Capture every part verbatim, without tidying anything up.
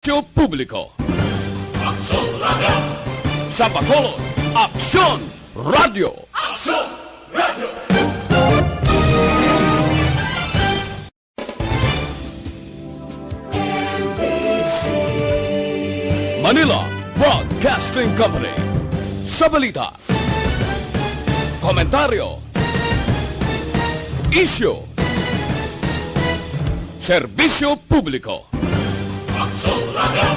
Serbisyo Publiko. Aksyon Radio! Sa Bacolod, Aksyon Radio! Aksyon Radio! Manila Broadcasting Company. Sa balita, komentaryo, isyu, serbisyo publiko. Aksyon Radio!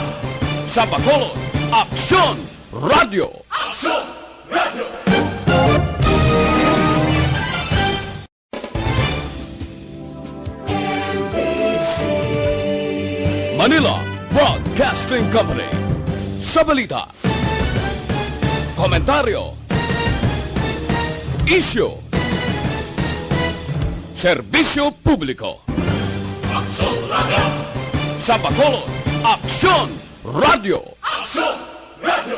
Sa Bacolod, Aksyon Radio! Aksyon Radio! Manila Broadcasting Company. Sa balita, komentaryo, isyu, serbisyo publiko. Aksyon Radio! Sa Bacolod, Aksyon Radio! Aksyon Radio!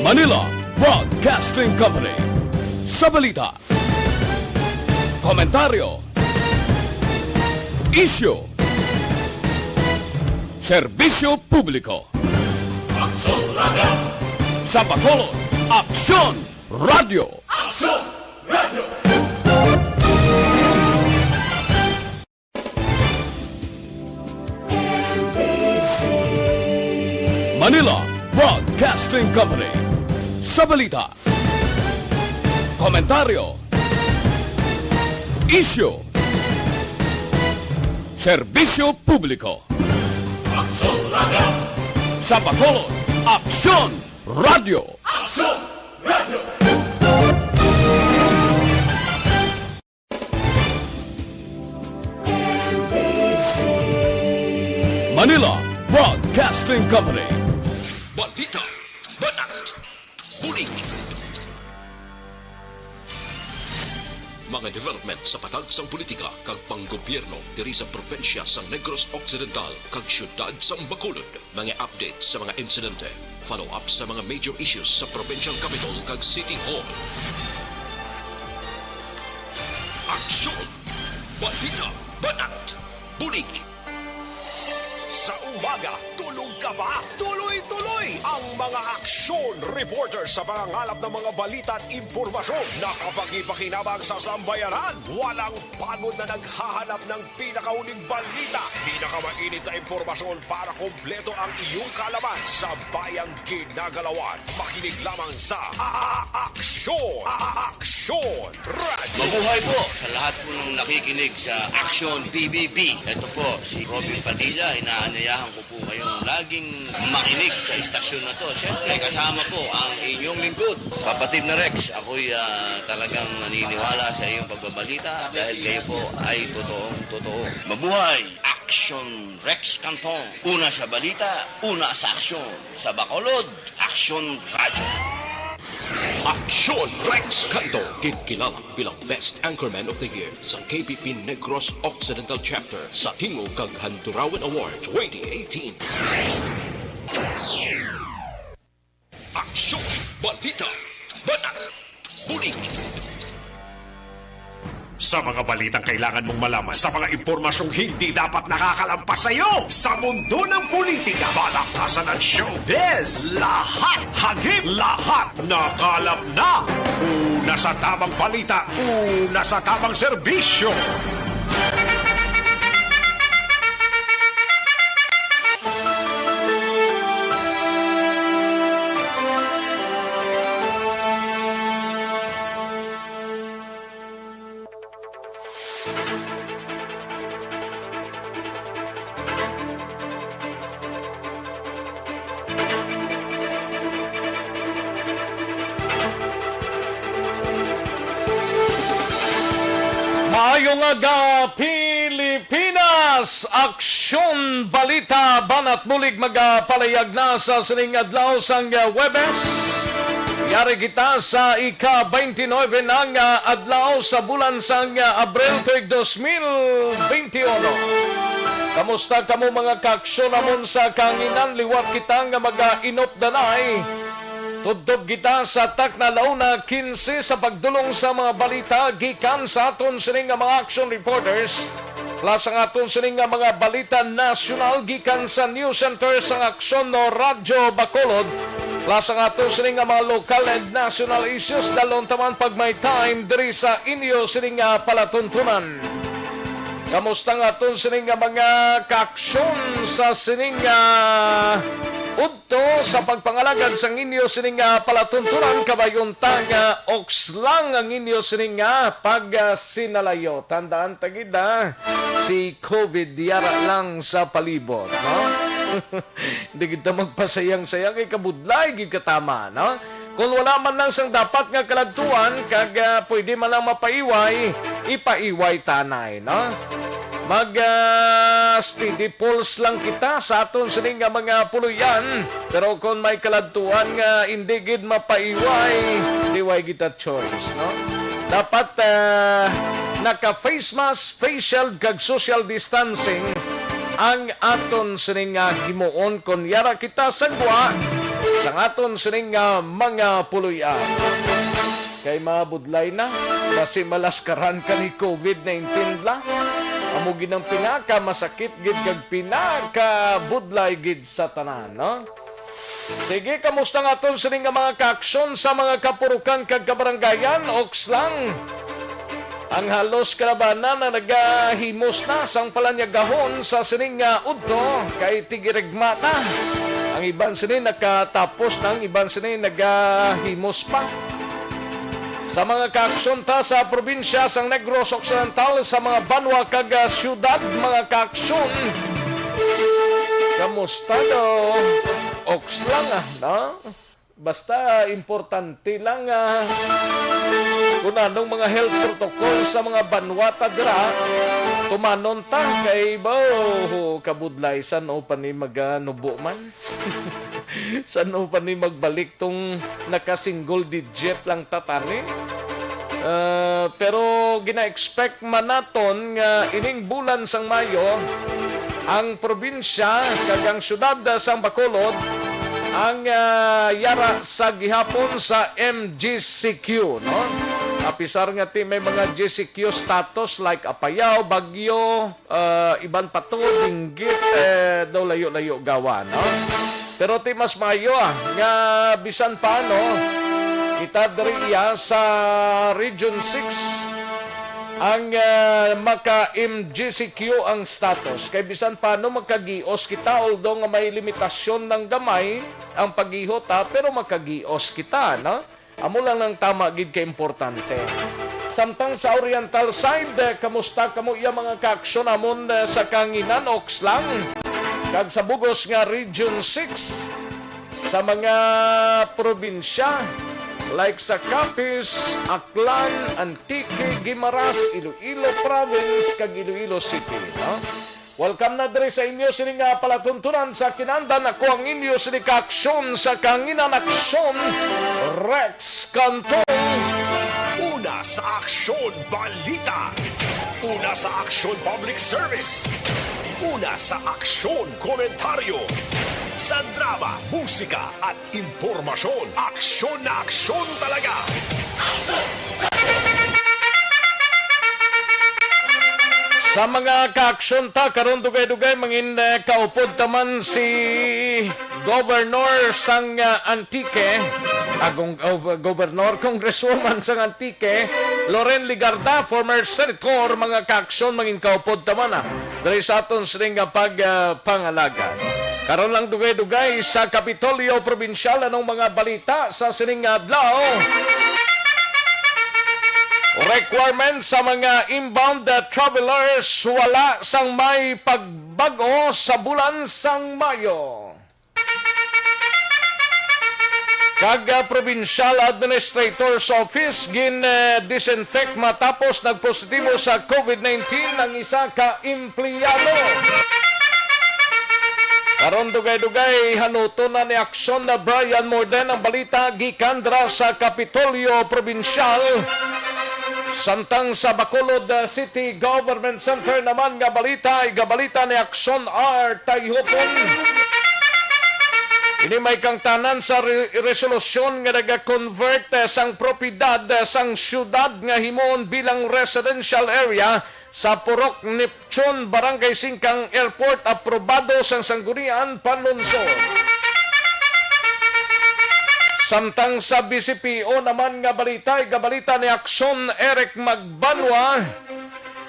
Manila Broadcasting Company. Sa balita, komentaryo, isyu, serbisyo publiko. Aksyon Radio! Sa Bacolod, Aksyon Radio! Aksyon Radio! Manila Broadcasting Company. Sa balita, komentaryo, isyu, serbisyo publiko. Aksyon Radio! Sa Bacolod, Aksyon Radio! Aksyon Radio! Manila Broadcasting Company. Balita, banat, bulig. Mga development sa patag sang politika kag panggobyerno diri sa probinsya sang Negros Occidental kag siyudad sang Bacolod. Mga update sa mga insidente, follow-up sa mga major issues sa provincial capital kag city hall. Aksyon! Balita! Banat! Bulig! Sa umaga, tulog ka ba? Tuloy-tuloy ang mga aksyon reporter sa pangangalap ng mga balita at impormasyon na kapakipakinabang sa sambayanan. Walang pagod na naghahanap ng pinakahuling balita, pinakamainit na impormasyon para kompleto ang iyong kaalaman sa bayang ginagalawan. Makinig lamang sa A-, A-, Aksyon! A-, A-, Aksyon Radio! Mabuhay po sa lahat po ng nakikinig sa Aksyon P B B. Ito po si Robin Padilla. Inaanyayahan ko po kayong laging makinig sa istasyon na to. Siyempre, kasama po ang inyong lingkod, Kapatid na Rex. Ako'y, ah, talagang naniniwala sa iyong pagbabalita dahil kayo po ay totoong totoo. Mabuhay! Aksyon Rex Canton. Una sa balita, una sa aksyon. Sa Bacolod, Aksyon Radyo. Aksyon Rex Canton, ginkilalang bilang Best Anchorman of the Year sa K P P Negros Occidental Chapter sa Tingog kag Handurawan Award twenty eighteen. Aksyon, balita, banat, bulig. Sa mga balitang kailangan mong malaman, sa mga impormasyong hindi dapat nakakalampas sa iyo, sa mundo ng politika, balaktasan at showbiz, lahat, hagip, lahat, nakalap na. Una sa tamang balita, una sa tamang serbisyo. Maayong aga, Pilipinas! Aksyon Balita, Banat Bulig, magapalayag na sa sining adlaw sang, uh, Huwebes. Yari kita sa ika-twenty-nine na nga adlaw sa bulan sang, uh, Abril tuig dos mil benti uno. Kamusta kamo, mga kaaksyon namon sa kahanginan? Liwat kita nga mag-inop danay. Tubtob kita sa takna, la una quince, sa pagdulong sa mga balita gikan sa aton sini nga mga action reporters, plus ang aton sini nga mga balita nasyonal gikan sa news center sang Aksyon no Radyo Bacolod, plus ang aton sini nga mga local and national issues, dalon taman pag may time diri sa inyo sini nga palatuntunan. Kamusta ang aton sini nga mga kaaksyon sa sini nga udto sa pagpangalagad sang inyo sini nga palatuntunan? Kabayon ta nga oks lang ang inyo sini nga pagsinalayo. Tandaan ta gid, ah, si covid yara lang sa palibot, no? Hindi kita magpasayang-sayang, kay kabudlay gid katama, no? Kung wala man lang sang dapat nga kaladtuan, kag, ah, pwede man lang mapaiway, ipaiway tanay, no? Mag, ah, steady pulse lang kita sa aton sini nga mga puloy-an. Pero kung may kaladtuan nga indi gid mapaiway, di way kita choice, no? Dapat, ah, naka face mask, face shield, kag social distancing ang aton sini nga himuon kon yara kita sa gwa sang aton sini nga mga puloy-an. Kay mabudlay na, basi malaskaran ka ni covid nineteen la. Amo gid ang pinakamasakit gid kag pinakabudlay gid sa tanan, no? Sige, kamusta nga aton sini nga mga kaaksyon sa mga kapurukan kag kabarangayan? Oks lang. Ang halos kalabanan na nagahimos na sang palanyagahon sa sini nga udto, kay tigirigma na. Ang iban sini nakatapos na, ang iban sini nagahimos pa. Sa mga kaaksyon ta sa probinsya sang Negros Occidental, sa mga banwa kag, ah, siyudad, mga kaaksyon. Kamusta daw? Oks lang, ah, no? Basta importante lang, ah, kung anong mga health protocol sa mga banwa ta dira, tumanon ta kay ba, oh, kabudlay, san-o pa ni maganubo man? San-o pa ni magbalik tong naka-single digit lang ta tani? Ah, pero gina-expect man naton nga ining bulan sang Mayo, ang probinsya kag ang siyudad sang Bacolod ang, ah, yara sa gihapon sa M G C Q, no? Apisar nga ti may mga G C Q status like Apayao, Baguio, ah, iban pa to, Benguet, eh, daw layo-layo gawa, no? Pero ti mas maayo, ah, nga bisan pa, no, kita diri iya sa Region six ang, ah, maka-M G C Q ang status. Kay bisan pa, no, makagios kita, although nga may limitasyon ng gamay ang paghihot, ah, pero makagios kita, no? Amo lang ang tama gid ka importante. Samtang sa Oriental side, eh, kamusta kamo iya mga kaaksyon amon, eh, sa kanginan, oks lang? Kag sa bugos nga Region six, sa mga probinsya, like sa Capiz, Aklan, Antique, Guimaras, Iloilo Province, kag Iloilo City, no? Welcome na diri sa inyo sini nga palatuntunan sa kinandan. Ako ang inyo sini ka aksyon sa kanginan, aksyon, Rex Cantong. Una sa aksyon, balita. Una sa aksyon, public service. Una sa aksyon, komentaryo. Sa drama, musika, at impormasyon, aksyon na aksyon talaga. Sa mga kaaksyon ta karon, dugay-dugay mangin, eh, kaupod taman si Governor sang, ah, Antique, agong, uh, Governor, Congresswoman sang Antique, Loren Legarda, former senator, mga kaaksyon, mangin kaupod taman, ah, diri sa aton sining nga pag, ah, pangalaga. Karon lang dugay-dugay sa Kapitolyo Probinsyal, anong mga balita sa sining nga adlaw? Requirement sa mga inbound, uh, travelers, wala sang may pagbag-o sa bulan sang Mayo. Kag, uh, Provincial Administrator's Office gin, uh, disinfect matapos nagpositibo sa covid nineteen ang isa ka empleyado. Karon dugay-dugay, hanuton na ni Aksyon na Brian Morden ang balita gikan dira sa Kapitolyo Probinsyal. Samtang sa Bacolod, uh, City Government Center naman nga balita, igabalita ni Aksyon R Tayhopon. Ini may kangtanan sa re-, resolusyon nga naga-convert, eh, sang propiedad, eh, sang siyudad nga himuon bilang residential area sa Purok Neptune, Barangay Singkang Airport, aprobado sang Sangguniang Panlungsod. Samtang sa B C P O naman nga balita, igabalita ni Aksyon Eric Magbanwa,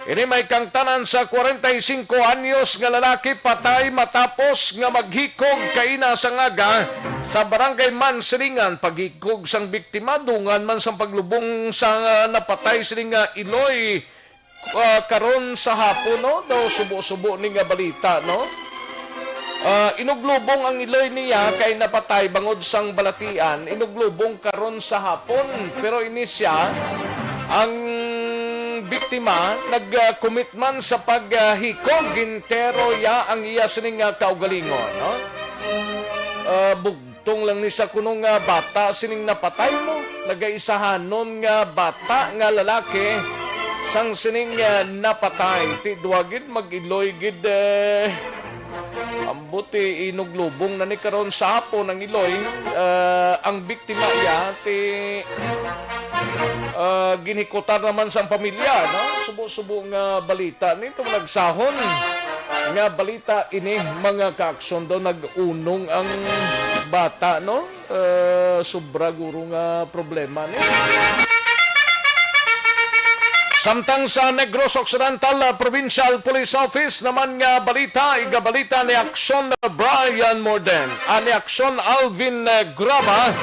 ini may kangtanan sa kwarenta y singko anyos nga lalaki patay matapos nga maghikog kaina sa ngaga sa Barangay Mansilingan. Paghikog sang biktima dungan man sang paglubong sa, ah, napatay sini nga iloy, ah, karon sa hapon, no? Daw subo-subo ni nga balita, no? Ah, inuglubong ang iloy niya kay napatay bangod sang balatian. Inuglubong karon sa hapon, pero ini siya ang biktima nag-commit man sa paghikog, gintero ya ang iya sining, ah, kaugalingon, no? Ah, bug-, Tong lang ni sa kuno nga bata sining napatay, no? Nagaisahanon nga bata nga lalaki sang sining, ah, napatay. Ti duwa gid mag-iloy gid, eh. Ambot ti inuglubong na ni karon sa hapon ang iloy, ah, ang biktima iya ti, ah, ginhikutan naman sang pamilya, no? Subo-subo nga balita ni tong nagsahon nga balita ini, mga kaaksyon, daw nag-unong ang bata, no? Eh, sobra guro nga problema ni. Samtang sa Negros Occidental, ah, Provincial Police Office naman nga balita, igabalita ni Aksyon Brian Morden. Ani Aksyon Alvin, eh, Graba,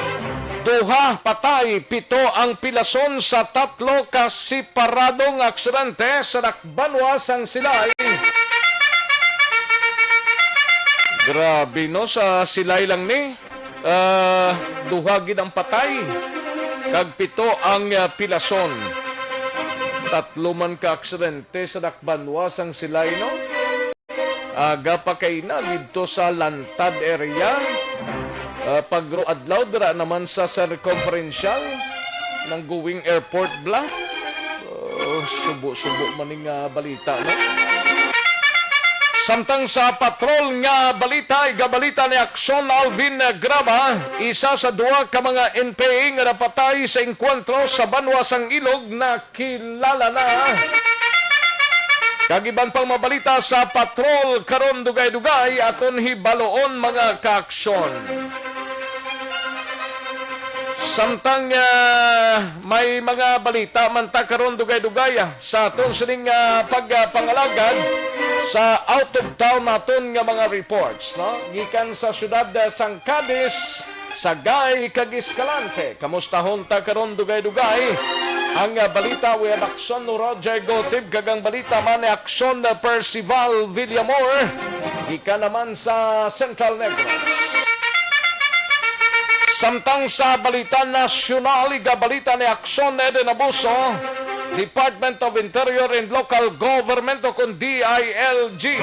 duha patay, pito ang pilason sa tatlo ka separado nga aksidente sa Dakbanwa sang Silay. Grabe, no? Sa Silay lang ni, ah, duha gid ang patay, kag pito ang, ah, pilason. Tatlo man ka aksidente sa Dakbanwa sang Silay, no? Aga pa kay na didto sa Lantad area. Ah, pagro adlaw dira naman sa Circumferential ng Going Airport, bla. Oh, subo-subo man ni nga balita, no? Samtang sa patrol nga balita, igabalita ni Aksyon Alvin Graba, isa sa duha ka mga N P A nga napatay sa engkwentro sa banwa sang Ilog, nakilala na. Kag iban pang mabalita sa patrol karon, dugay-dugay aton hibaloon, mga kaaksyon. Samtang, ah, may mga balita man ta karon, dugay-dugay, ah, sa aton sining, ah, pagpangalagad sa out of town naton nga mga reports, no? Gikan sa siyudad, ah, sang Cadiz, Sagay kag Escalante. Kamustahon ta karon, dugay-dugay, ang, ah, balita. We have Aksyon Roger Gotib kag ang balita man ni Aksyon, ah, Percival Villamor, gikan naman sa Central Negros. Samtang sa balita nasyonal, igabalita ni Aksyon Eden Abuso, Department of Interior and Local Government o kon D I L G,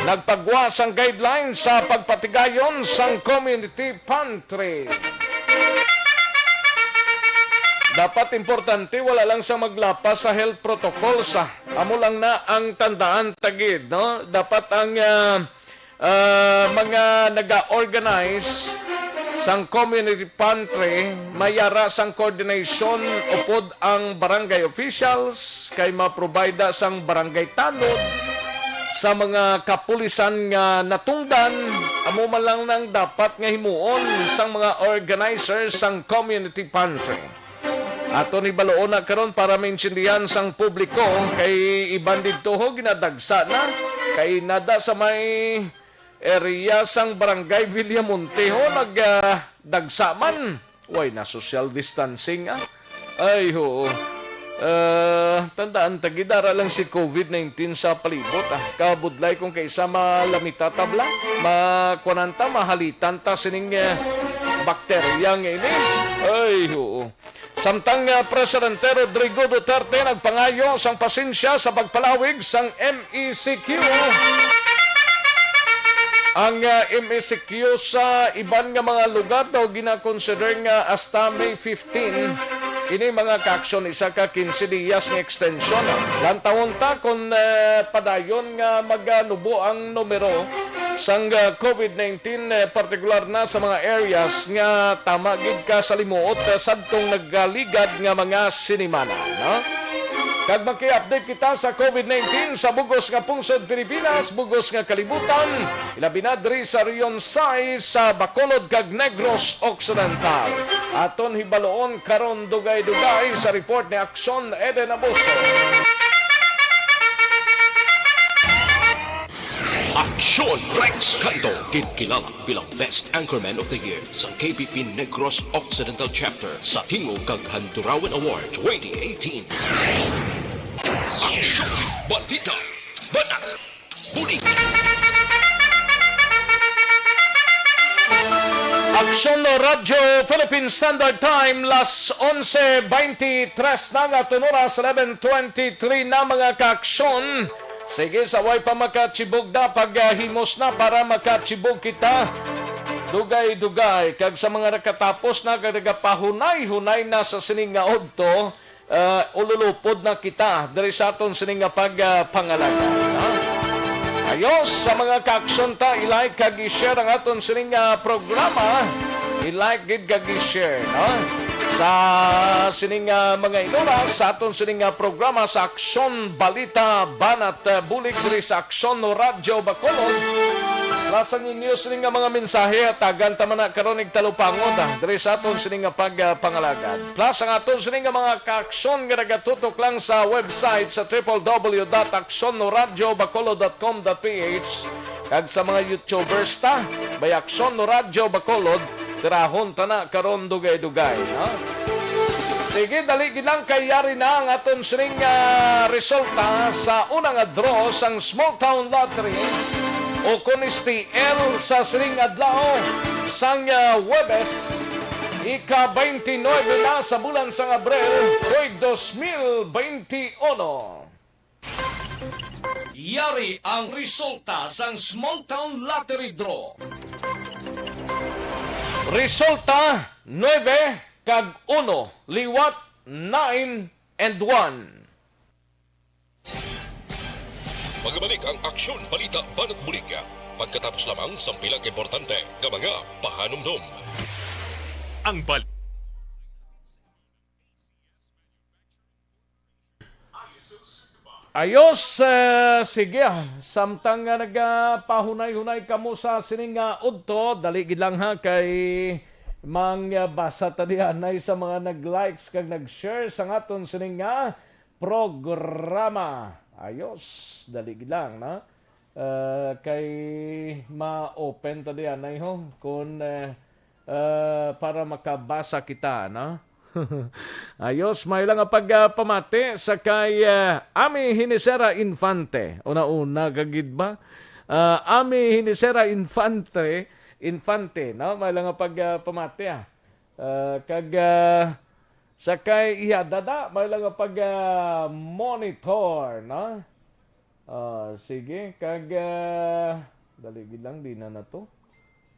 nagpagwa sang guidelines sa pagpatigayon sang community pantry. Dapat importante, wala lang sa maglapas sa health protocols, ah. Amo lang na ang tandaan ta gid, no? Dapat ang, ah, ah, mga naga-organize sang community pantry, may ara sang coordination upod ang barangay officials, kay ma-provide sang barangay tanod sa mga kapulisan nga natungdan. Amo man lang nang dapat nga himuon sang mga organizers sang community pantry. Aton hibaloon na karon para maintindihan sang publiko, kay iban didto ho ginadagsa na, kay nada sa may area sang Barangay Villamonte ho nag, ah, dagsa man. Way na social distancing, ah. Ay, oo. Ah, tandaan ta, gidara lang si covid nineteen sa palibot, ah. Kabudlay kung kaisa malamita ta bala, makuanan ta, mahalitan ta sining, ah, bakterya nga ini. Ay, oo. Samtang, ah, Presidente Rodrigo Duterte nagpangayo sang pasensya sa pagpalawig sang M E C Q. Ang, ah, M E C Q sa iban nga mga lugar daw gina-consider nga hasta May fifteen. Ini, mga kaaksyon, isa ka quince dias nga extension. Lantawon ta kon, ah, padayon nga maganubo ang numero sang, ah, COVID nineteen, eh, partikular na sa mga areas nga tama gid ka sa limuot, eh, sadtong nagaligad nga mga sinimana, no? Kag maki-update kita sa COVID nineteen sa bugos nga pungsod Pilipinas, bugos nga kalibutan, ilabi na diri sa Region sais sa Bacolod kag Negros Occidental. Aton hibaloon karon dugay-dugay sa report ni Aksyon Eden Abuso. Aksyon Rex Canto, ginkilala bilang Best Anchorman of the Year sa K P P Negros Occidental Chapter sa Tingog kag Handurawan Award twenty eighteen. Aksyon, balita, banat, bulig. Aksyon Radyo Philippine Standard Time, las onse twenty-tres na nga, aton oras, eleven twenty-three na, mga kaaksyon. Sige, sa way pa makachibog na, paghimos na para makachibog kita. Dugay-dugay, kag sa mga nakatapos na, kag nagapahunay-hunay na sa sining nga udto, ah, ululupod na kita diri sa aton sining nga pag, ah, pangalagad, ha? Ayos, sa mga kaaksyon ta, i-like kag i-share ang aton sining nga programa. I-like gid kag i-share, no? Sa sining, ah, mga inuras, sa aton sining nga programa sa Aksyon Balita Banat, ah, Bulig diri sa Aksyon Radyo Bacolod. Lasang inyo sining nga mga mensahe, hatagan ta man na karon ning talupangon, ah, diri sa aton sining nga pag, ah, pangalagad. Plus, ang aton sini nga mga kaaksyon nga nagatutok lang sa website sa triple W dot aksyon radyo bacolod dot com dot P H, kag sa mga YouTubers ta, may Aksyon Radyo Bacolod, tirahon ta na karon dugay-dugay, ha? Sige, dali gid lang kay yari na ang aton sining, ah, resulta sa una nga draw sang Small Town Lottery, o kon S T L, sa sining adlaw sang, ah, Huwebes. Ika-twenty-nine na sa bulan sang Abril, tuig dos mil twenty-uno. Yari ang resulta sang Small Town Lottery Draw. Resulta, nuebe kag uno, liwat, nine and one. Magbalik ang Aksyon Balita Banat Bulig pagkatapos lamang sang pila ka importante nga mga pahanumdom. Ang bal- Ayos, eh, sige, ah. Samtang nga nagapahunay-hunay kamo sa sining nga udto, dali gid lang, ha, kay mangbasa ta dianay sa mga nag-likes kag nag-share sa aton sining nga programa. Ayos, dali gid lang, no? Ah, kay ma-open ta dianay, ho, kung, eh, ah, para makabasa kita, no? Ayos, may lang nga pag, ah, pamati sa kay, ah, Ami Hinisera Infante. Una-una ka gid ba? Ah, Ami Hinisera Infante, Infante, no? May lang nga pag, ah, pamati, ah. Ah, kag, ah, sa kay Iya Dada, may lang nga pag, ah, monitor, no? Ah, sige, kag, ah, dali gid lang, di na na to.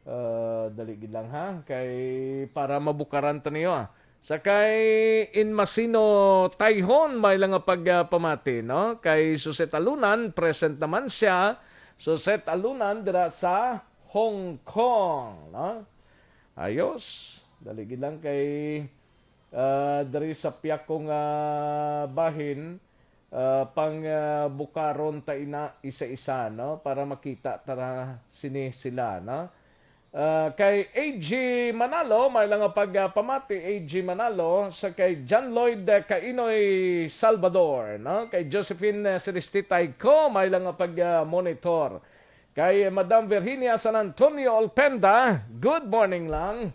Ah, dali gid lang, ha, kay para mabukaran ta niyo, ah. Sa kay Inmasino Tayhon, may lang nga pag, ah, pamati, no? Kay Suset Alunan, present naman siya. Suset Alunan dira sa Hong Kong, no? Ayos. Dali gid lang kay, ah, diri sa pihak ko nga bahin, ah, pang, ah, bukaron ta ina isa-isa, no? Para makita ta na sini sila, no? Ah, kay A G Manalo, may lang nga pag, ah, pamati, A G Manalo, sa kay John Lloyd, ah, Kainoy Salvador, no? Kay Josephine, ah, Celeste Tayco, may lang nga pag, ah, monitor. Kay Madam Virginia San Antonio Olpenda, good morning lang.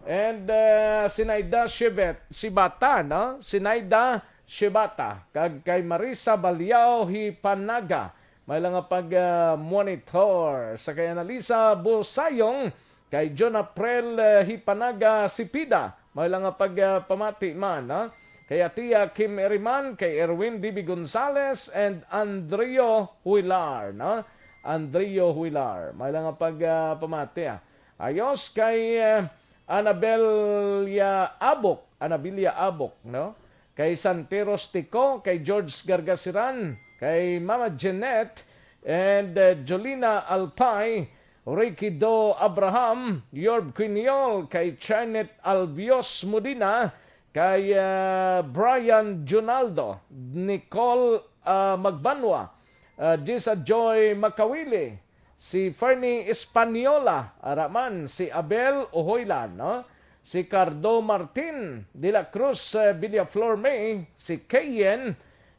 And, ah, Sinaida Shibet, Shibata, no? Sinaida Shibata, kag kay Marisa Baliao Hipanaga, may lang nga pag, ah, monitor. Sa kay Analisa Busayong, kay John April, ah, Hipanaga Sipida, may lang nga pag, ah, pamati man, ha? Kay Atia Kim Eriman, kay Erwin D B Gonzales, and Andrio Huilar, no? Andrio Huilar, may lang nga pag, ah, pamati, ah. Ayos kay, ah, Anabella Abok, Anabella Abok, no? Kay Santeros Tico, kay George Gargasiran, kay Mama Jeanette, and, uh, Jolina Alpay, Ricky Do Abraham, Yorb Quiniol, kay Charnet Albios Modina, kay, ah, Brian Junaldo, Nicole, ah, Magbanwa, ah, Jisa Joy Makawili, si Fernie Española, ara man si Abel Uhoylan, no? Si Cardo Martin, De La Cruz, eh, Villaflor May, si Keyen,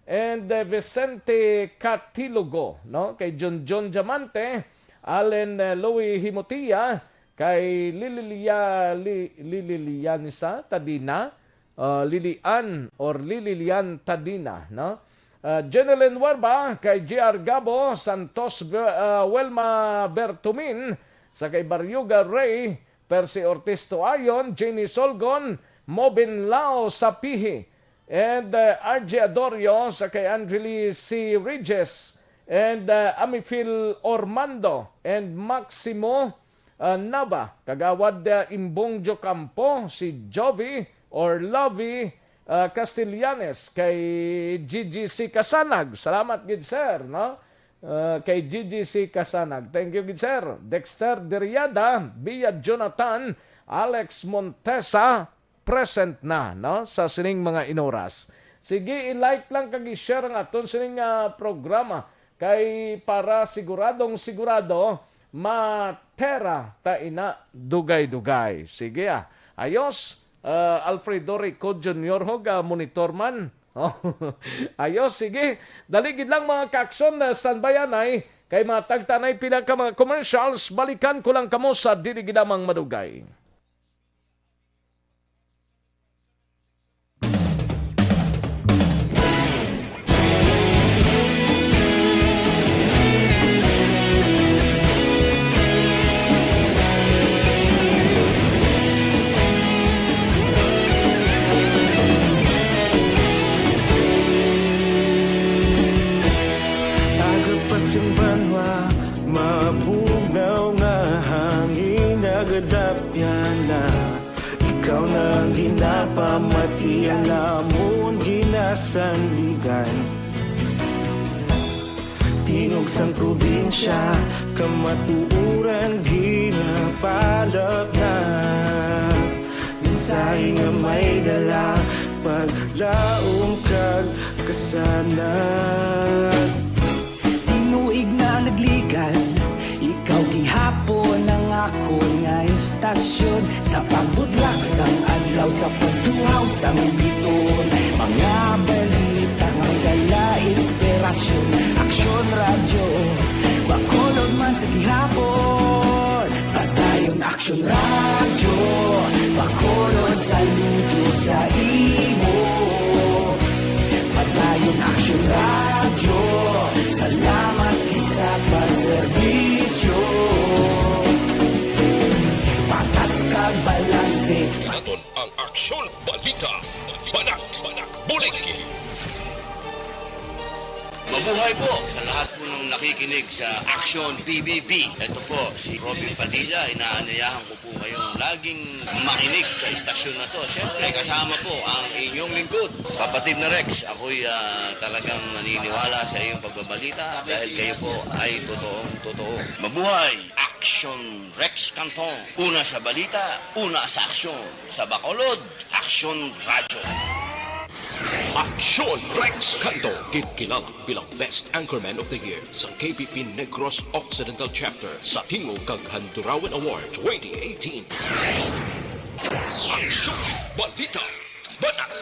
and, eh, Vicente Catilogo, no? Kay Junjun Diamante, Allen, eh, Louis Himotia, kay Lililia-, Li-, Lililianisa Tadina, uh, Lilian or Lililian Tadina, no? Uh, Jeneline Warba, kay G R Gabo, Santos Ve-, uh, Welma Bertumin, sa kay Baryoga Ray, Percy Ortiz Tuayon, Jenny Solgon, Mobin Lao Sapihi, and, uh, R J Adorio, sa kay Angeli C. Regis, and, uh, Amifil Ormando, and Maximo, uh, Nava, Kagawad, uh, Imbong Jocampo, si Jovi or Lovie, uh, Castellanes, kay G G C Kasanag. Salamat gid, sir, no? Uh, kay G G C Kasanag. Thank you gid, sir. Dexter Deriada, Bia Jonathan, Alex Montesa, present na, no, sa sining mga inoras. Sige, i-like lang kag i-share ang aton sining, ah, programa kay para siguradong sigurado matera ta ina dugay-dugay. Sige, ah. Ayos, ah, Alfredo Rico Junior ho, ga monitor man. Oh, ayos, sige. Dali gid lang, mga kaakson, na standby anay kay matagtanay pila ka mga commercials. Balikan ko lang kamo sa dili gid lamang madugay. Agapasimbanwa, mabugnaw nga hangin, nagadapyan na. Ikaw na ang ginapamati, ang amon ginasandigan. Tingog sang probinsya, kamatuoran ginapalapnag. Mensahe nga may dala, paglaom kag kasanag. Tinuig na nagligan, ikaw gihapon ang akon nga istasyon. Sa pagbudlak sang adlaw, sa pagduhaw sang biton, mga balita nga may dala inspirasyon. Aksyon Radyo, Bacolod man sa gihapon. Padayon Aksyon Radyo, Bacolod, saludo sa imo. Padayon Aksyon Radyo, salamat gid sa pagserbisyo. Patas kag balanse. Aton ang Aksyon Balita, Banat, Bulig. Mabuhay po sa lahat po ng nakikinig sa Aksyon P B B. Ito po si Robin Padilla. Inaanyayahan ko po kayong laging makinig sa istasyon na to. Siyempre, kasama po ang inyong lingkod, kapatid na Rex. Ako'y, ah, talagang naniniwala sa iyong pagbabalita dahil kayo po ay totoong totoo. Mabuhay! Aksyon Rex Canton. Una sa balita, una sa aksyon. Sa Bacolod, Aksyon Radyo. Aksyon Rex Canto, ginkilalang bilang Best Anchorman of the Year sa K P P Negros Occidental Chapter sa Tingog kag Handurawan Award twenty eighteen. Aksyon, balita, banat,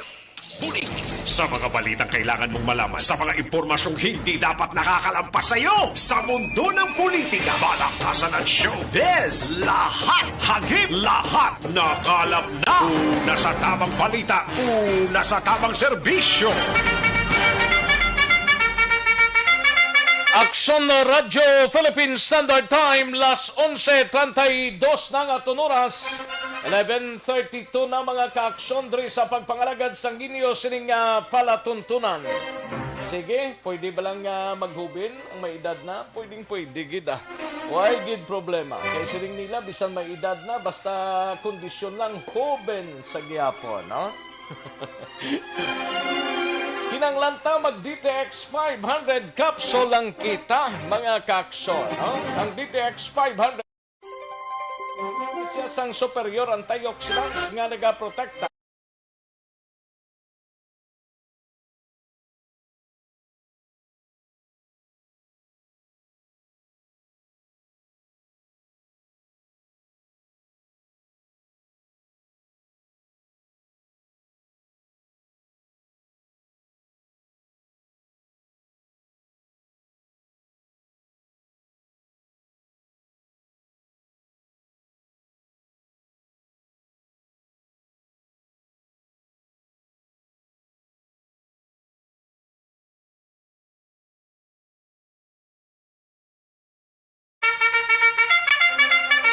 bulig. Sa mga balitang kailangan mong malaman, sa mga impormasyong hindi dapat nakakalampas sa iyo, sa mundo ng politika, balaktasan at showbiz, lahat hagip, lahat nakalap na. Una sa tamang balita, una sa tamang serbisyo. Aksyon Radyo Philippine Standard Time, las onse treinta y dos na nga aton oras. Eleven thirty-two na, mga kaaksyon, diri sa pagpangalagad sang inyo sining, ah, palatuntunan. Sige, pwede ba lang, ah, maghubin ang may edad na? Pwedeng pwede gid, ah. Way gid problema. Kay siling nila, bisan may edad na, basta kondisyon lang, hoben sa gihapon, no? Kinahanglan ta mag D T X five hundred capsule lang kita, mga kaaksyon, no? Ang D T X five hundred sang superior antioxidants nga nagaprotekta.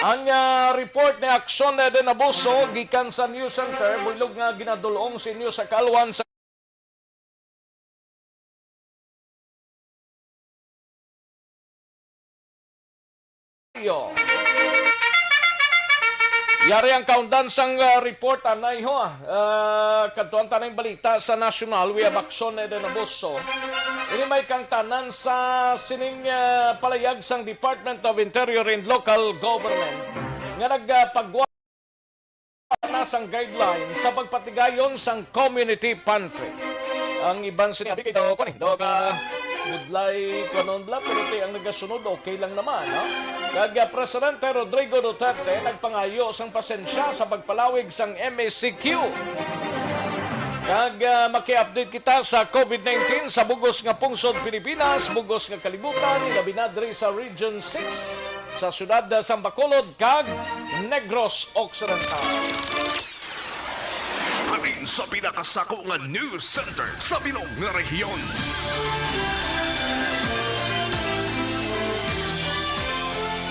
Ang, ah, report ni Aksyon Eden Abuso gikan sa News Center, buylog nga ginadul-ong sa inyo sa kalwan sa Iyo. Yari ang kaundan sang, ah, report, anay ho, ah. Ah, kadtuan ta ning balita sa nasyonal, we have Aksyon Eden Abuso. Ini may kangtanan sa sining, ah, palayag sang Department of Interior and Local Government nga nagpagwa na sang guidelines sa pagpatigayon sang community pantry. Ang iban sini abi kay daw, kuwan eh, daw ka budlay, kuwanon bla, pero ti ang nagasunod, okay lang naman, ha? Kag, ah, Presidente Rodrigo Duterte nagpangayo sang pasensya sa pagpalawig sang M E C Q. Kag, ah, maki-update kita sa COVID nineteen sa bugos nga pungsod Pilipinas, bugos nga kalibutan, labi na diri sa Region six, sa siyudad sa Bacolod kag Negros Occidental. Halin sa pinakasako nga news center sa bilog nga rehiyon.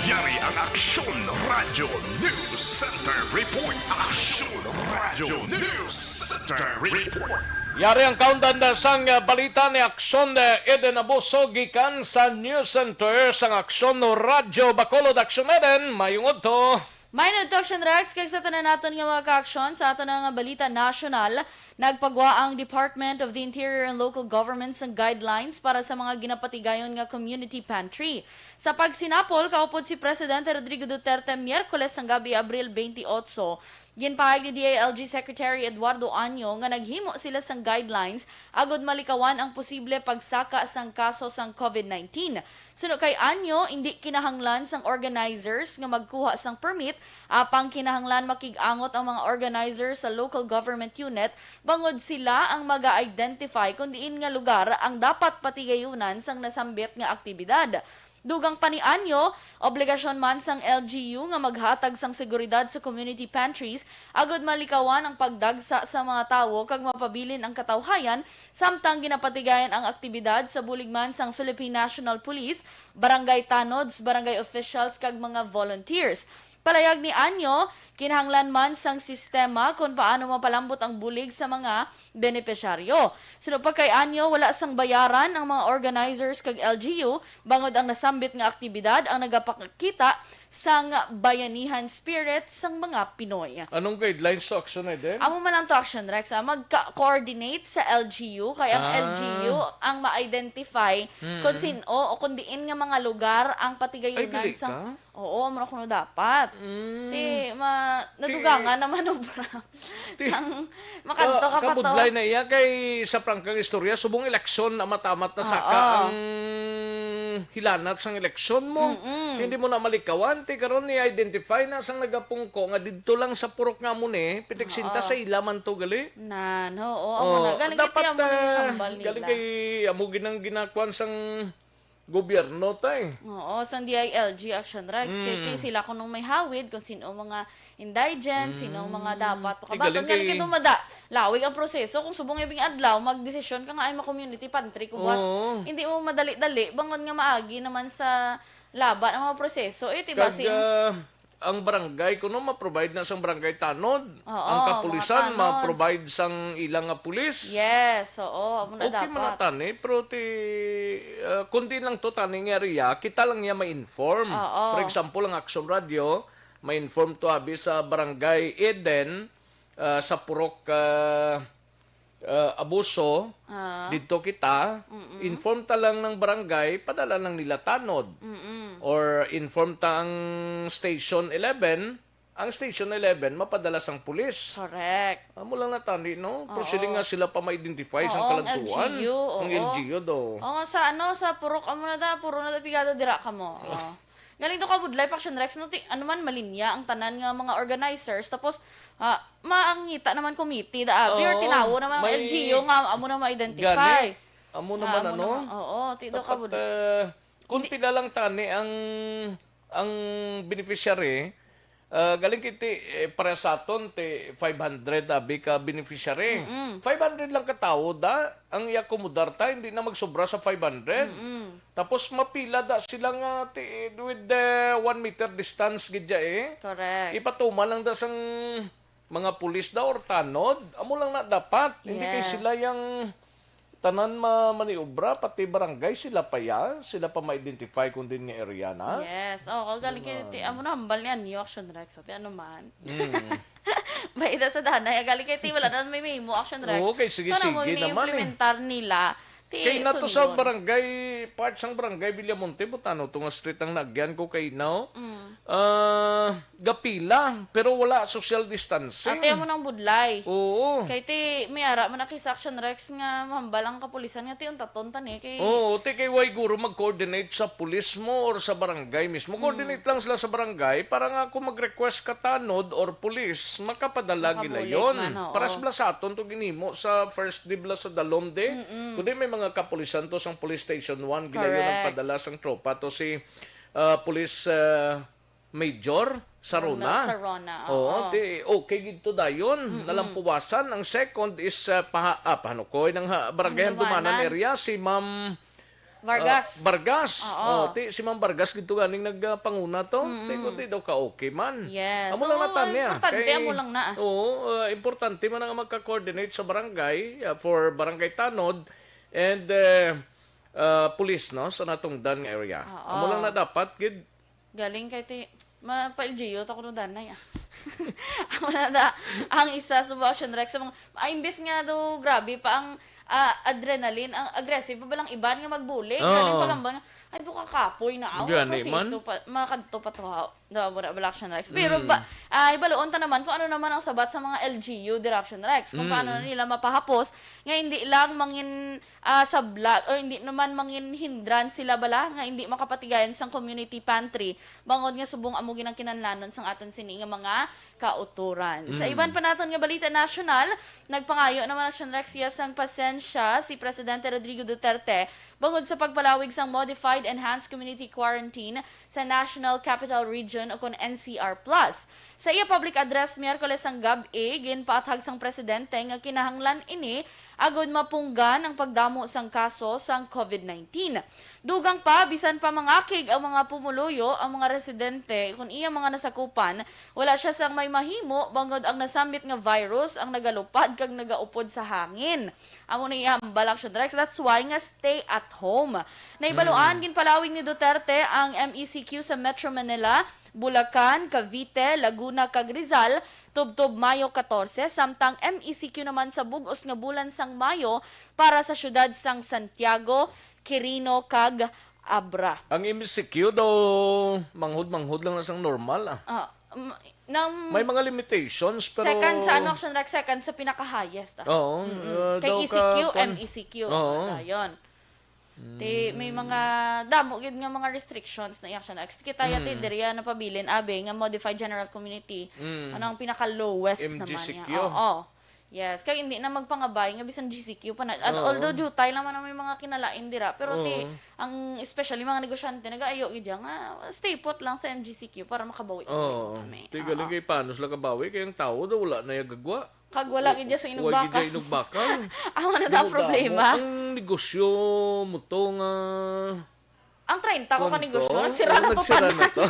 Yari ang Aksyon Radyo News Center Report. Aksyon Radyo News Center Report. Yari ang kaundan na sang, ah, balita ni Aksyon, eh, Eden Abuso gikan sa News Center sang Aksyon Radyo Bacolod. Aksyon Eden, mayong udto. May nagtuaksyon, Rex, kag sa tanan naton nga mga kaaksyon sa aton nga balita nasyonal, nagpagwa ang Department of the Interior and Local Government sang guidelines para sa mga ginapatigayon nga community pantry. Sa pagsinapol, kaupod si Presidente Rodrigo Duterte Miyerkules sang gabi, Abril twenty-eight, ginpahayag ni D I L G Secretary Eduardo Año nga naghimo sila sang guidelines agud malikawan ang posible pagsaka sang kaso sang COVID nineteen. Suno kay Año, indi kinahanglan sang organizers nga magkuha sang permit, apang kinahanglan makig-angot ang mga organizers sa local government unit bangod sila ang maga-identify kon diin nga lugar ang dapat patigayunan sang nasambit nga aktibidad. Dugang pa ni Año, obligasyon man sang L G U nga maghatag sang seguridad sa community pantries agud malikawan ang pagdagsa sa mga tawo kag mapabilin ang katawhayan, samtang ginapatigayan ang aktibidad sa bulig man sang Philippine National Police, barangay tanods, barangay officials, kag mga volunteers. Palayag ni Año, kinahanglan man sang sistema kon paano mapalambot ang bulig sa mga benepisyaryo. Suno pa kay Año, wala sang bayaran ang mga organizers kag L G U bangod ang nasambit nga aktibidad ang nagapakita sang bayanihan spirit sang mga Pinoy. Anong guidelines to, Action Eden? Amo man lang to, Action Rex, ah, magka-coordinate sa L G U, kay ang Ah. L G U ang ma-identify Mm. kung sin-o o kung diin nga mga lugar ang Ay, patigayunan gali sang ka? Oo, amo na kuno dapat. Mm. Ti, ma-, Ti, nadugangan na manobra. Ti, sang makadto ka pa to. Kabudlay na iya kay sa prangkang istorya, subong eleksyon, amat-amat na saka Oo. ang hilanat sang eleksyon mo. Mm-mm. Ti hindi mo na malikawan, ti karon ni-identify na sang nagapungko nga didto lang sa purok nga amo ni, pitik sinta Oo. sa ila man to gali. Nan, oo, amo Oh, na. Galing dapat, kay amo na yung ah, hambal galing nila. Kay amo ginang ginakuan sang gobyerno, tay. Oo, sang D I L G Action Rex. Kay, Mm. kay sila kung nung may hawid, kung sino mga indigent, sino mga Mm. dapat Kay pakabaton. galing Nga kay kay dumada, lawig ang proseso. Kung subong ibing adlaw, magdesisyon ka nga ay ma-community pantry, kuwas. Oo. Hindi mo madali-dali, bangod nga maagi naman sa laban ang mga proseso. Eh, ti Kag, basin ah, ang barangay kuno ma-provide na sang barangay tanod. Oo, Ang mga kapulisan tanods. ma-provide sang ilang nga pulis. Yes, oo, amo na Okay man na dapat. tani, pero ti, ah, kundi lang to tani nga area, kita lang niya ma-inform. Oo. For example, ang Action Radio, ma-inform to abi sa Barangay Eden, ah, sa Purok, ah, ah, abuso, Ah. didto kita, Mm-mm. inform ta lang ng barangay, padala lang nila tanod. Mm-mm. Or inform ta ang Station eleven, ang Station eleven mapadala sang pulis. Correct. Amo lang na tani, no? Pero Oo. sila nga sila pa ma-identify sang Oo, ang kalantuan. L G U, Ang oo. L G U daw. Oo, nga sa ano, sa Purok, amo na da, puro na da pigado dira kamo. Oo. Galing to ka budlay, Action Rex, no? Ti, ano man, malinya ang tanan nga mga organizers. Tapos, ah, maangita naman committee, da, abi, or Oo, tinawo naman ang may L G U nga amo na ma-identify. Gani, amo Ah, naman, amo ano? naman. Oo, ti daw ka Dapat, budlay. ah, kung Hindi pila lang tani ang, ang beneficiary, ah, galing kiti, eh, para sa aton, ti five hundred abi ka beneficiary. Mm-mm. Five hundred lang ka tawo da, ang i-accommodar ta, hindi na magsobra sa five hundred. Mm-mm. Tapos mapila da sila nga ti, with the one meter distance gid dya eh. Correct. Ipatuman lang da sang mga pulis da or tanod. Amo lang na dapat. Hindi kay Yes. sila yang tanan ma maniobra, pati barangay sila pa ya, sila pa ma-identify kung din nga area na. Yes. Oh, kagaling Mga kay ti, amo na hambal ni Anyo, Action Rex, ati ano man. Mm. Baida sa danay, galing kay ti wala na may memo, Action Rex. Oo, kay sige, Kung ano mo sige naman eh. ini-implementar nila, ti Kay nato sa sunod. barangay, part sang barangay Villamonte, butano to nga street ang nagyan ko kay now. Mm. Ah, gapila, pero wala social distancing. Ate mo nang budlay. Oo. Kay ti, may ara man na kay sa Action Rex nga mahambal ang kapulisan nga ti untaton ta ni kay Oo, ti kay way guro mag-coordinate sa pulis mo or sa barangay mismo. Mm. Coordinate lang sila sa barangay para nga kung mag-request ka tanod or pulis, makapadala Makabalik gilayon. man, oo. Para sa bala sa aton to ginimo sa first di bala sa Dalom de. Mm-mm. Kundi may mga kapulisan to sang police station one, gilayon Correct. nagpadala sang tropa to si, ah, Police, ah, Major Sarona. Sarona, Oo, oo. ti, okay gid to dayon. Mm-mm. Nalampuwasan. Ang second is, ah, paha-, ah, Pahanukoy ng ha-, Barangay Handumanan. Handumanan area, si Ma'am, Vargas. ah, Vargas. Oo. Oh, ti, si Ma'am Vargas gid to ganing nagpanguna to. Mm-mm. Ti, kundi daw ka okay man. Yes. Amo lang Oo, na tani, ah. importante, Kay, amo lang na, ah. oo, ah, importante man ang magka-coordinate sa barangay, ah, for Barangay Tanod and, eh, ah, police, no, sa natungdan nga area. Oo. Amo lang na dapat gid. Galing kay ti, ma-, pa-L G U ta kuno danay, ah. Amo na da, ang isa sa Action Rex sa mga, ah, imbes nga daw grabe pa ang, ah, adrenaline, ang aggressive pa balang iban nga magbuli. Oo. Galing pagambal nga, "Ay, do ka kapoy na, aw, Gani man. proseso pa, makadto pa to, ha." Daw, wala, wala Action Rex. Pero Mm. ba, ah, ibaloon ta naman kung ano naman ang sabat sa mga L G U dira Action Rex, kung Mm. paano nila mapahapos nga hindi lang mangin ah, sa vlog, o hindi naman mangin hindran sila bala nga hindi makapatigayon sang community pantry, bangod nga subong amo gid ang kinahanglanon sang aton sini nga mga kautoran. Sa Mm. iban pa naton nga balita nasyonal, nagpangayo naman ang Action Rex sang pasensya si Presidente Rodrigo Duterte bangod sa pagpalawig sang Modified Enhanced Community Quarantine sa National Capital Region o kon N C R plus. Sa iya public address Miyerkules sang gab-i, ginpaathag sang presidente nga kinahanglan ini agod mapunggan ang pagdamo sang kaso sang COVID nineteen. Dugang pa, bisan pa mangakig ang mga pumuluyo, ang mga residente, kon iya mga nasakupan, wala siya sang may mahimo bangod ang nasambit nga virus ang nagalupad kag nagaupod sa hangin. Amo na iya hambal, Action Rex. That's why nga stay at home. Naibaluan, Mm. ginpalawig ni Duterte ang M E C Q sa Metro Manila, Bulacan, Cavite, Laguna, kag Rizal, tubtob Mayo catorce, samtang M E C Q naman sa bug-os nga bulan sang Mayo para sa siyudad sang Santiago, Quirino, kag Abra. Ang M E C Q daw, manghud-manghud lang na sang normal, ah. Ah, um, nam-, May mga limitations, pero second sa ano, Action Rex, second sa pinaka-highest, ah. Oo, Mm. uh, Kay daw E C Q, ka, kwan- M E C Q, Oo. dayon. Ti, may Mm. mga damo gyud nga mga restrictions na iya siya na. Kita ya, ti, Mm. diri ya napabilin, abi, nga modified general community. Mm. Ano ang pinaka-lowest naman niya? M G C Q. Oo. Yes, kay hindi na magpangabay nga bisan G C Q pa na. Al-, Oo. although jutay lang man ang may mga kinalain dira, pero ti, Oo. ang especially mga negosyante, nagaayo gid ya nga stay put lang sa M G C Q para makabawi-bawi Oo. kami. Ti, Oo. galing kay paano sila kabawi? Kay ang tao daw wala na ya gagwa. Kag wala gid ya sa Wa-, wa gid inugbakal. ya inugbakal. Amo na ta Damo-damo problema. ang negosyo mo to nga Ang treinta ko ka Kwan negosyo, to? nagsira Oo, na to nagsira tanan. na to.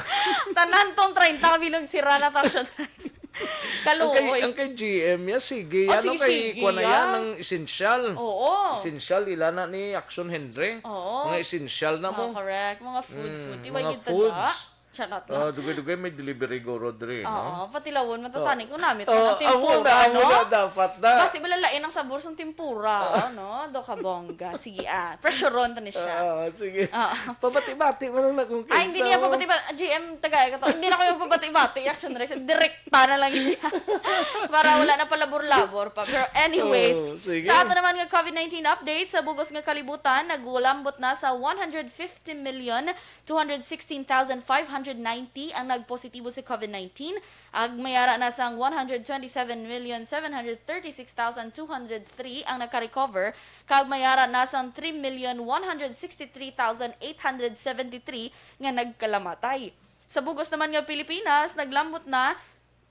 Tanan tong treinta ka bilog, sira na ta siya. Ang kay, Kaluoy. ang kay G M ya, sige, O, ano sige, kay sige, kuwan na ya. yan, ang essential. Oo. Essential, ila na ni Action Henry. Oo. Mga essential na mo. Oh, correct. Mga food, Mm, food. Ti, mga why gid ta foods. da? Charot lang. Oh, dugay-dugay may delivery guro diri, no? Oo, patilawon, matatani ko namit Oh, ang amo tempura, na, amo no? na, dapat na. Basi balalain ang sabor sa tempura, no? Do ka bongga. Sige, ah. Pressuron to ni siya. Ah, sige. Ah. Pabati-bati mo lang na kung Ay, hindi niya kinsa. pabati ba? G M, tagay ka to. Hindi na kayo pabati-bati. Action direction. Direkta na lang niya. Para wala na palabor-labor pa. Pero anyways, Oh, sige. sa ato naman nga COVID nineteen update, sa bugos nga kalibutan, nagulambot na sa one hundred fifty million two hundred sixteen thousand five hundred ninety ang nagpositibo sa COVID nineteen, ag may ara na sang one hundred twenty-seven million seven hundred thirty-six thousand two hundred three ang nakarecover, kag may ara na sang three million one hundred sixty-three thousand eight hundred seventy-three nga nagkalamatay. Sa bugos naman nga Pilipinas, naglambot na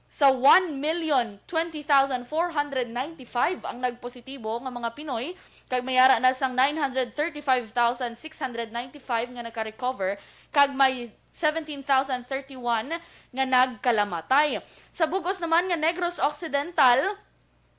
sa one million twenty thousand four hundred ninety-five ang nagpositibo nga mga Pinoy, kag may ara na sang nine hundred thirty-five thousand six hundred ninety-five nga naka-recover, kag may seventeen thousand thirty-one nga nagkalamatay. Sa bugos naman nga Negros Occidental,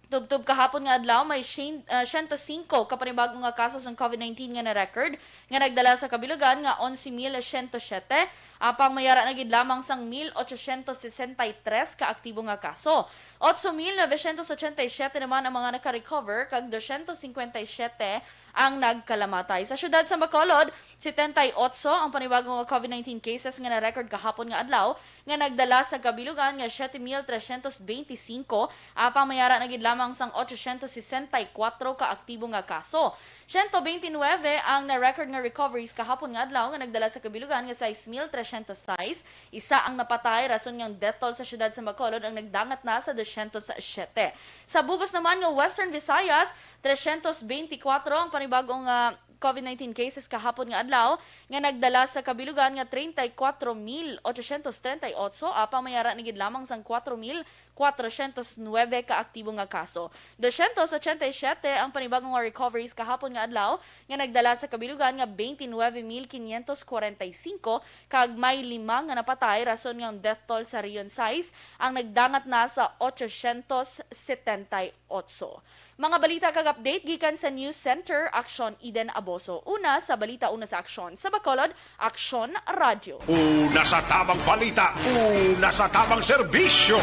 tubtob kahapon nga adlaw, may syen-, ah, siyento singko ka panibag-o nga kaso sang COVID nineteen nga na-record, nga nagdala sa kabilugan nga onse mil siyento siyete, apang may ara na gid lamang sang mil ochocientos sesenta y tres ka aktibo nga kaso. Otso mil novecientos ochenta y siete naman ang mga naka-recover, kag doscientos cincuenta y siete ang nagkalamatay. Sa siyudad sa Bacolod, setenta y ocho ang panibago nga COVID nineteen cases nga na-record kahapon nga adlaw, nga nagdala sa kabilugan nga siete mil trescientos veinticinco, apang may ara na gid lamang sang ochocientos sesenta y kuwatro ka aktibo nga kaso. Siyento beintinuwebe ang na-record nga recoveries kahapon nga adlaw, nga nagdala sa kabilugan nga sais mil trescientos sais. Isa ang napatay, rason nga ang death toll sa siyudad sa Bacolod ang nagdangat na sa doscientos siyete. Sa bugos naman nga Western Visayas, trescientos beintikwatro ang panibag-ong, ah, COVID nineteen cases kahapon nga adlaw, nga nagdala sa kabilugan nga treinta y cuatro mil ochocientos treinta y ocho, apang may ara na gid lamang sang cuatro mil cuatrocientos nuebe ka aktibo nga kaso. Doscientos ochenta y siete ang panibago nga recoveries kahapon nga adlaw, nga nagdala sa kabilugan nga veintinuebe mil quinientos cuarenta y cinco, kag may lima nga napatay, rason nga ang death toll sa Region sais ang nagdangat na sa ochocientos setenta y ocho. Mga balita kag update gikan sa News Center, Aksyon Eden Aboso. Una sa balita, una sa aksyon. Sa Bacolod, Aksyon Radyo. Una sa tabang balita, una sa tabang serbisyo.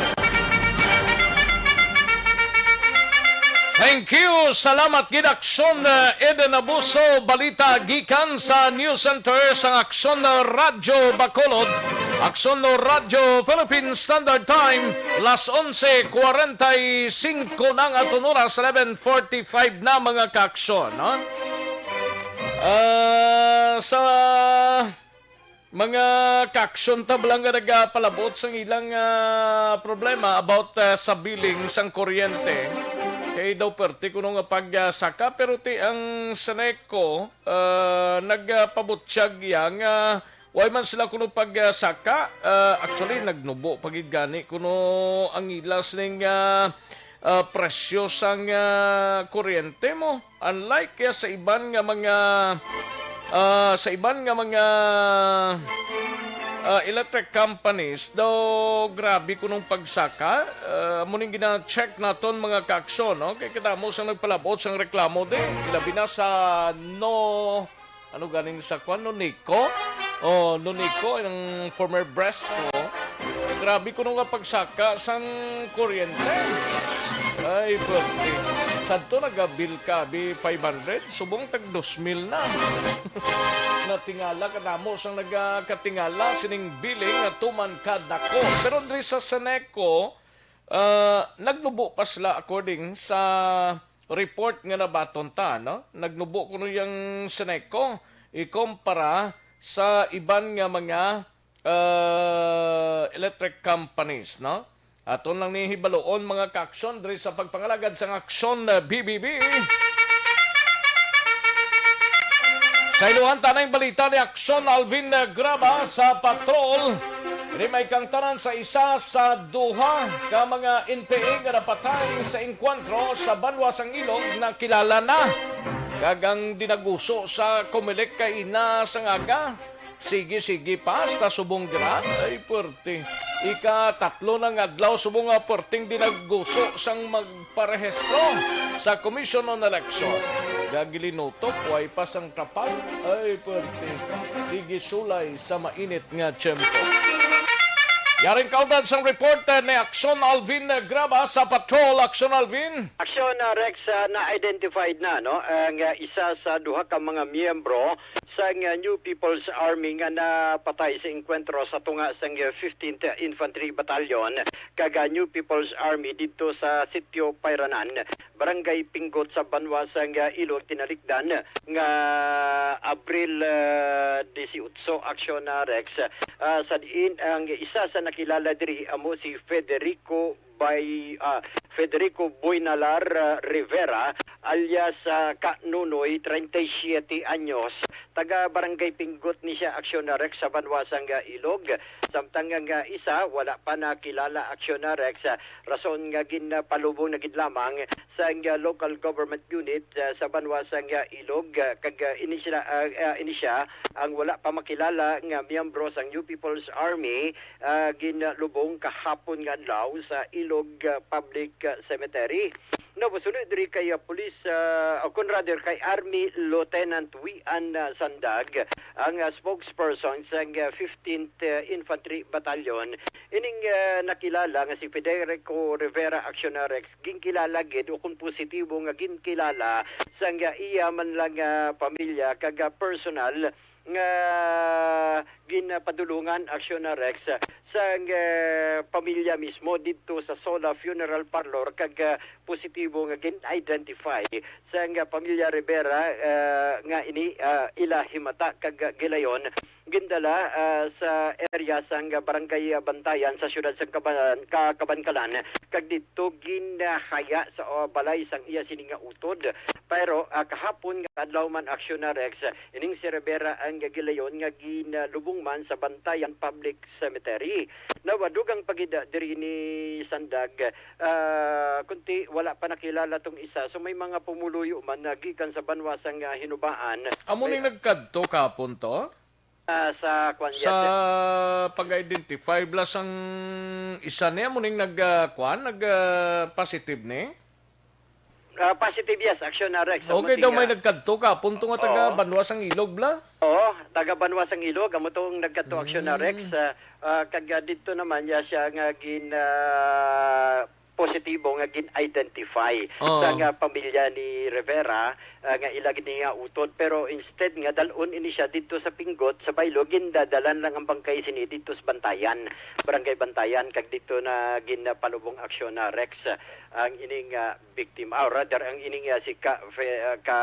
Thank you. Salamat gid, Aksyon, uh, Eden Abuso. Balita gikan sa News Center sang Aksyon, uh, Radyo Bacolod. Aksyon, uh, Radyo Philippine Standard Time, las onse cuarenta y cinco na ang aton oras, eleven forty-five na, mga kaaksyon, no? Ah, sa mga kaaksyon, tab lang nga nagapalabot sang ilang, ah, problema about, ah, sa billing sang kuryente. Kay daw perti kuno nga pagsaka, pero ti ang Seneco, ah, nagpabutyag iya nga way man sila kuno pagsaka. Ah, actually, nagnubo pa gid gani kuno ang ila sining, ah, ah, presyo sang, ah, kuryente mo. Unlike, ah, sa iban nga mga, ah, sa iban nga mga, ah, electric companies, daw grabe kunong pagsaka. Ah, amo ning gina-check naton, mga kaaksyon, no? Kay kadamo sang nagpalabot sang reklamo di, ilabi na sa no, ano ganing sa kwan, Nonico? Oh, Nonico, ang former Bresco. Grabe kuno nga pagsaka sang kuryente. Ay, pwerte. Sadto nagabil ka, bi five hundred, subong tag dos mil na. Natingala, kadamo sang nagakatingala sining billing nga tuman ka dako. Pero diri sa Seneco, ah, nagnubo pa sila, according sa report nga nabaton ta, no? Nagnubo kuno yang Seneco ikumpara sa iban nga mga, ah, electric companies, no? Aton lang ni hibaluon, mga kaaksyon, diri sa pagpangalagad sang Aksyon, ah, B B B. Sa iluhan, tanang balita ni Aksyon Alvin, ah, Graba sa patrol. Ini may kangtanan sa isa sa duha ka mga N P A nga napatay sa engkwentro sa banwa sang Ilog na kilala na. Kag ang dinaguso sa Comelec kaina sang aga, sige-sige pa hasta subong dira. Ay, puwerte. Ika-tatlo na nga adlaw subong nga puwerteng dinaguso sang magparehistro sa Commission on Election. Gagilinutok, way pa sang trapal. Ay, pwerte. Sige, sulay sa mainit nga tiyempo. Yaring kaundan sang reporter ni Aksyon Alvin Graba sa Patrol. Aksyon Alvin. Aksyon, uh, Rex, uh, na-identified na, no, ang, uh, isa sa duha ka mga miyembro sang, uh, New People's Army nga napatay sa engkwentro sa tunga sang, uh, fifteenth Infantry Battalion kag, uh, New People's Army didto sa Sitio Pairanan, Barangay Pinggot sa banwa sang, ah, Ilog, tinalikdan nga Abril, ah, disiotso, Aksyon, ah, Rex, ah, sa diin ang isa sa nakilala diri amo si Federico Bay-, ah, Federico Buinalar, ah, Rivera, alias, ah, Ka Nunoy, treinta y siete anyos, taga Barangay Pinggot ni siya, Aksyon, ah, Rex, sa banwa sang, ah, Ilog. Samtang ang, ah, isa wala pa nakilala, Aksyon, ah, Rex, ah, rason nga ginpalubong na gid lamang sang, ah, local government unit, ah, sa banwa sang, ah, Ilog, ah, kag, ah, ini sila, ah, ah, ini siya ang wala pa makilala nga miyembro sang New People's Army, ah, ginlubong kahapon nga adlaw sa Ilog, ah, Public, ah, Cemetery. Now, masunod diri kay, ah, Police, ah, o kon rather kay Army Lieutenant Wian, ah, Sandag, ang, ah, spokesperson sang, ah, fifteenth, ah, Infantry Battalion. Ining, ah, nakilala nga si Federico Rivera, Aksyon, ah, Rex, ginkilala gid o kung positibo nga ginkilala sang, ah, iya man lang, ah, pamilya kag, ah, personal nga ginpadulungan, Aksyon, ah, Rex, sang, ah, pamilya mismo didto sa Sola Funeral Parlor kag, ah, positibo nga gin-identify sang, ah, pamilya Rivera, ah, nga ini, ah, ila himata kag, ah, gilayon gindala, ah, sa area sang Barangay, ah, Bantayan sa siyudad sang Kaban-, Ka-, Kabankalan, kag didto ginhaya sa, ah, balay sang iya sini nga utod. Pero, ah, kahapon nga adlaw man, Aksyon, ah, Rex, ining si Rivera ang gilayon nga ginlubong man sa Bantayan Public Cemetery. Nawa, dugang pa gid, ah, diri ni Sandag, ah, kunti wala pa nakilala tong isa. So, may mga pumuluyo man nga gikan sa banwa sang, ah, Hinubaan. Amo May ning nagkadto kahapon to? Ah, sa kwan, Sa yes, sir. Pag-identify bala sang isa niya, mo ning nag, ah, kwan, nag, ah, positive ni? Ah, positive, yes, Aksyon, ah, Rex. Okay, daw may nagkadto ka, punto nga taga Oo. Banwa sang Ilog, bla? Oo, taga Banwa sang Ilog, amo tong nagkadto, Aksyon, ah, Rex. Mm. Ah, ah, kag, ah, didto naman niya siya nga gin, ah, positibo nga gin-identify Oo. sa nga pamilya ni Rivera, ah, nga ila gid ni nga utod. Pero instead nga dal-on ini siya didto sa Pinggot, sa Baylo, gindadalan lang ang bangkay sini didto sa Bantayan, Barangay Bantayan, kag didto na ginpalubong, Aksyon, ah, Rex, ang ining, ah, biktima, or rather, ang ining, ah, si Ka-, Fe-, ah, Ka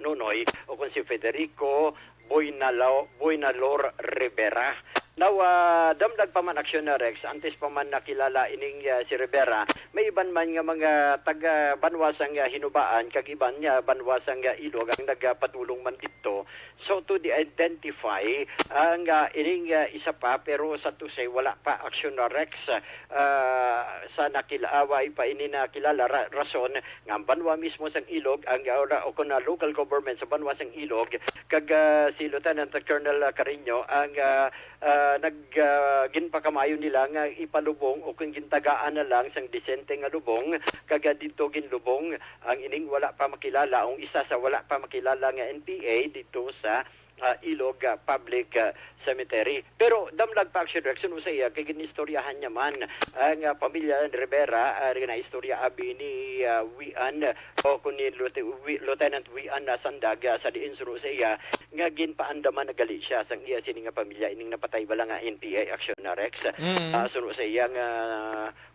Nunoy, o kung si Federico Buynalo-, Buynalor Rivera. Now, ah, damlag pa man, Aksyon, ah, Rex, antes pa man nakilala ining, ah, si Rivera, may iban man nga mga taga banwa sang, ah, Hinubaan, kag iban nga banwa sang, ah, Ilog ang nagapadulong man didto. So, to the identify, ang, ah, ining, ah, isa pa, pero sa to say, wala pa, Aksyon, ah, Rex, ah, sa nakil-, ah, way pa ini nakilala ra-, rason nga ang banwa mismo sang Ilog, ang, ah, o kon, ah, local government sa banwa sang Ilog, kag, ah, si Lieutenant Colonel Carino ang, ah, ah, nag, ah, ginpakamaayo nila nga ipalubong o kung gintagaan na lang sang disente nga lubong, kag, ah, didto ginlubong ang ining wala pa makilala, ang isa sa wala pa makilala nga N P A didto sa, ah, Ilog, ah, Public, ah, Cemetery. Pero damlag pa, Aksyon Rex, suno sa iya, kay ginistoryahan niya man ang, ah, pamilya Rivera, ah, ginaistorya abi ni, ah, Wian, o kun ni Lute-, Wi-, Lieutenant Wian na Sandag, ah, sa diin suno sa iya, nga ginpaandaman na gali siya sang iya sini nga pamilya, ining napatay bala nga N P A, Aksyon, ah, Rex. Mm. Ah, suno sa iya nga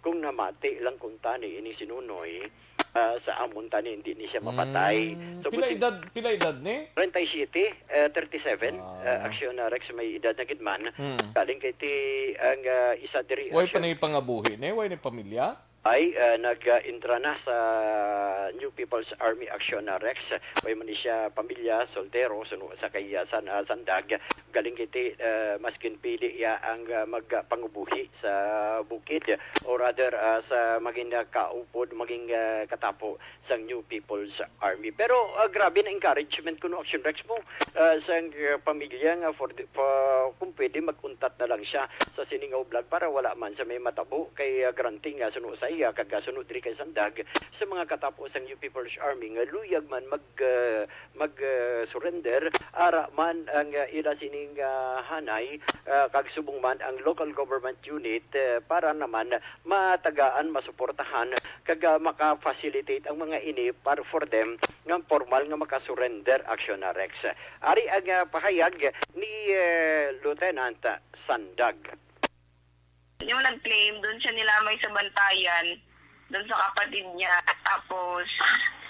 kung namati lang kuntani ini si Nunoy, ah, sa amon tani, hindi ni siya mapatay. Mm, So, pila buti edad, pila edad ni? Treinta y siete, eh, thirty-seven, Wow. eh, Aksyon, ah, Rex, may edad na gid man. Hmm. Galing kay ti ang, ah, isa diri, Way pa Aksyon. ni pangabuhi ni, way ni pamilya? Ay, ah, nag-intra na sa New People's Army, Aksyon, ah, Rex. Way man ni siya pamilya, soltero, suno sa kay, ah, San-, ah, Sandag. Galing kay ti, ah, maskin pili iya ang, ah, magpangubuhi sa bukid, o rather, ah, sa maging, ah, kaupod, maging, ah, katapo sang New People's Army. Pero, ah, grabe na encouragement kuno, Aksyon Rex, mo, ah, sang, ah, pamilya nga for the, pa, kung pwede, mag-untat na lang siya sa sini nga ublag para wala man sa may matabo kay, ah, granting nga suno sa Iya kag kasunod diri kay Sandag sa mga katapo sang U P People's Army nga luyag man mag, ah, mag, ah, surrender, ara man ang, ah, ila sining, ah, hanay, ah, kag subong man ang local government unit, ah, para naman matagaan, masuportahan kag, ah, maka-facilitate ang mga ini para for them nga formal nga maka-surrender, Aksyon na Rex. Ari ang, ah, pahayag ni, eh, Lieutenant Sandag. Yung nag-claim, doon siya nilamay sa Bantayan, doon sa kapatid niya. Tapos,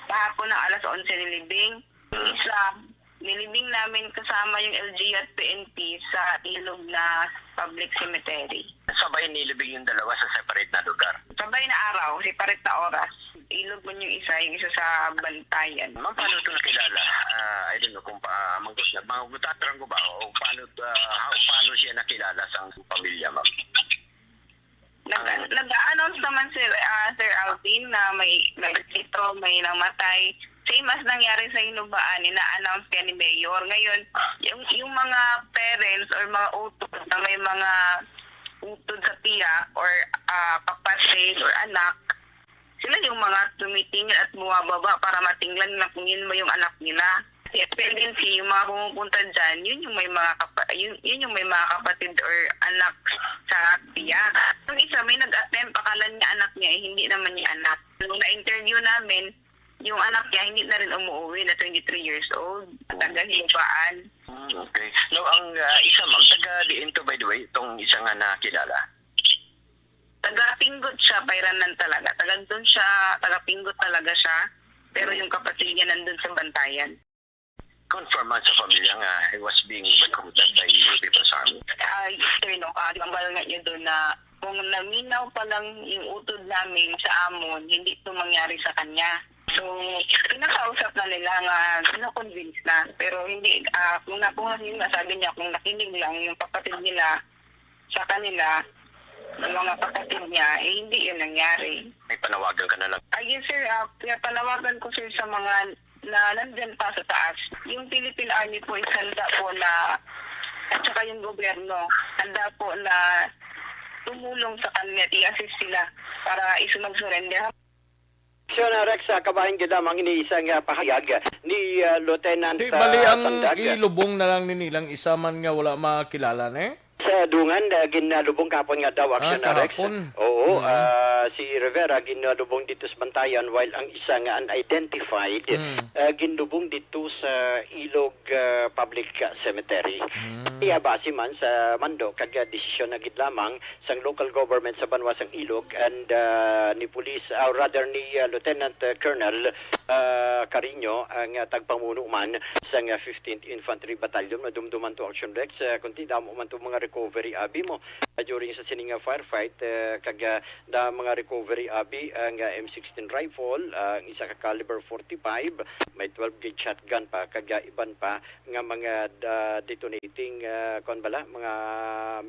kahapon ng alas onse nilibing. Yung isa, nilibing namin kasama yung L G at P N P sa ilog na public cemetery. Sabay nilibing yung dalawa sa separate na lugar. Sabay na araw, separate na oras. Ilog man yung isa, yung isa sa Bantayan. Ma'am, paano ito nakilala? Ah, I don't know kung pa, mangkos na, manggutan ko ba? O paano, ah, how, paano siya nakilala sa pamilya, ma'am? Nag-, nag-a-announce naman si, ah, Sir Alvin na may, may dito, may namatay. Same as nangyari sa Hinubaan, ina-announce ka ni Mayor. Ngayon, yung, yung mga parents or mga utod na may mga utod sa tiya or, ah, kapatid or anak, sila yung mga tumitingin at bumababa para matingnan na kung yun ba yung anak nila. Si F L N C, yung mga pumupunta dyan, yun yung may mga kapa-, yun, yun yung may mga kapatid or anak sa tiya. Yung isa, may nag-attempt, akala niya anak niya, eh, hindi naman niya anak. Nung na-interview namin, yung anak niya, hindi na rin umuwi, na twenty-three years old, taga Hinubaan. Hmm, okay. Now, ang, ah, isa, ma'am, taga diin to, by the way, itong isa nga nakilala? Taga Pinggot siya, Bayranan talaga. Taga doon siya, taga Pinggot talaga siya. Pero yung kapatid niya nandun sa Bantayan. Confirm man sa pamilya nga he was being recruited by you, Tito Sammy? Ah, yes, sir, no. Ah, di ba, ang nga niya doon na kung naminaw pa lang yung utod namin sa amon, hindi ito mangyari sa kanya. So, kinakausap na nila nga na-convince na. Pero hindi, ah, kung nakuha nila, sabi niya, kung nakinig lang yung kapatid nila sa kanila, ng mga kapatid niya, eh, hindi yun nangyari. May panawagan ka na lang? Ah, yes, sir. Ah, kaya panawagan ko, sir, sa mga na nandyan pa sa taas. Yung Philippine Army po is handa po na, at saka yung gobyerno, handa po na tumulong sa kanila at i-assist sila para isu mag-surrender. Aksyon na Rex, ah, kabahin gid lamang ini isang, ah, pahayag ni, ah, Lieutenant, Di bali ah, ang Sandag. Ilubong na lang ni nilang isa man nga wala makilala, ne? Sa dungan, ah, ginalubong kahapon nga daw, Ah, Aksyon na Rex. Kahapon. Oo, Mm. ah, si Rivera ginalubong dito sa Bantayan, while ang isa nga unidentified, Mm. ah, ginlubong dito sa Ilog, ah, Public Cemetery. Mm. Iya base man sa mando kag, ah, desisyon na gid lamang sang local government sa banwa sang Ilog and, ah, ni Police, ah, rather ni, ah, Lieutenant, ah, Colonel, ah, Carino ang, ah, tagpamuno man sang, ah, fifteenth Infantry Battalion. Madumduman to, Action Rex, ah, kundi damo man to mga recovery abi mo, ah, during sa sining, ah, firefight, ah, kag, ah, da mga recovery abi ang, ah, M sixteen rifle, ah, ang isa ka caliber forty-five, may twelve gauge shotgun pa, kag, ah, iban pa nga mga, ah, detonating, ah, kuwan bala, mga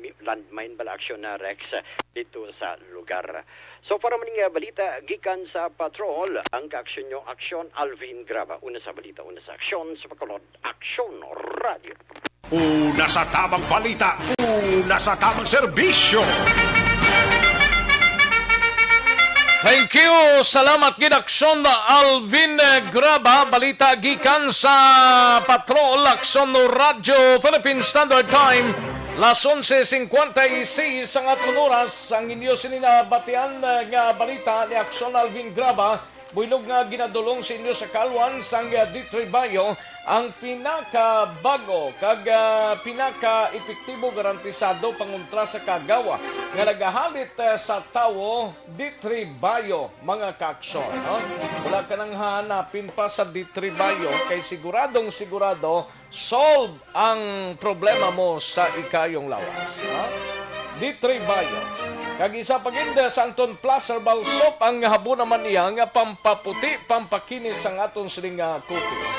mi-, landmine bala, Action na Rex, dito sa lugar. So, para man nga balita, gikan sa patrol, ang kaaksyon nyo, Aksyon Alvin Graba. Una sa balita, una sa aksyon, sa Bacolod, Aksyon Radio. Una sa tamang balita, una sa tamang serbisyo. Thank you. Salamat gid, Aksyon Alvin Graba. Balita gikan sa Patrol, Aksyon Radyo, Philippine Standard Time. Las onse cincuenta y seis ang aton oras. Ang inyo sini nabatian, eh, nga balita ni Aksyon Alvin Graba. Buylog nga ginadulong sa inyo sa kalwan sang, ah, D three Bio, ang pinakabago kag, ah, pinakaepektibo garantisado pangontra sa kagawa nga nagahalit, ah, sa tawo, D three Bio, mga kaaksyon, no? Wala ka nang hahanapin pa sa D three Bio kay siguradong sigurado solve ang problema mo sa ikayong lawas, ha? D three Bio. Kag isa pa gid, Santon Plus Herbal Soap, ang habo naman niya nga pampaputi, pampakinis sang aton siling nga kutis.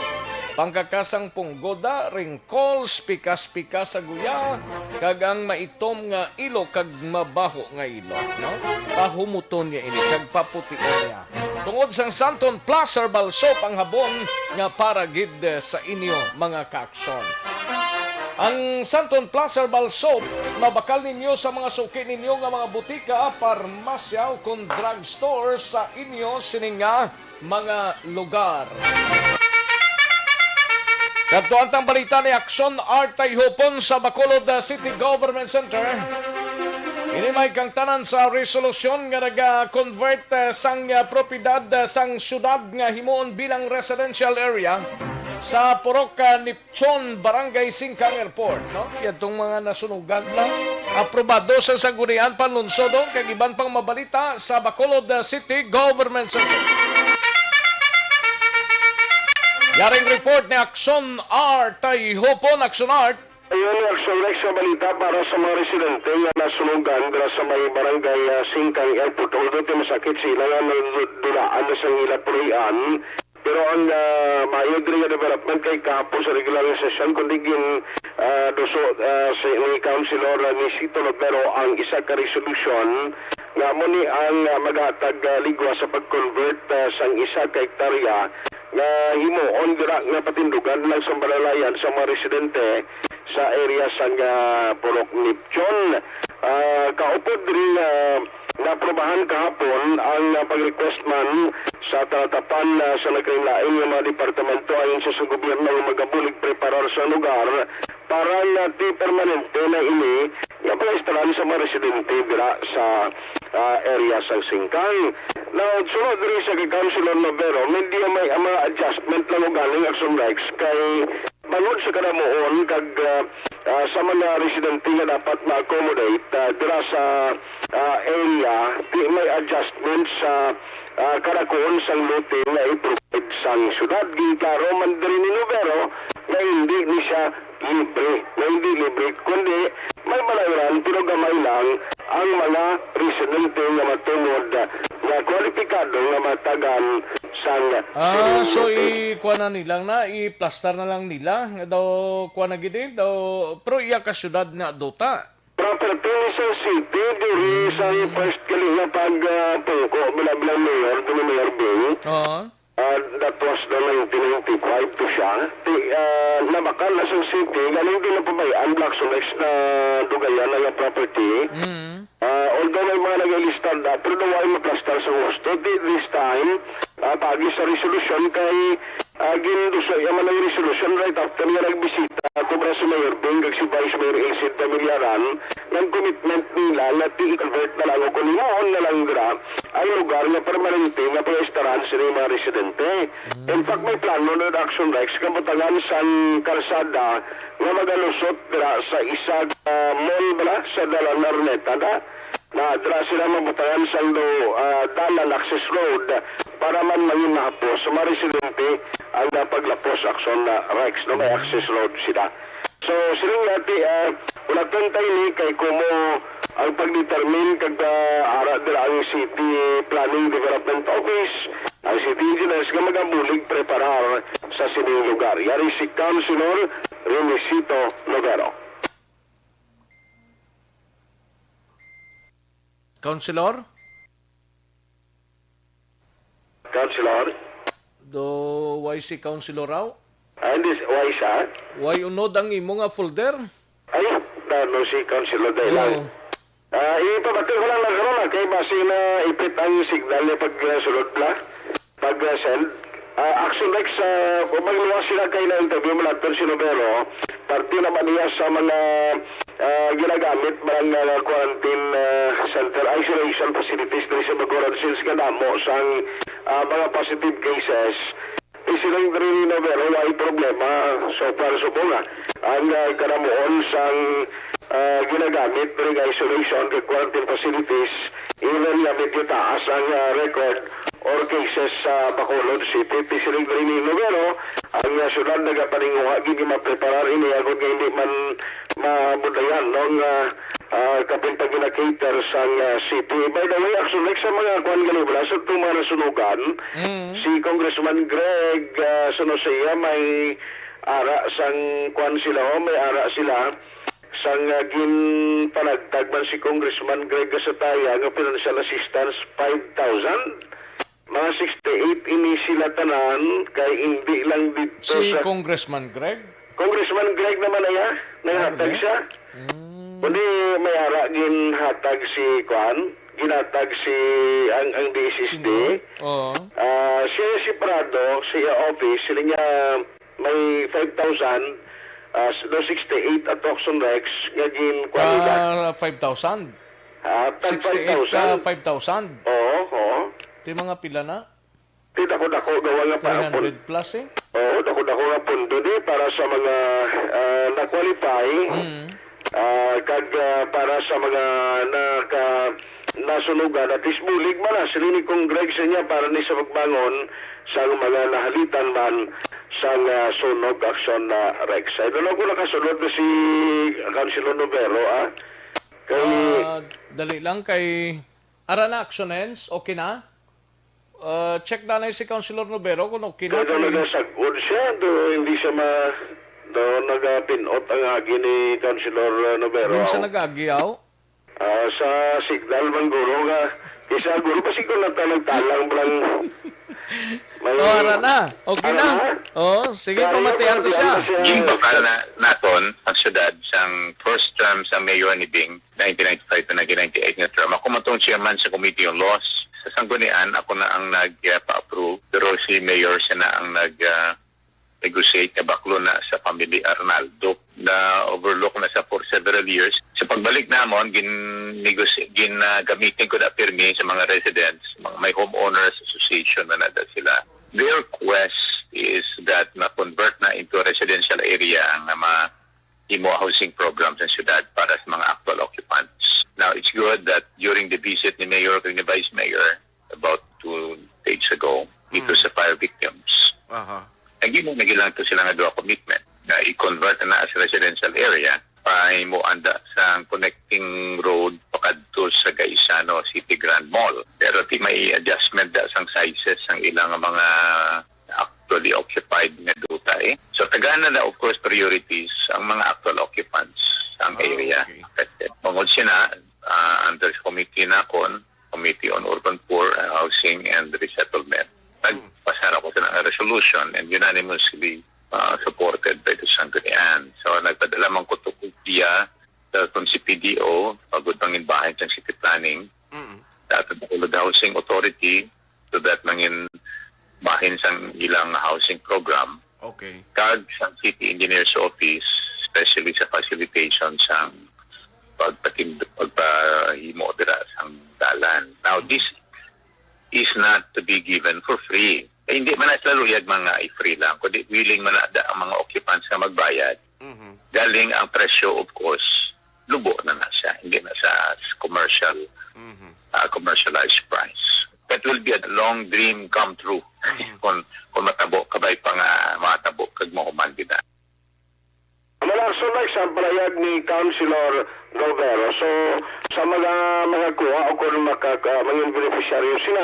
Pangkakasang punggoda, wrinkles, pikas-pikas sa guya, kag ang maitom nga ilok kag mabaho nga ilok, no? Pahumuton niya ini kag paputi niya. Tungod sang Santon Plus Herbal Soap ang habon nga para gid, eh, sa inyo, mga kaaksyon. Ang Santon Plus Herbal Soap mabakal ninyo sa mga suki ninyo nga mga butika, parmasya, o kon drugstore sa inyo sining nga mga lugar. Kadtuan tang balita ni Action Art Tayhupon sa Bacolod, uh, City Government Center. Ini may kangtanan sa resolusyon nga naga-convert, uh, sang, uh, propiedad, uh, sang syudad nga himuon bilang residential area sa Purok, uh, Nipchon, Barangay Singkang Airport, no? Yadtong mga nasunugan lang. Aprobado sa Sangguniang Panlunsod, oh, kag iban pang mabalita sa Bacolod, uh, City Government Center. Yaring report ni Action Art Tayhupon. Action Art. Ayun, Action Rex, sa balita para sa mga residente nga nasunugan dira sa may barangay, ah, Singkang Airport. Although ti masakit sila nga nadulaan na sa ila puloy-an, pero ang, ah, maayo diri nga development kay kahapon sa regular nga sesyon, kundi gin, ah, duso, ah, si, ni Councilor, ah, Nisito Lotero ang isa ka resolusyon nga amo ni ang, ah, maghatag, ah, ligwa sa pag-convert, ah, sang isa ka hektarya nga himuon dira nga patindugan lang sa balalayan sa mga residente sa area sang, ah, Purok Nipchon. Ah, kaupod diri nga naprobahan kahapon ang, ah, pag-request man sa talatapan, ah, sa naglain-lain nga mga departamento ayon sa, sa gobyerno nga magabulig preparar sa lugar para nga ti permanente na ini nga pag-instalan sa mga residente dira sa, ah, area sa Singkang. Now, sunod diri sa kay Councilor Novero, medyo may, ah, mga adjustment lang ugaling, Action Rex, kay bangod sa kadamuon kag, ah, ah, sa mga residente nga dapat ma-accommodate, ah, dira sa, ah, area, di may adjustment sa, ah, kadakuon sang lote nga i-provide sang syudad. Ginklaro man diri ni Novero nga hindi ni siya libre, nga hindi libre, kundi may balayran, pero gamay lang ang mga residente nga matungod nga kwalipikado nga matagan sang Ah, so lote. I-kuha na nilang na, i-plastar na lang nila. Daw, kuha na gid eh, daw, pero iya ka syudad na duta. Property sa city, diri sa first gali nga pag, ah, pungko, bilang, bilang mayor, dili Mayor Bing. Oo. Ah, that was the nineteen ninety-five to siya. Ti, ah, nabakal na sa city, galing din na pabay-an, Black Solex na dugayan na nga property. Mm. Ah, although may mga nag-ilista na, pero daw ay maplastar sa gusto. Di, this time, ah, pagi sa resolusyon kay, ah, ginduso iya man ang resolusyon right after nga nagbisita ako ba si Mayor Bing kag si Vice Mayor Elcid Damilaran, ng commitment nila nga ti-convert na lang o kung himuon na lang dira ang lugar nga permanente nga pag-istaran sa mga residente. In fact, may plano na Action Rex nga butangan sang kalsada nga magalusot dira sa isa ka mall bala sa Dalan Araneta na, na dira sila mabutangan sang do, ah, dalan access road para man mangin mahapos sa mga residente ang, ah, paglapos, Action, ah, Rex, no, may access road sila. So, siling nga ti, ah, wala tong time ni kay kumo ang pagdetermine kag, ah, ara dira ang City Planning Development Office, ang City Engineers nga magabulig preparar sa sining lugar. Yari si Councilor Remisito Lovero. Councilor? Councilor? Do, why si Councilor raw? Ah, hindi, why siya? Why unod ang imo nga folder? Ay, ano si Councilor Daylan? Oo. Ah, ipabati ko lang lang karon, ah, kay basi na ipit ang signal niya pag, ah, sulod pala. Pag, ah, send. Ah, Action Rex, ah, kung magluwas sila kay na-interview mo lang si Novero, parte naman niya sa mga, ah, ginagamit man ang, ah, quarantine, ah, center, isolation facilities diri sa Bacolod since kadamo sang, ah, mga positive cases. Isiling diri ni Novero, way problema so far subong, ah, ang, ah, kanamuon sang, ah, ginagamit diri nga isolation kag quarantine facilities, even nga medyo taas ang, ah, record or cases sa Bacolod City. Isiling diri ni Novero, ang, ah, syudad nagapaninguha gid nga mapreparar ini agod nga hindi man mabudayan, no, nga, ah, kapin pag gina-cater sang, ah, city. By the way, actually, sa mga kuwan gali, wala sa itong mga nasunugan, Mm. si Congressman Greg, ah, sa Nusea, may ara sang kuwan sila, oh, may ara sila sang, ah, ginpanagtag man si Congressman Greg Gasataya nga financial assistance five thousand. Mga sixty-eight ini sila tanan, kay hindi lang dito Si sa Congressman Greg? Congressman Greg naman, iya, naghatag siya. Mm. Kundi may ara ginhatag si, kuan, ginhatag si, ang, ang D S S D. Sino? Oo. Ah, siya si Prado, sa iya office, sila niya may five thousand, ah, s-, no, sixty-eight at Tucson Rex, nga gin-, kuan nila. Ah, five thousand? Ah, tag Sixty-eight ka, five thousand. Five thousand? Oo, oo. Ti mga pila na? Ti dako-dako gawa nga pa-, Three hundred plus, eh. Oo, dako-dako nga pondo ni para sa mga, ah, na-qualify. Mm. Ah, kag, ah, para sa mga naka-, nasunugan, at least bulig man na sila ni Cong Greg sa niya para ni sa pagbangon sa mga nahalitan man sa, ah, sunog aksyon na Rex. I don't know kung nakasunod na si Councilor Novero, ah. Kay Ah, dali lang kay ara na, action ends, okay na? Ah, check na lang si Councilor Novero kung okay na, Pero kung nagasagod siya, do, hindi siya ma-, do, nagapinot ang agi ni Councilor, uh, Novero. Doon sa nag-agi, aw? Ah, sa signal man guro nga, kisa guro pa siguro nagtalang-talang lang. May Oh, ara na. Okay Ara na. na? Oh, sige, Kaya pamatian ko pamatian siya. ko siya. Ginbakal na naton ang syudad sang first term sa mayor ni Bing, nineteen ninety-five to nineteen ninety-eight nga term. Ako man tong chairman sa Committee on Laws. Sa sanggunian, ako na ang nag, ah, pa-approve. Pero si Mayor siya na ang nag, ah, negotiate nga baklo na sa family Arnaldo. Na-overlook na sa for several years. Sa pagbalik namon, gin-, negosy-, gin-, ah, gamitin ko na pirmi sa mga residents, mga may homeowners association na nada sila. Their quest is that ma-convert na into a residential area ang mga imo housing program sa syudad para sa mga actual occupants. Now, it's good that during the visit ni Mayor kag ni Vice Mayor about two days ago, dito Mm. sa fire victims, Aha. nag-imo na lang to sila nga duha commitment na i-convert na as residential area, pahimo anda sang connecting road pakadto sa Gaisano City Grand Mall. Pero ti may adjustment da sang sizes sang ilang mga actually occupied nga duta, eh. So, tagana na, of course, priorities ang mga actual occupants sang Ah, area okay. affected. Tungod sina, ah, under committee nakon, Committee on Urban Poor, uh, Housing and Resettlement. Hmm. Nagpasar ako sa nga resolution and unanimously, uh, supported by the Sanggunian. So, nagpadala man ko to kopya sa kung C P D O, pagod pangin bahin sa City Planning, Mm. sa aton Bacolod Housing Authority, so that mangin bahin sang ilang housing program, Okay. kag sang City Engineer's Office, especially sa facilitation sang pagpatind-, pagpahimo dira sang dalan. Now, this is not to be given for free. Eh, hindi man na sila luyag mga i-free lang, kundi willing man na da ang mga occupants nga magbayad. Mhm. Galing ang presyo, of course, lubo na na siya. Hindi na sa commercial, Mhm. ah, commercialized price. That will be a long dream come true Mhm. kung, kung matabo, kabay pa nga matabo kag mahuman gid na. Malason na sa pahayag ni Councilor Robero. So, sa mga, mga kuha o kung maka-, ka-, mga beneficiaryo sila,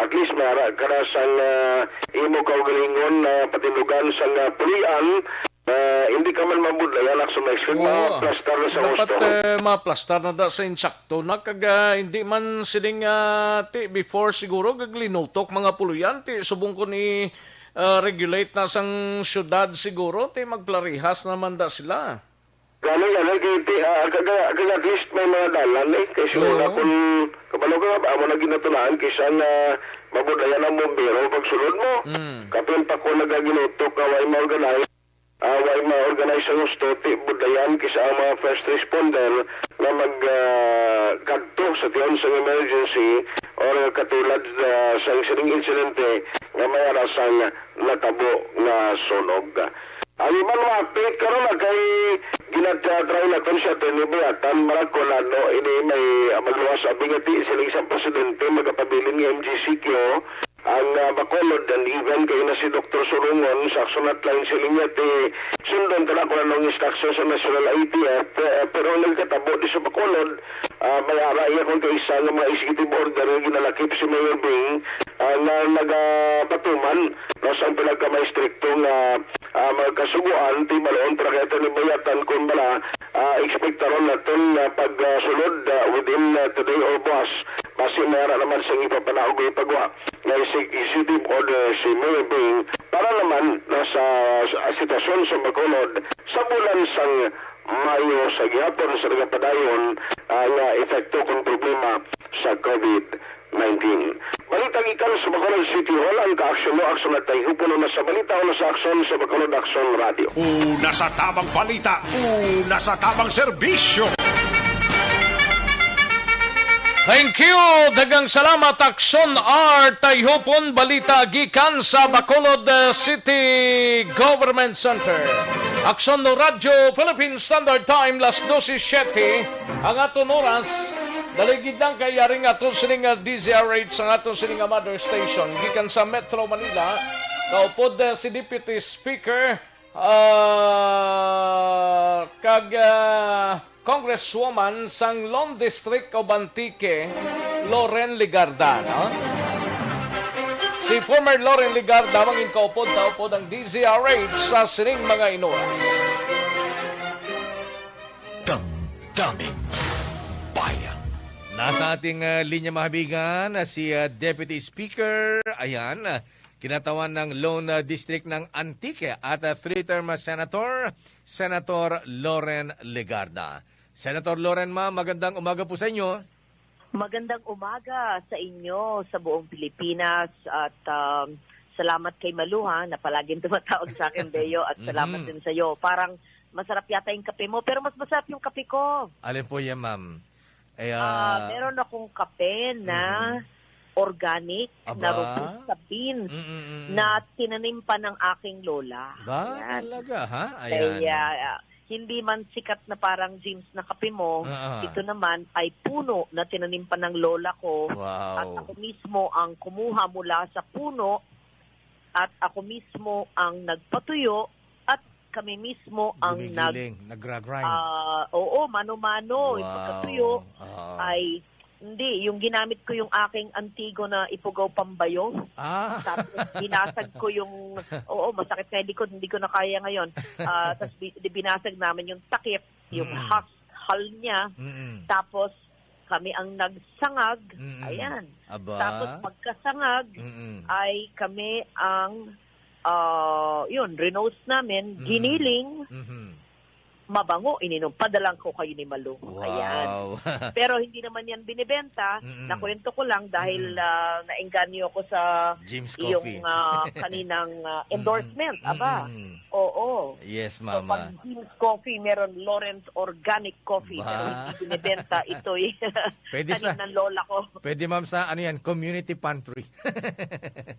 at least mara ka na sang, ah, imo kaugalingon na patindugan sang, ah, pulian, ah, hindi ka man mabudlayan, Action Mike, kag Oo. maplastar na sa Dapat, husto. eh, maplastar na da sa insakto na, kag, ah, hindi man sining, ah, ti, before siguro, gag linutok mga puloyan, ti, subong ko ni, ah, regulate na sang syudad siguro, ti, magklarihas naman da sila. Gani, gani, kay ti, ah, kaga, kaga at least may mga dalan, eh. Kay siguro Oo. na kung kabalo ka nga, amo na ginatulaan, kaysa na mabudlayan ang bombero pagsulod mo. Mm. Kapin pa ko nagaginutok nga way ma-organize, ah, way ma-organize ang husto, ti budlayan, kaysa ang mga first responder na mag, ah, kadto sa tiyon sang emergency or katulad, ah, sa sining insidente nga may arasang natabo nga sunog. Ang iban nga update karon na kay ginatry naton si Attorney Bayatan, Marag, kung ano ini may, ah, magluwas abi nga ti siling sa presidente magapabilin nga M G C Q ang, ah, Bacolod, and even kay na si Doktor Surungon sa Action Hotline, siling niya ti sundon ka na kung anong instruction sa National I T F, eh, pero ang nagkatabo di sa Bacolod, ah, may ara iya kung kaisa nga mga executive order nga ginalakip si Mayor Bing, ah, nga nagabatuman, no, sa pinagkamaistrikto nga, ah, mga kasugoan, ti baloon para kay Attorney Bayatan kung bala, ah, ekspektaron naton nga pagsulod, ah, within, ah, today or buwas. Basi may ara naman sa ipapanaog o ipagawa nga executive order si Mayor Bing Para naman na sa, sa sitwasyon sa Bacolod sa bulan sang Mayo sa gihapon sa nagapadayon, ah, nga epekto kung problema sa COVID nineteen. Balita gikan sa Bacolod City Hall, ang kaaksyon mo, aksyon at tayhupon. Una sa balita, una sa aksyon sa Bacolod Aksyon Radio. Una sa tamang balita, una sa tamang serbisyo. Thank you. Daghang salamat, Aksyon R. Tayhupon, balita gikan sa Bacolod, uh, City Government Center. Aksyon no Radyo Philippine Standard Time, las dose siete ang aton oras. Daligid lang kay yari nga aton sining, uh, D Z R H ang aton sining nga mother station. Gikan sa Metro Manila, kaupod, uh, si Deputy Speaker, uh, kag, uh, Congresswoman sang Lone District of Antique, Loren Legarda, no? Si former Loren Legarda mangin kaupod-taupod ang D Z R H sa sining mga inuras. Damdaming Bayan. Nasa ating, ah, linya, mga kaibigan, ah, si, ah, Deputy Speaker, ayan, ah, kinatawan ng Lone, ah, District ng Antique at, ah, three-term, ah, Senator, Senator Loren Legarda. Senator Loren, ma'am, magandang umaga po sa inyo. Magandang umaga sa inyo, sa buong Pilipinas, at, um, salamat kay Malu, ha, na palaging tumatawag sa akin, Beo, at salamat Mhm. din sa iyo. Parang masarap yata yung kape mo, pero mas masarap yung kape ko. Alin po yan, ma'am? Ay, Ah, ah, meron akong kape na Mhm. organic, na Aba. robusta beans, Mm, mm, mm, mm. na tinanim pa ng aking lola. Ba, Yan. talaga, ha? Ayan. Kaya, ah, hindi man sikat na parang James na kape mo, Ah, ah. ito naman ay puno na tinanim pa ng lola ko. Wow. At ako mismo ang kumuha mula sa puno, at ako mismo ang nagpatuyo, at kami mismo ang nag-, Gumigiling, nagra-grind. ah, oo, mano-mano, yung Wow. pagkatuyo Ah. ay, hindi, yung ginamit ko yung aking antigo na Ifugao Pambayo. Ah. Tapos binasag ko yung, oo, masakit nga yung likod, hindi ko na kaya ngayon. Ah, tas bi-, di, binasag namin yung takip, yung Mm. has-, hal niya. Mm-mm. Tapos kami ang nagsangag. Mm-mm. Ayan. Aba. Tapos pagkasangag Mm-mm. ay kami ang, ah, yun, rinost namin, Mm-mm. giniling, Mhm. mabango, ininom. Padala ko kayo ni Malu. Ayan. Wow. Pero hindi naman yan binibenta. Mm-mm. Nakwento ko lang dahil, Mm-mm. ah, naengganyo ako sa James iyong, Coffee. ah, kaninang, ah, Mm-mm. endorsement. Aba, Mm-mm. oo. Yes, So, mama. pag James Coffee, meron Lawrence Organic Coffee, pero Ba? hindi binibenta. Ito'y Pwede sa, tanim ng lola ko. Pwede, ma'am, sa ano yan, community pantry.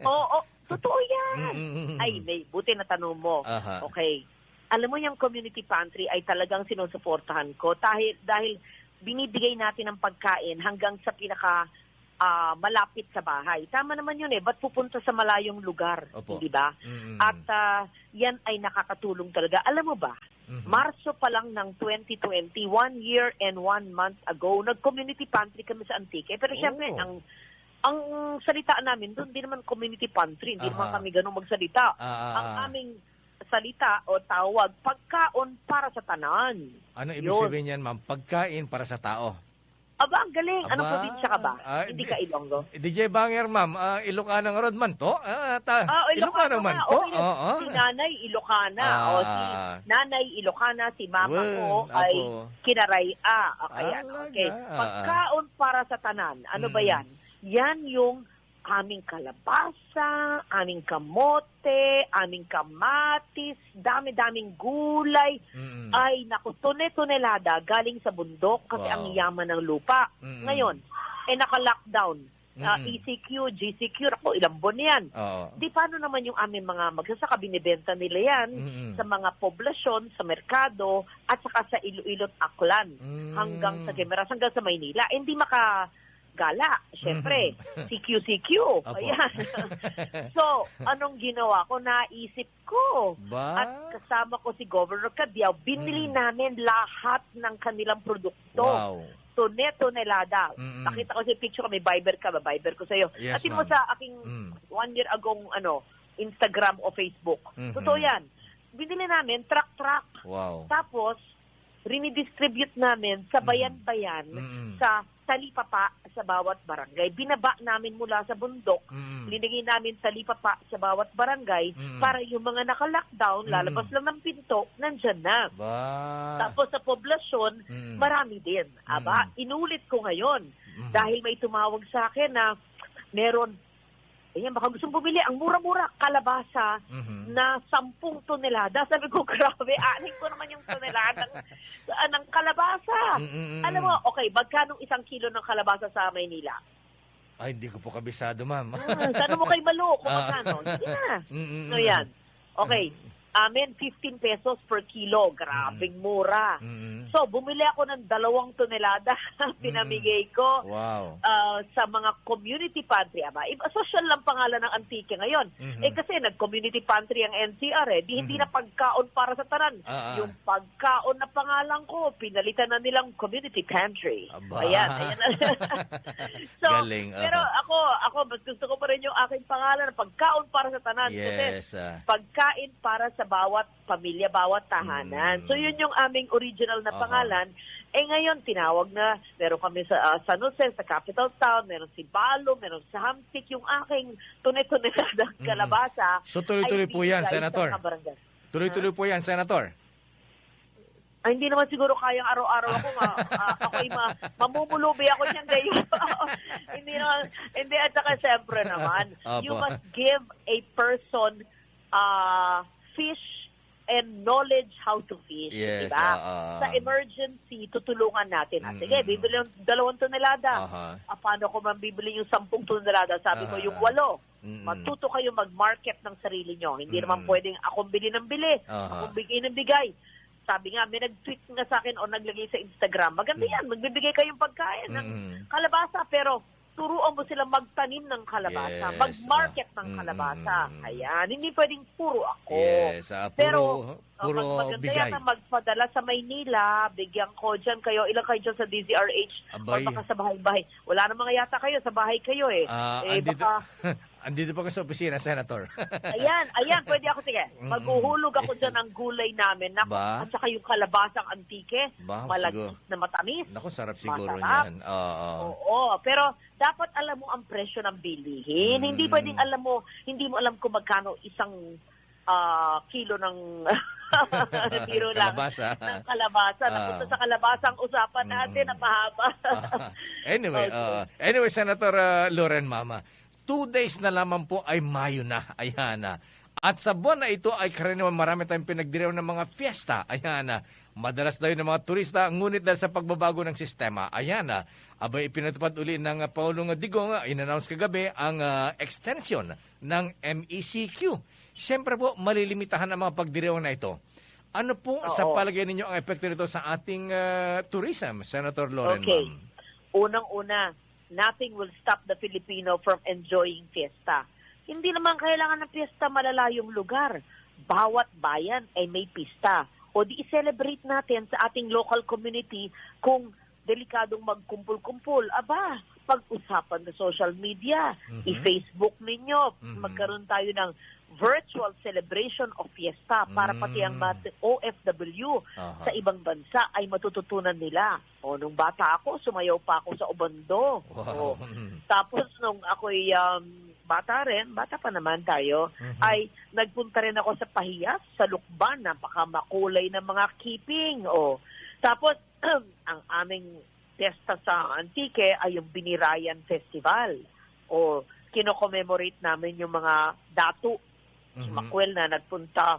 Oo, totoo yan. Mm-mm. Ay, may, buti na tanong mo. Aha. Okay. Alam mo, yung community pantry ay talagang sinusuportahan ko dahil, dahil binibigay natin ang pagkain hanggang sa pinaka, ah, malapit sa bahay. Tama naman yun eh. Ba't pupunta sa malayong lugar? Opo. Hindi ba? Mm-mm. At, ah, yan ay nakakatulong talaga. Alam mo ba, Mhm. Marso pa lang ng twenty twenty, one year and one month ago, nag-community pantry kami sa Antique. Pero syempre, Oh. ang, ang salita namin doon, di naman community pantry, hindi naman Aha. kami ganun magsalita. Ah, ah, Ang ah. aming salita o tawag, pagkaon para sa tanan. Ano ibig Yun. sabihin yan, ma'am? Pagkain para sa tao? Aba, ang galing. Anong Aba, probinsya ka ba? ah, Hindi di-, ka Ilonggo? D J Banger, ma'am. Ah, Ilocana nga rod man to. Ah, ta-, Ah, Ilocana Ilocana man nga. to. Okay, Oo. si Nanay Ilocana. O, si Ah. Nanay Ilocana, si Mama Wen, ko ay apo. Kinaray-a. Okay, yan. Okay. Talaga. Pagkaon para sa tanan. Ano ba Mm. yan? Yan yung aming kalabasa, aming kamote, aming kamatis, dami-daming gulay. Mm. Ay, naku, tone-tonelada galing sa bundok kasi Wow. ang yaman ng lupa. Mm. Ngayon, eh, naka-lockdown. Ah, Mm. E C Q, G C Q, naku, ilang buwan yan. Oo. Di paano naman yung aming mga magsasaka, binibenta nila yan Mm-mm. sa mga poblasyon, sa merkado, at saka sa Iloilo at Aklan, Mm. hanggang sa Guimaras, hanggang sa Maynila. Eh, hindi makagala, syempre. Mm. C Q C Q. Apo. Ayan. So, anong ginawa ko? Naisip ko. Ba? At kasama ko si Governor Cadiao, binili Mm. namin lahat ng kanilang produkto. Wow. Tone-tonelada. Mm-mm. Nakita ko si picture, may Viber ka, ba-Viber ko sa'yo. Yes, Atin mo ma'am. sa aking Mm. one year agong, ano, Instagram o Facebook. Mhm. Totoo yan. Binili namin, truck-truck. Wow. Tapos, rinidistribute namin sa Mhm. bayan-bayan Mm. sa talipapa sa bawat barangay. Binaba namin mula sa bundok, Mm. linagay namin talipapa sa bawat barangay Mm. para yung mga naka-lockdown, Mm. lalabas lang ng pinto, nandyan na. Ba? Tapos sa poblasyon, Mm. marami din. Aba, Mm. inulit ko ngayon. Mm. Dahil may tumawag sa akin na meron, ayan, baka gusto mong bumili, ang mura-mura, kalabasa Mhm. na sampung tonelada. Sabi ko, "Grabe, anin ko naman yung toneladang, ah, ng kalabasa." Mm, mm, Alam mo, mm. okay, magkano isang kilo ng kalabasa sa Maynila? Ay, hindi ko po kabisado, ma'am. Hmm, tanong mo kay Malo kung Ah. magkano. Sige na. Mm, mm, So, mm. yan. Okay. Mm. Amin, fifteen pesos per kilo. Grabing Mm. mura. Mm. So, bumili ako ng dalawang tonelada. Mm. Pinamigay ko, Wow. ah, sa mga community pantry. Aba, iba, social lang pangalan ng Antique ngayon. Mhm. Eh, kasi nag-community pantry ang N C R eh. Di, hindi Mhm. na pagkaon para sa tanan. Ah, ah. Yung pagkaon na pangalan ko, pinalitan na nilang community pantry. Aba. Ayan, ayan. So, Galing, pero aha. ako, ako, mas gusto ko pa rin yung aking pangalan, pagkaon para sa tanan. Kasi Yes, ah. pagkain para sa bawat pamilya, bawat tahanan. Mm. So, yun yung aming original na Aha. pangalan. Eh, ngayon, tinawag na, meron kami sa, ah, San Jose, sa capital town, meron si Balo, meron sa Hamtic, yung aking tunay-tunay na Mm. kalabasa So, tuloy-tuloy ay po yan, binibigay sa Senator. mga barangay. Tuloy-tuloy Ha? po yan, Senator. Ay, hindi naman siguro kayang araw-araw ako ma-, ah, ako'y ma-, mamumulubi ako niyan, gayo. Hindi naman, hindi, at saka siyempre naman, Opo. you must give a person, ah, fish and knowledge how to fish, Yes, di ba? ah, ah. Sa emergency, tutulungan natin. Ah, sige, Mm-mm. bibili ng dalawang tonelada. Aha. Ah, paano ko man bibili yung sampung tonelada? Sabi ko, Aha. yung walo. Mm-mm. Matuto kayo mag-market ng sarili nyo. Hindi naman Mm-mm. pwedeng akong bili ng bili, Aha. akong bigay ng bigay. Sabi nga, may nag-tweet nga sa akin o naglagay sa Instagram, "Maganda Mm. yan, magbibigay kayong pagkain ng Mm. kalabasa, pero turuan mo sila magtanim ng kalabasa, Yes, mag-market ah. ng Mm, kalabasa." mm, mm. Ayan, hindi pwedeng puro ako. Yes, ah, Pero, puro, oh, puro mag-, maganda bigay. yata magpadala sa Maynila, bigyan ko dyan kayo. Ilan kayo dyan sa D Z R H? Or Abay. baka sa bahay-bahay? Wala na mga yata kayo, sa bahay kayo eh. Ah, Eh, andito, baka andito pa ka sa opisina, Senator. Ayan, ayan, pwede ako, sige. Mm-mm. Maghuhulog ako dyan ng gulay namin. Naku, Ba? at saka yung kalabasang Antique, Ba, malagkit siguro. na matamis. Naku, sarap siguro Masarap. niyan. Oo. Oo, pero dapat alam mo ang presyo ng bilihin. Hindi Mm. pwedeng alam mo, hindi mo alam kung magkano isang, ah, kilo ng, biro lang, Kalabasa. ng kalabasa. Ah. Napunta sa kalabasa ang usapan natin, Mm. napahaba. Ah. Anyway, Okay. uh, anyway, Senator, uh, Loren, Mama, two days na lamang po ay Mayo na. Ayan na. At sa buwan na ito ay karaniwan marami tayong pinagdiriwang ng mga fiesta. Ayan na. Madalas daw yung mga turista, ngunit dahil sa pagbabago ng sistema, ayan na. Abay, ipinatupad uli ng, uh, Pangulong Digong, uh, in-announce kagabi ang, uh, extension ng M E C Q. Siyempre po, malilimitahan ang mga pagdiriwang na ito. Ano po sa Oo. palagay ninyo ang epekto nito sa ating, uh, tourism, Senator Loren, Okay. ma'am? Unang-una, nothing will stop the Filipino from enjoying fiesta. Hindi naman kailangan ng fiesta malalayong lugar. Bawat bayan ay may pista. O di i-celebrate natin sa ating local community kung delikadong magkumpul-kumpul. Aba, pag-usapan sa social media, Mhm. i-Facebook ninyo, Mhm. magkaroon tayo ng virtual celebration of fiesta para pati ang Mm. mga O F W Aha. sa ibang bansa ay matututunan nila. O, nung bata ako, sumayaw pa ako sa Obando. Wow. O, tapos nung ako'y, um, bata rin, bata pa naman tayo, Mhm. ay nagpunta rin ako sa Pahias, sa Lukban, napakamakulay ng mga keeping. O, tapos, ang aming piyesta sa Antique ay yung Binirayan Festival. O, kino-commemorate namin yung mga datu. Mhm. Makwel na nagpunta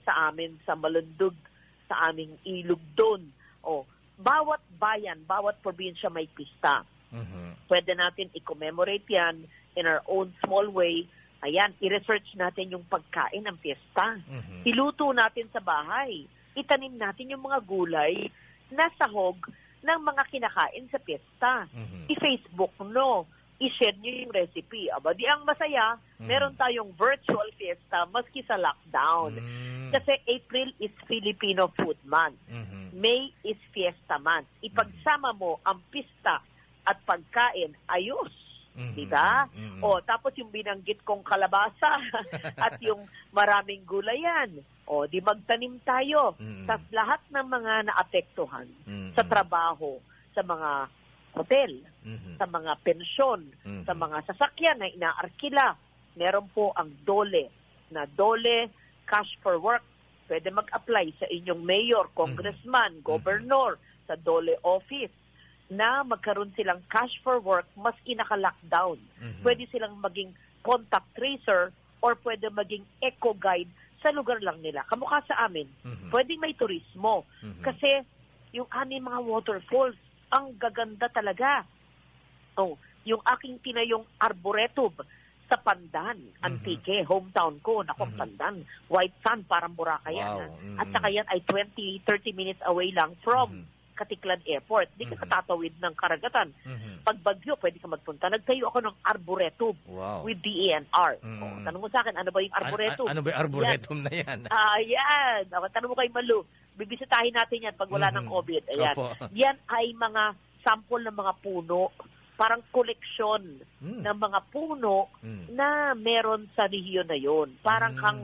sa amin sa Malundog, sa aming ilog doon. O, bawat bayan, bawat probinsya may pista. Mhm. Pwede natin i-commemorate yan in our own small way. Ayan, i-research natin yung pagkain ng piyesta. Mhm. Iluto natin sa bahay. Itanim natin yung mga gulay na sahog ng mga kinakain sa piyesta. Mhm. I-Facebook, no? I-share nyo yung recipe. Aba, di ang masaya, Mhm. meron tayong virtual fiesta maski sa lockdown. Mm. Kasi April is Filipino Food Month. Mhm. May is Fiesta Month. Ipagsama mo ang pista at pagkain, ayos. Mhm. Di ba? Mhm. O, tapos yung binanggit kong kalabasa at yung maraming gulayan. O, di magtanim tayo Mm. sa lahat ng mga naapektuhan Mm. sa trabaho, sa mga hotel, Mhm. sa mga pensyon, Mhm. sa mga sasakyan na inaarkila. Meron po ang DOLE, na DOLE Cash for Work. Pwede mag-apply sa inyong mayor, Mhm. congressman, Mhm. governor, sa DOLE office na magkaroon silang cash for work maski naka-lockdown. Mhm. Pwede silang maging contact tracer or pwede maging eco guide sa lugar lang nila. Kamukha sa amin, Mhm. pwedeng may turismo. Mhm. Kasi yung aming mga waterfalls, ang gaganda talaga. Oh, yung aking tinayong arboretum sa Pandan, Mhm. Antique, hometown ko. Nako, Mhm. Pandan, white sand, parang Boracay yan, Wow. ah. At Mm. saka yan ay twenty, thirty minutes away lang from Mhm. Katiklan Airport. Di ka Mhm. katatawid ng karagatan. Mhm. Pag bagyo, pwede ka magpunta. Nagtayo ako ng arboretum Wow. with D E N R. Mm. Oh, tanong mo sa akin, ano ba yung An-, arboretum? an-, ano ba yung Yan. arboretum na yan? Ah, yan. Ako, tanong mo kay Malu. Bibisitahin natin yan pag wala ng Mhm. COVID. Ayan. Opo. Yan ay mga sample ng mga puno. Parang koleksyon Mm. ng mga puno Mm. na meron sa rehiyon na yun. Parang Mm. kang,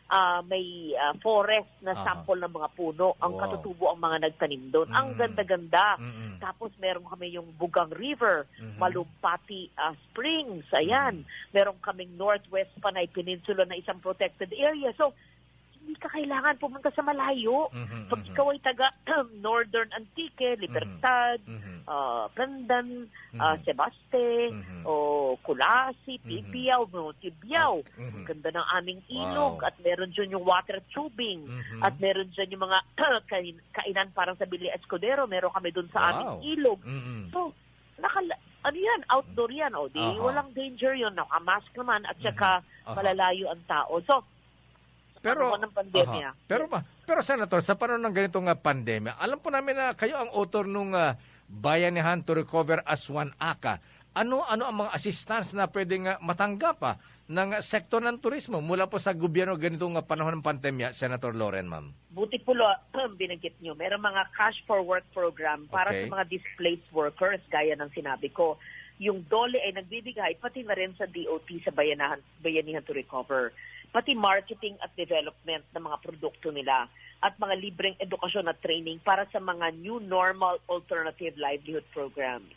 ah, may, ah, forest na Aha. sample ng mga puno. Ang Wow. katutubo ang mga nagtanim doon. Ang Mm. ganda-ganda. Mm-mm. Tapos meron kami yung Bugang River, Mhm. Malumpati, ah, Springs. Ayan. Mm. Meron kaming Northwest Panay Peninsula na isang protected area. So, hindi ka kailangan pumunta sa malayo. Mhm, Pag mhm. ikaw ay taga Northern Antique, Mhm. Libertad, Mhm. ah, Pandan, ah, Mhm. Sebaste, Mhm. o Culasi, Mhm. Tibiao, no, Tibiao. Ah, mhm. Ang ganda ng aming ilog Wow. at meron dyan yung water tubing Mhm. at meron dyan yung mga kain-, kainan parang sa Villa Escudero. Meron kami dun sa aming Wow. ilog. Mhm. So, nakala-, ano yan? Outdoor yan. O, di, Aha. walang danger yun. Naka-mask naman at Mhm. saka Aha. malalayo ang tao. So, Pero, panahon ng pandemya. aha. Pero Yes. ma-, pero, Senator, sa panahon ng ganito nga pandemya, alam po namin na kayo ang author nung, ah, Bayanihan to Recover as One Act, ah. Ano, ano ang mga assistance na pwedeng, ah, matanggap, ah, ng sektor ng turismo mula po sa gobyerno ganito nga panahon ng pandemya, Senator Loren, ma'am? Buti po lo, binanggit nyo, merong mga cash for work program para Okay. sa mga displaced workers, gaya ng sinabi ko. Yung DOLE ay nagbibigay, pati na rin sa D O T sa Bayanahan, Bayanihan to Recover. Pati marketing at development ng mga produkto nila at mga libreng edukasyon at training para sa mga new normal alternative livelihood programs.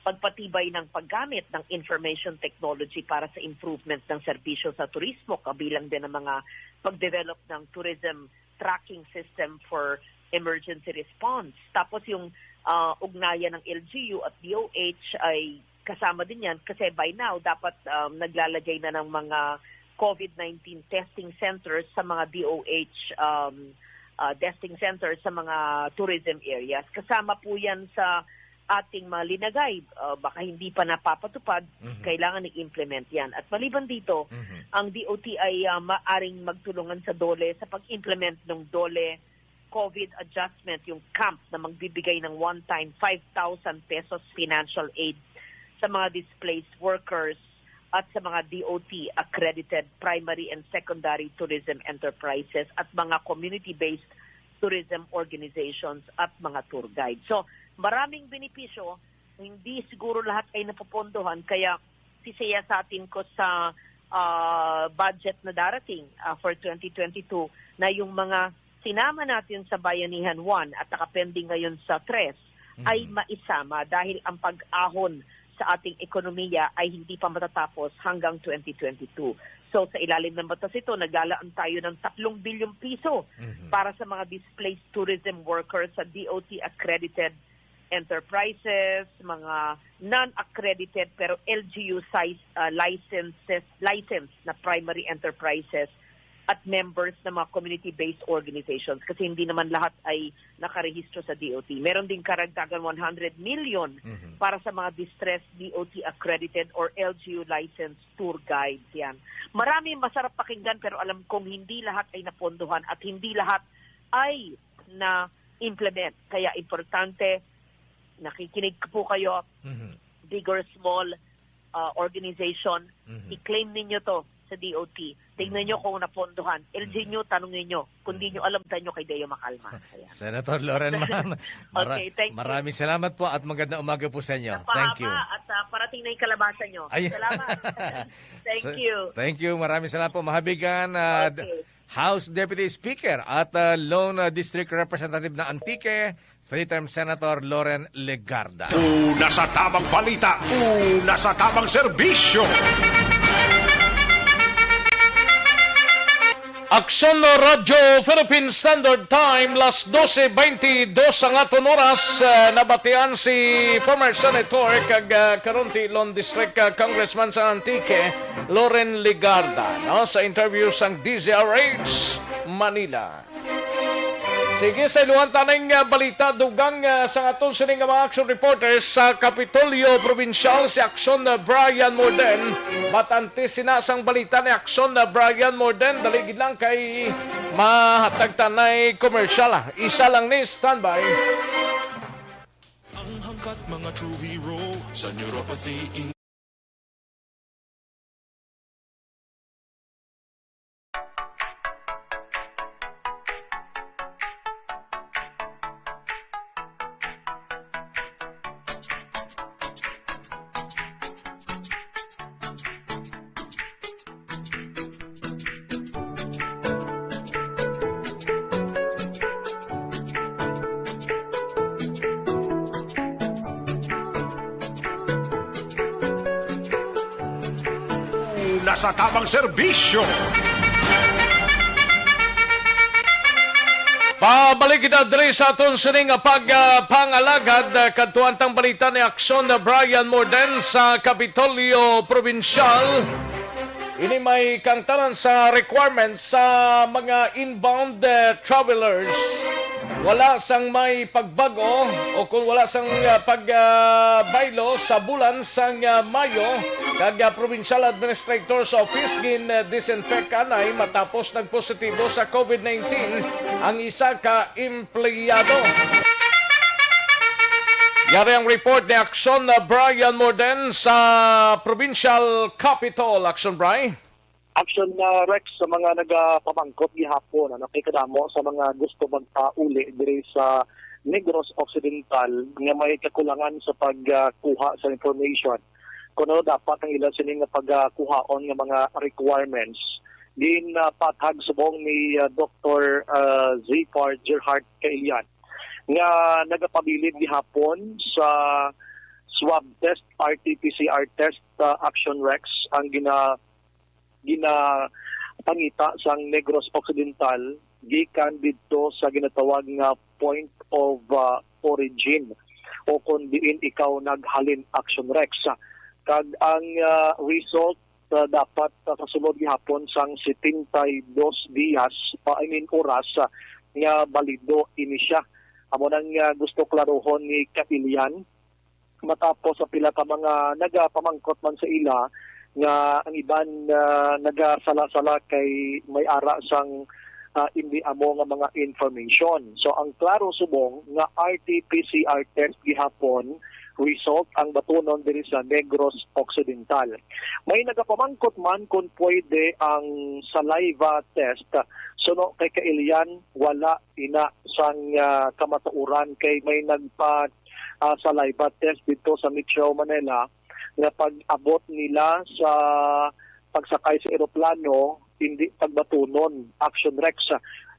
Pagpatibay ng paggamit ng information technology para sa improvement ng serbisyo sa turismo, kabilang din ang mga pag-develop ng tourism tracking system for emergency response. Tapos yung, ah, ugnayan ng L G U at D O H ay kasama din yan kasi by now dapat, um, naglalagay na ng mga COVID nineteen testing centers sa mga D O H, um, ah, testing centers sa mga tourism areas. Kasama po yan sa ating mga linagay, ah, baka hindi pa napapatupad, Mhm. kailangan i-implement yan. At maliban dito, Mhm. ang D O T ay, ah, maaring magtulungan sa DOLE sa pag-implement ng DOLE COVID adjustment, yung camp na magbibigay ng one-time five thousand pesos financial aid sa mga displaced workers at sa mga D O T accredited primary and secondary tourism enterprises at mga community-based tourism organizations at mga tour guide. So, maraming benepisyo, hindi siguro lahat ay napopondohan, kaya sisiyasatin ko sa, ah, budget na darating, ah, for twenty twenty-two na yung mga sinama natin sa Bayanihan one at nakapending ngayon sa tres Mhm. ay maisama dahil ang pag-ahon sa ating ekonomiya ay hindi pa matatapos hanggang twenty twenty-two. So, sa ilalim ng batas ito, naglalaan tayo ng tatlong bilyong piso Mhm. para sa mga displaced tourism workers sa D O T accredited enterprises, mga non-accredited pero L G U size, ah, licenses, licensed na primary enterprises at members ng mga community-based organizations kasi hindi naman lahat ay nakarehistro sa D O T. Meron ding karagdagan one hundred million Mhm. para sa mga distressed D O T accredited or L G U licensed tour guides yan. Marami masarap pakinggan pero alam kong hindi lahat ay napondohan at hindi lahat ay na-implement. Kaya importante, nakikinig po kayo, Mhm. big or small, ah, organization, Mhm. i-claim ninyo to sa D O T. Tingnan Mhm. nyo kung napondohan. L G Mhm. nyo, tanungin nyo. Kung di Mhm. nyo alam, tanyo kay Deo Macalma. Ayan. Senator Loren, ma'am, mara-, Okay, thank you. maraming salamat po at magandang umaga po sa inyo. Thank you. Napahaba at, ah, parating na yung kalabasa nyo. Ay. Salamat. Thank Sa-, you. thank you. Maraming salamat po. Mahabigan, ah, Okay. House Deputy Speaker at, ah, lone, ah, District Representative ng Antique, three-term Senator Loren Legarda. Una sa tamang balita, una sa tamang serbisyo. Aksyon Radyo Philippine Standard Time, las dose beintidos ang aton oras. Ah, nabatian si former senator kag, ah, karon ti Lone District, ah, Congressman sa Antique, Loren Legarda, no, sa interview sang D Z R H Manila. Sige, sa iluhan taning, ah, balita, dugang, ah, sa aton sini nga mga action reporters sa Kapitolyo Probinsyal, si Action, ah, Brian Morden. But antes sina sang balita ni Action, ah, Brian Morden, dali gid lang kay mahatag tanay commercial, ah. Isa lang ni standby. Ang hangkat mga true hero sa neuropathy in Una sa tamang serbisyo. Pabalik kita diri sa aton sining pag, ah, pangalagad, ah, kadtuan tang balita ni Aksyon na Brian Morden sa Kapitolyo Probinsyal. Ini may kangtanan sa requirements sa mga inbound, eh, travelers. Wala sang may pagbag-o o kung wala sang, ah, pag, ah, baylo sa bulan sang, ah, Mayo, kag, ah, Provincial Administrator's Office gin, ah, disinfect anay matapos nagpositibo sa COVID nineteen ang isa ka empleyado. Yari ang report ni Aksyon na Brian Morden sa Provincial Capitol. Aksyon, Bri. Aksyon na Rex sa mga nagapamangkot gihapon, ano, kay kadamo sa mga gusto magpauli diri sa Negros Occidental nga may kakulangan sa pagkuha sa information. Kuno dapat ang ila sini nga pagkuhaon nga mga requirements ginpathag subong ni, ah, Doktor, ah, Zipar Gerhard Kailian nga nagapabilin gihapon sa swab test, R T P C R test, ah, Action Rex ang gina-, ginapangita sang Negros Occidental gikan didto sa ginatawag nga point of, ah, origin o kon diin ikaw naghalin, Action Rex. Kag ang, ah, result, ah, dapat, ah, sa sulod gihapon sang setenta y dos dias, ah, I mean, oras, ah, nga balido ini siya. Amo nang, ah, gusto klarohon ni Kailian matapos sa pila ka mga nagapamangkot man sa ila nga ang iban, ah, nagasala-sala kay may ara sang, ah, indi amo nga mga information. So, ang klaro subong nga R T P C R test gihapon result ang batunon diri sa Negros Occidental. May nagapamangkot man kung pwede ang saliva test. Suno kay Kailian, wala ina sang, ah, kamatuoran kay may nagpa, ah, saliva test didto sa Metro Manila nga pag-abot nila sa pagsakay sa eroplano, hindi pagbatunon, Action Rex.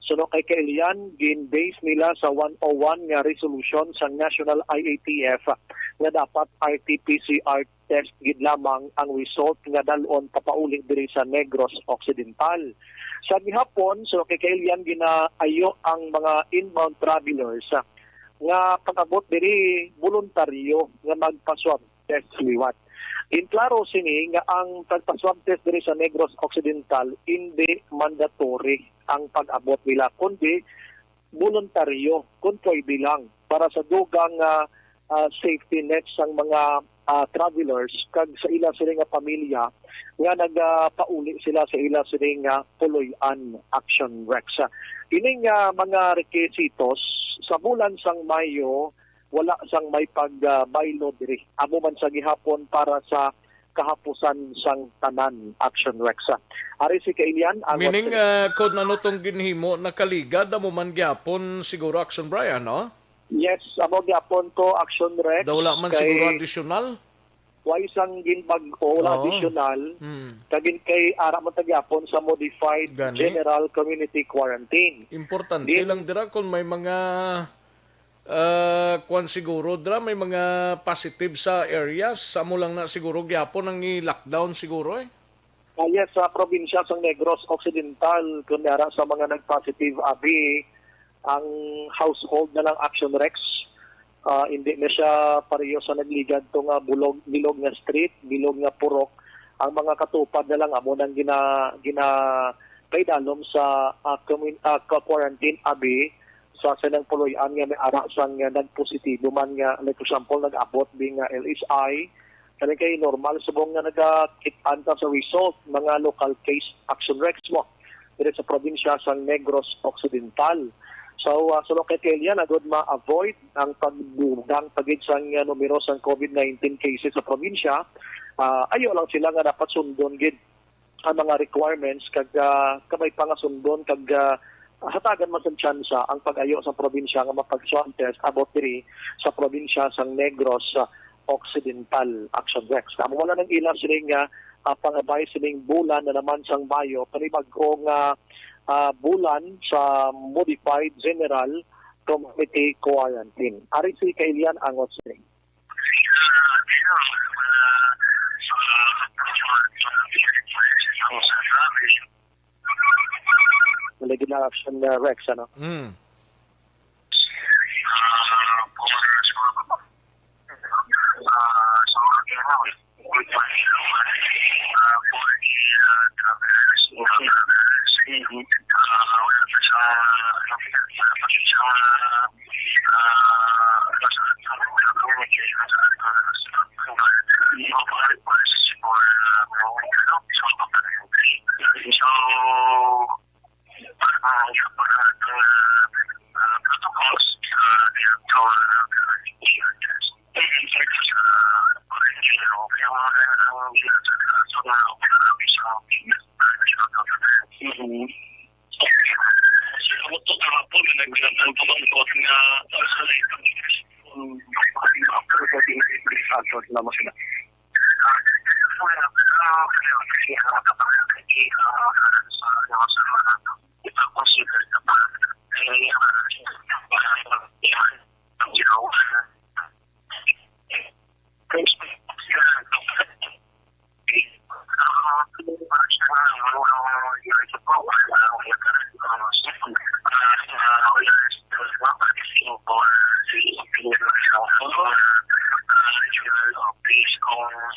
Suno kay Kailian, gin-base nila sa one oh one nga resolution sa National I A T F nga dapat R T P C R test gid lamang ang result nga dal-on papauli diri sa Negros Occidental. Sa gihapon, suno kay Kailian, ginaayo ang mga inbound travelers, ah, nga pag-abot diri, boluntaryo nga magpa-swab test liwat. Ginklaro sini nga ang pagpa-swab test diri sa Negros Occidental, hindi mandatory ang pag-abot nila, kundi boluntaryo, kung pwede lang, para sa dugang, ah, ah, safety net sang mga, ah, travelers kag sa ila sini nga pamilya nga nagapauli sila sa ila sini nga puloy-an, Action Rex. Ining, ah, mga requisitos sa bulan sang Mayo, wala sang may pag, ah, baylo diri. Amo man sa gihapon para sa kahapusan sang tanan, Action Rex. Ari si Kailian, ang Meaning, ah, kung ano tong ginhimo, nakaligad, amo man gyapon siguro, Action Brian, no? Yes, amo gyapon to, Action Rex. Daw wala man kay siguro additional? Way sang ginbag-o, wala Oo. additional. Mm. Kagin kay ara man ta gyapon sa modified Gani. general community quarantine. Importante Din- lang dira kung may mga, ah, kwan siguro dira, may mga positive sa areas. Amo lang na siguro gyapon ang i-lockdown siguro eh. Ah, yes, sa probinsya sang Negros Occidental, kun ara sa mga nag-positive abi, ang household na lang Action Rex. Ah, hindi na siya pareho sa nagligad to nga bulog, bilog nga street, bilog nga purok. Ang mga katupad na lang amo nang gina, gina kay dalom sa, ah, commun-, ah, ka-, quarantine abi sa silang puloy-an nga may ara sang, ah, nagpositibo man nga, like, for example, nag-abot bi nga L S I. Kani kay normal subong nga nagakit-an ta sa result, mga local case Action Rex mo diri sa probinsya sang Negros Occidental. So, ah, suno kay Telia, agud ma-avoid ang pagdugang pa gid sang, ah, numero sang COVID nineteen cases sa probinsya, ah, ayo lang sila nga dapat sundon gid ang mga requirements kag, ah, kamay pa nga sundon kag, ah, hatagan man sang tsansa ang pag-ayo sa probinsya nga mapag-swab test about diri sa probinsya sang Negros, ah, Occidental, Action Rex. Amo wala nang ila sining, ah, ah, pangabay sining bulan na naman sang Mayo, panibag-o nga, ah, bulan sa modified general community quarantine. Ari si Kailian Angot sining. Wala gid na Action, uh, Rex, ano? Mm.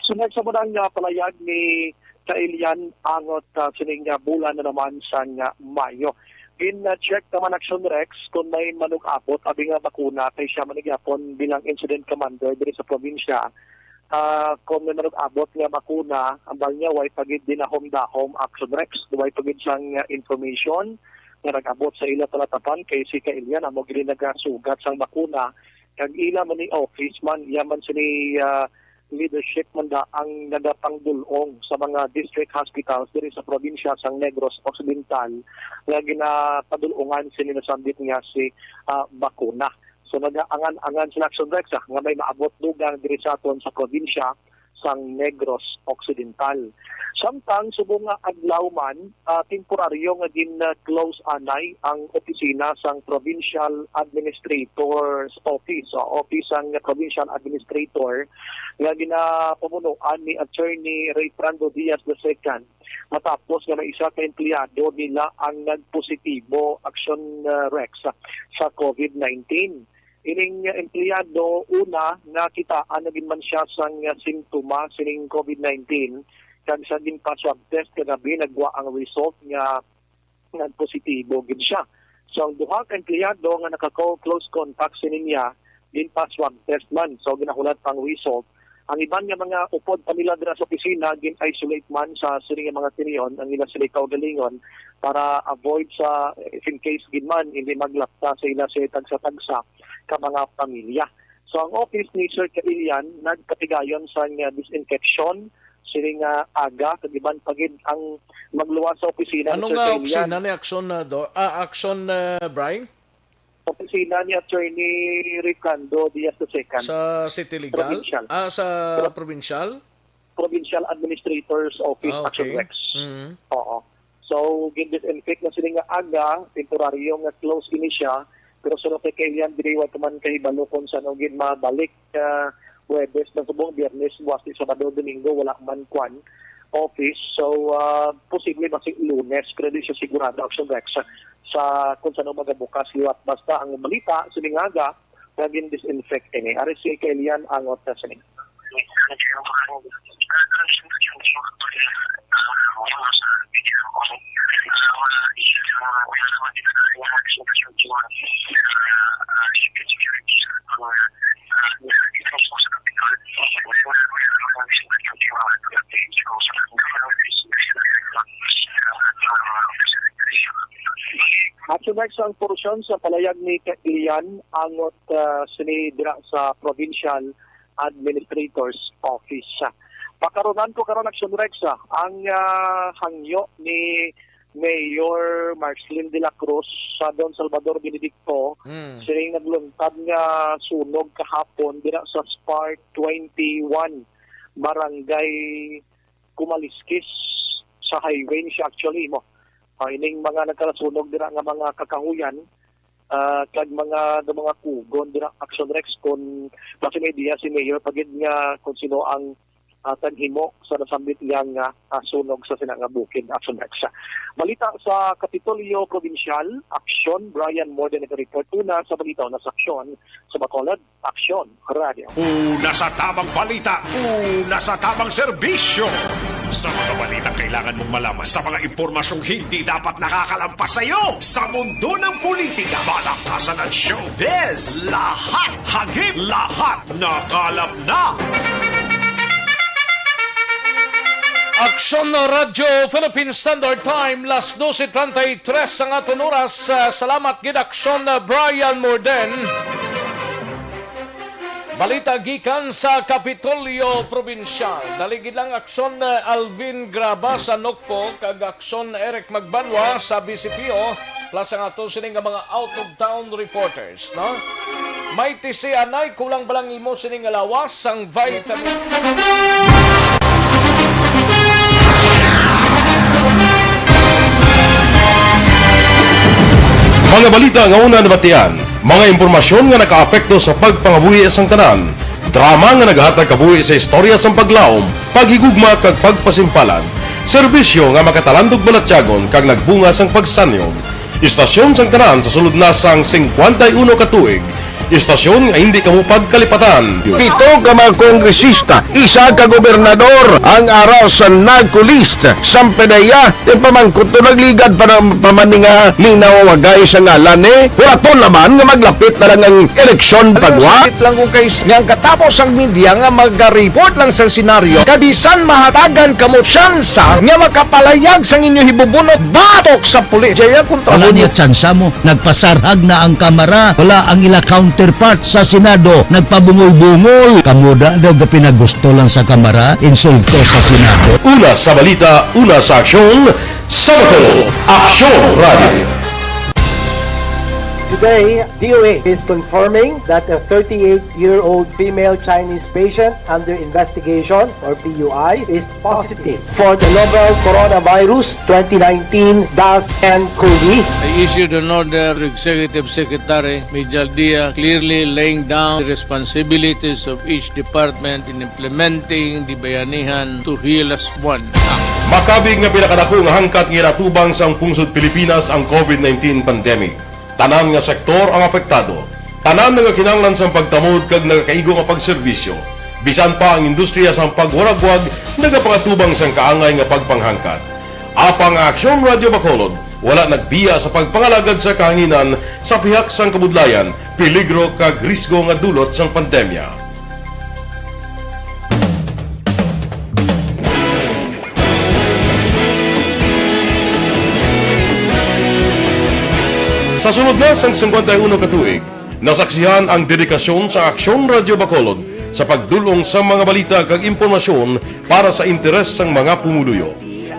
Sunod sa muna nga palayag ni Kailian Angot, ah, sining, ah, bulan na naman sang, ah, Mayo. Gin-check naman Action Rex kung may manug-abot abi nga bakuna kay siya man gyapon bilang incident commander diri sa probinsya. Ah, kung may manug-abot nga bakuna, ang bangya way pa gid dinahom-dahom Action Rex, way pa gid sang, ah, information nga nag-abot sa ila talatapan kay si Kailian amo gid nagasugat sang bakuna kag ila man ni office man, iya man sini, ah, leadership man da ang nagapangdul-ong sa mga district hospitals diri sa probinsya sang Negros Occidental nga ginapadul-ongan sini nasambit nga si, ah, bakuna. So, nagaangan-angan sila, Action Rex, ah, nga may maabot dugang diri sa aton sa probinsya sang Negros Occidental. Samtang subong nga adlaw man, ah, temporaryo nga gin-close anay ang opisina sang Provincial Administrator's Office, o office sang Provincial Administrator nga ginapamunuan ni Attorney Rayfrando Diaz the second, matapos nga may isa ka empleyado nila ang nagpositibo, Action, ah, Rex, sa COVID nineteen. Ining empleyado, una, nakitaan na gid man siya sang simptoma sining COVID nineteen, kag sa ginpa-swab test kagabi, nagwa ang result nga nagpositibo gid siya. So, ang duha ka empleyado nga naka-close contact sini niya, ginpa-swab test man. So, ginahulat pang result. Ang iban nga mga upod pa nila dira sa opisina, gin-isolate man sa sini nga mga tinion ang ila sila kaugalingon para avoid sa, if in case gid man, hindi maglapta sa ila sa tagsa-tagsa ka mga pamilya. So, ang office ni Sir Kailian nagkatigayon sa nga disinfection, sini nga aga, kag iban pa gid ang magluwas sa opisina ni Ano Sir nga Kailian. Opisina ni Action, ah, do, ah, Action, ah, Brian? Opisina ni Attorney Ricardo Diaz the second. Sa City Legal? Provincial. Ah, sa Pro- provincial? Provincial Administrator's Office, Ah, okay. Action Rex. Mm. Oo. So, gin-disinfect na sila nga aga, temporaryo nga close ini siya, pero sa kay Elian, diri wa pa man kahibalo kung saan gid mabalik, ah, Huwebes, na subong Biyernes, Wasti, Sabado, Domingo, wala man kwan office. So, ah, posible ba si Lunes, pero di siya sigurado, Action Rex, sa kung saan magabukas liwat. Basta ang balita, sining aga, nga gin-disinfect ini. Ari si Kay Elian, angot na sining. Action Rex, ang porsyon sa palayag ni Kay Elian angot, ah, sini dira sa Provincial Administrator's Office. Pakarunan ko karon, Action Rex, ah, ang, ah, hangyo ni Mayor Marcelin de la Cruz sa Don Salvador Benedicto, Mm. sining nagluntad nga sunog kahapon dira sa Spark twenty-one, Barangay Kumaliskis sa highway ni siya actually mo. Ah, ining mga nagkalasunog dira nga mga kakahuyan, ah, kag mga, nga mga kugon dira, Action Rex, kung basi may idea si Mayor pa gid nga kung sino ang, ah, naghimo sa nasambit nga, ah, sunog sa sina nga bukid, Action Rex. Balita sa Kapitolyo Provincial, Aksyon, Brian Morden naga-report. Una sa balita, una sa Aksyon, sa Bacolod, Aksyon Radio. Una sa tamang balita, una sa tamang serbisyo. Sa mga balitang kailangan mong malaman, sa mga impormasyong hindi dapat nakakalampas sa iyo, sa mundo ng politika, balakasan at showbiz, lahat hagip, lahat nakalap na. Aksyon Radyo Philippine Standard Time, las dose treinta y tres ang aton oras. Ah, salamat gid, Aksyon, ah, Brian Morden. Balita gikan sa Kapitolyo Provincial. Dali gid lang, Aksyon, ah, Alvin Graba sa Nokpo kag Aksyon Eric Magbanwa sa B C P O. Plus ang ato sini nga mga out-of-town reporters, no? May tisianay, kulang ba lang imo sini nga lawas sang vitamin? Mga balita nga una nabatian, mga impormasyon nga nakaapekto sa pagpangabuhi sang tanan, drama nga nagahatag kabuhi sa istorya sang paglaom, paghigugma kag pagpasimpalan, serbisyo nga makatalandog balatyagon kag nagbunga sang pagsanyon. Istasyon sang tanan sa sulod na sang singkwenta y uno ka tuig. Istasyon nga hindi kamo pagkalipatan. Pito ka mga kongresista, isa ka gobernador ang ara sa NAGCO list. Sang PDEA, ti pamangkot to, nagligad pa na, pa man ni nga linawagay sa ngalan, eh. Hulaton naman nga maglapit na lang ang eleksyon. Alam mo, pagwa. Sakit lang kung kay s-, nga ang katapos ang media nga maga-report lang sa senaryo, kabisan mahatagan kamo tsansa nga makapalayag sang inyo hibubunot batok sa pulis. Jaya kontra. Wala mo niya tsansa mo. Nagpasarhag na ang Kamara. Wala ang ila counterpart sa Senado. Nagpabungol-bungol. Kamo da daw gapinagusto lang sa Kamara. Insulto sa Senado. Una sa balita, una sa aksyon, sa Bacolod, Aksyon Radio. Today, D O H is confirming that a thirty-eight-year-old female Chinese patient under investigation, or P U I, is positive for the novel coronavirus twenty nineteen dash N COVID. I issued an order to Executive Secretary Mijal Dia, clearly laying down the responsibilities of each department in implementing the Bayanihan to Heal Us One Act. Makabig nga pinakadako nga hangkat nga ginatubang sang pungsod Pilipinas ang COVID nineteen pandemic. Tanan nga sektor ang apektado. Tanan nagakinahanglan sang pagtamod kag nagakaigo nga pagserbisyo. Bisan pa ang industriya sang pagwaragwag nagapangatubang sang kaangay nga pagpanghangkat. Apang ang Aksyon Radio Bacolod wala nagbiya sa pagpangalagad sa kahanginan sa pihak sang kabudlayan, peligro kag risgo nga dulot sang pandemya. Sa sulod na sang singkwenta y uno ka tuig, nasaksihan ang dedikasyon sa Aksyon Radio Bacolod sa pagdul-ong sa mga balita kag impormasyon para sa interes sang mga pumuluyo.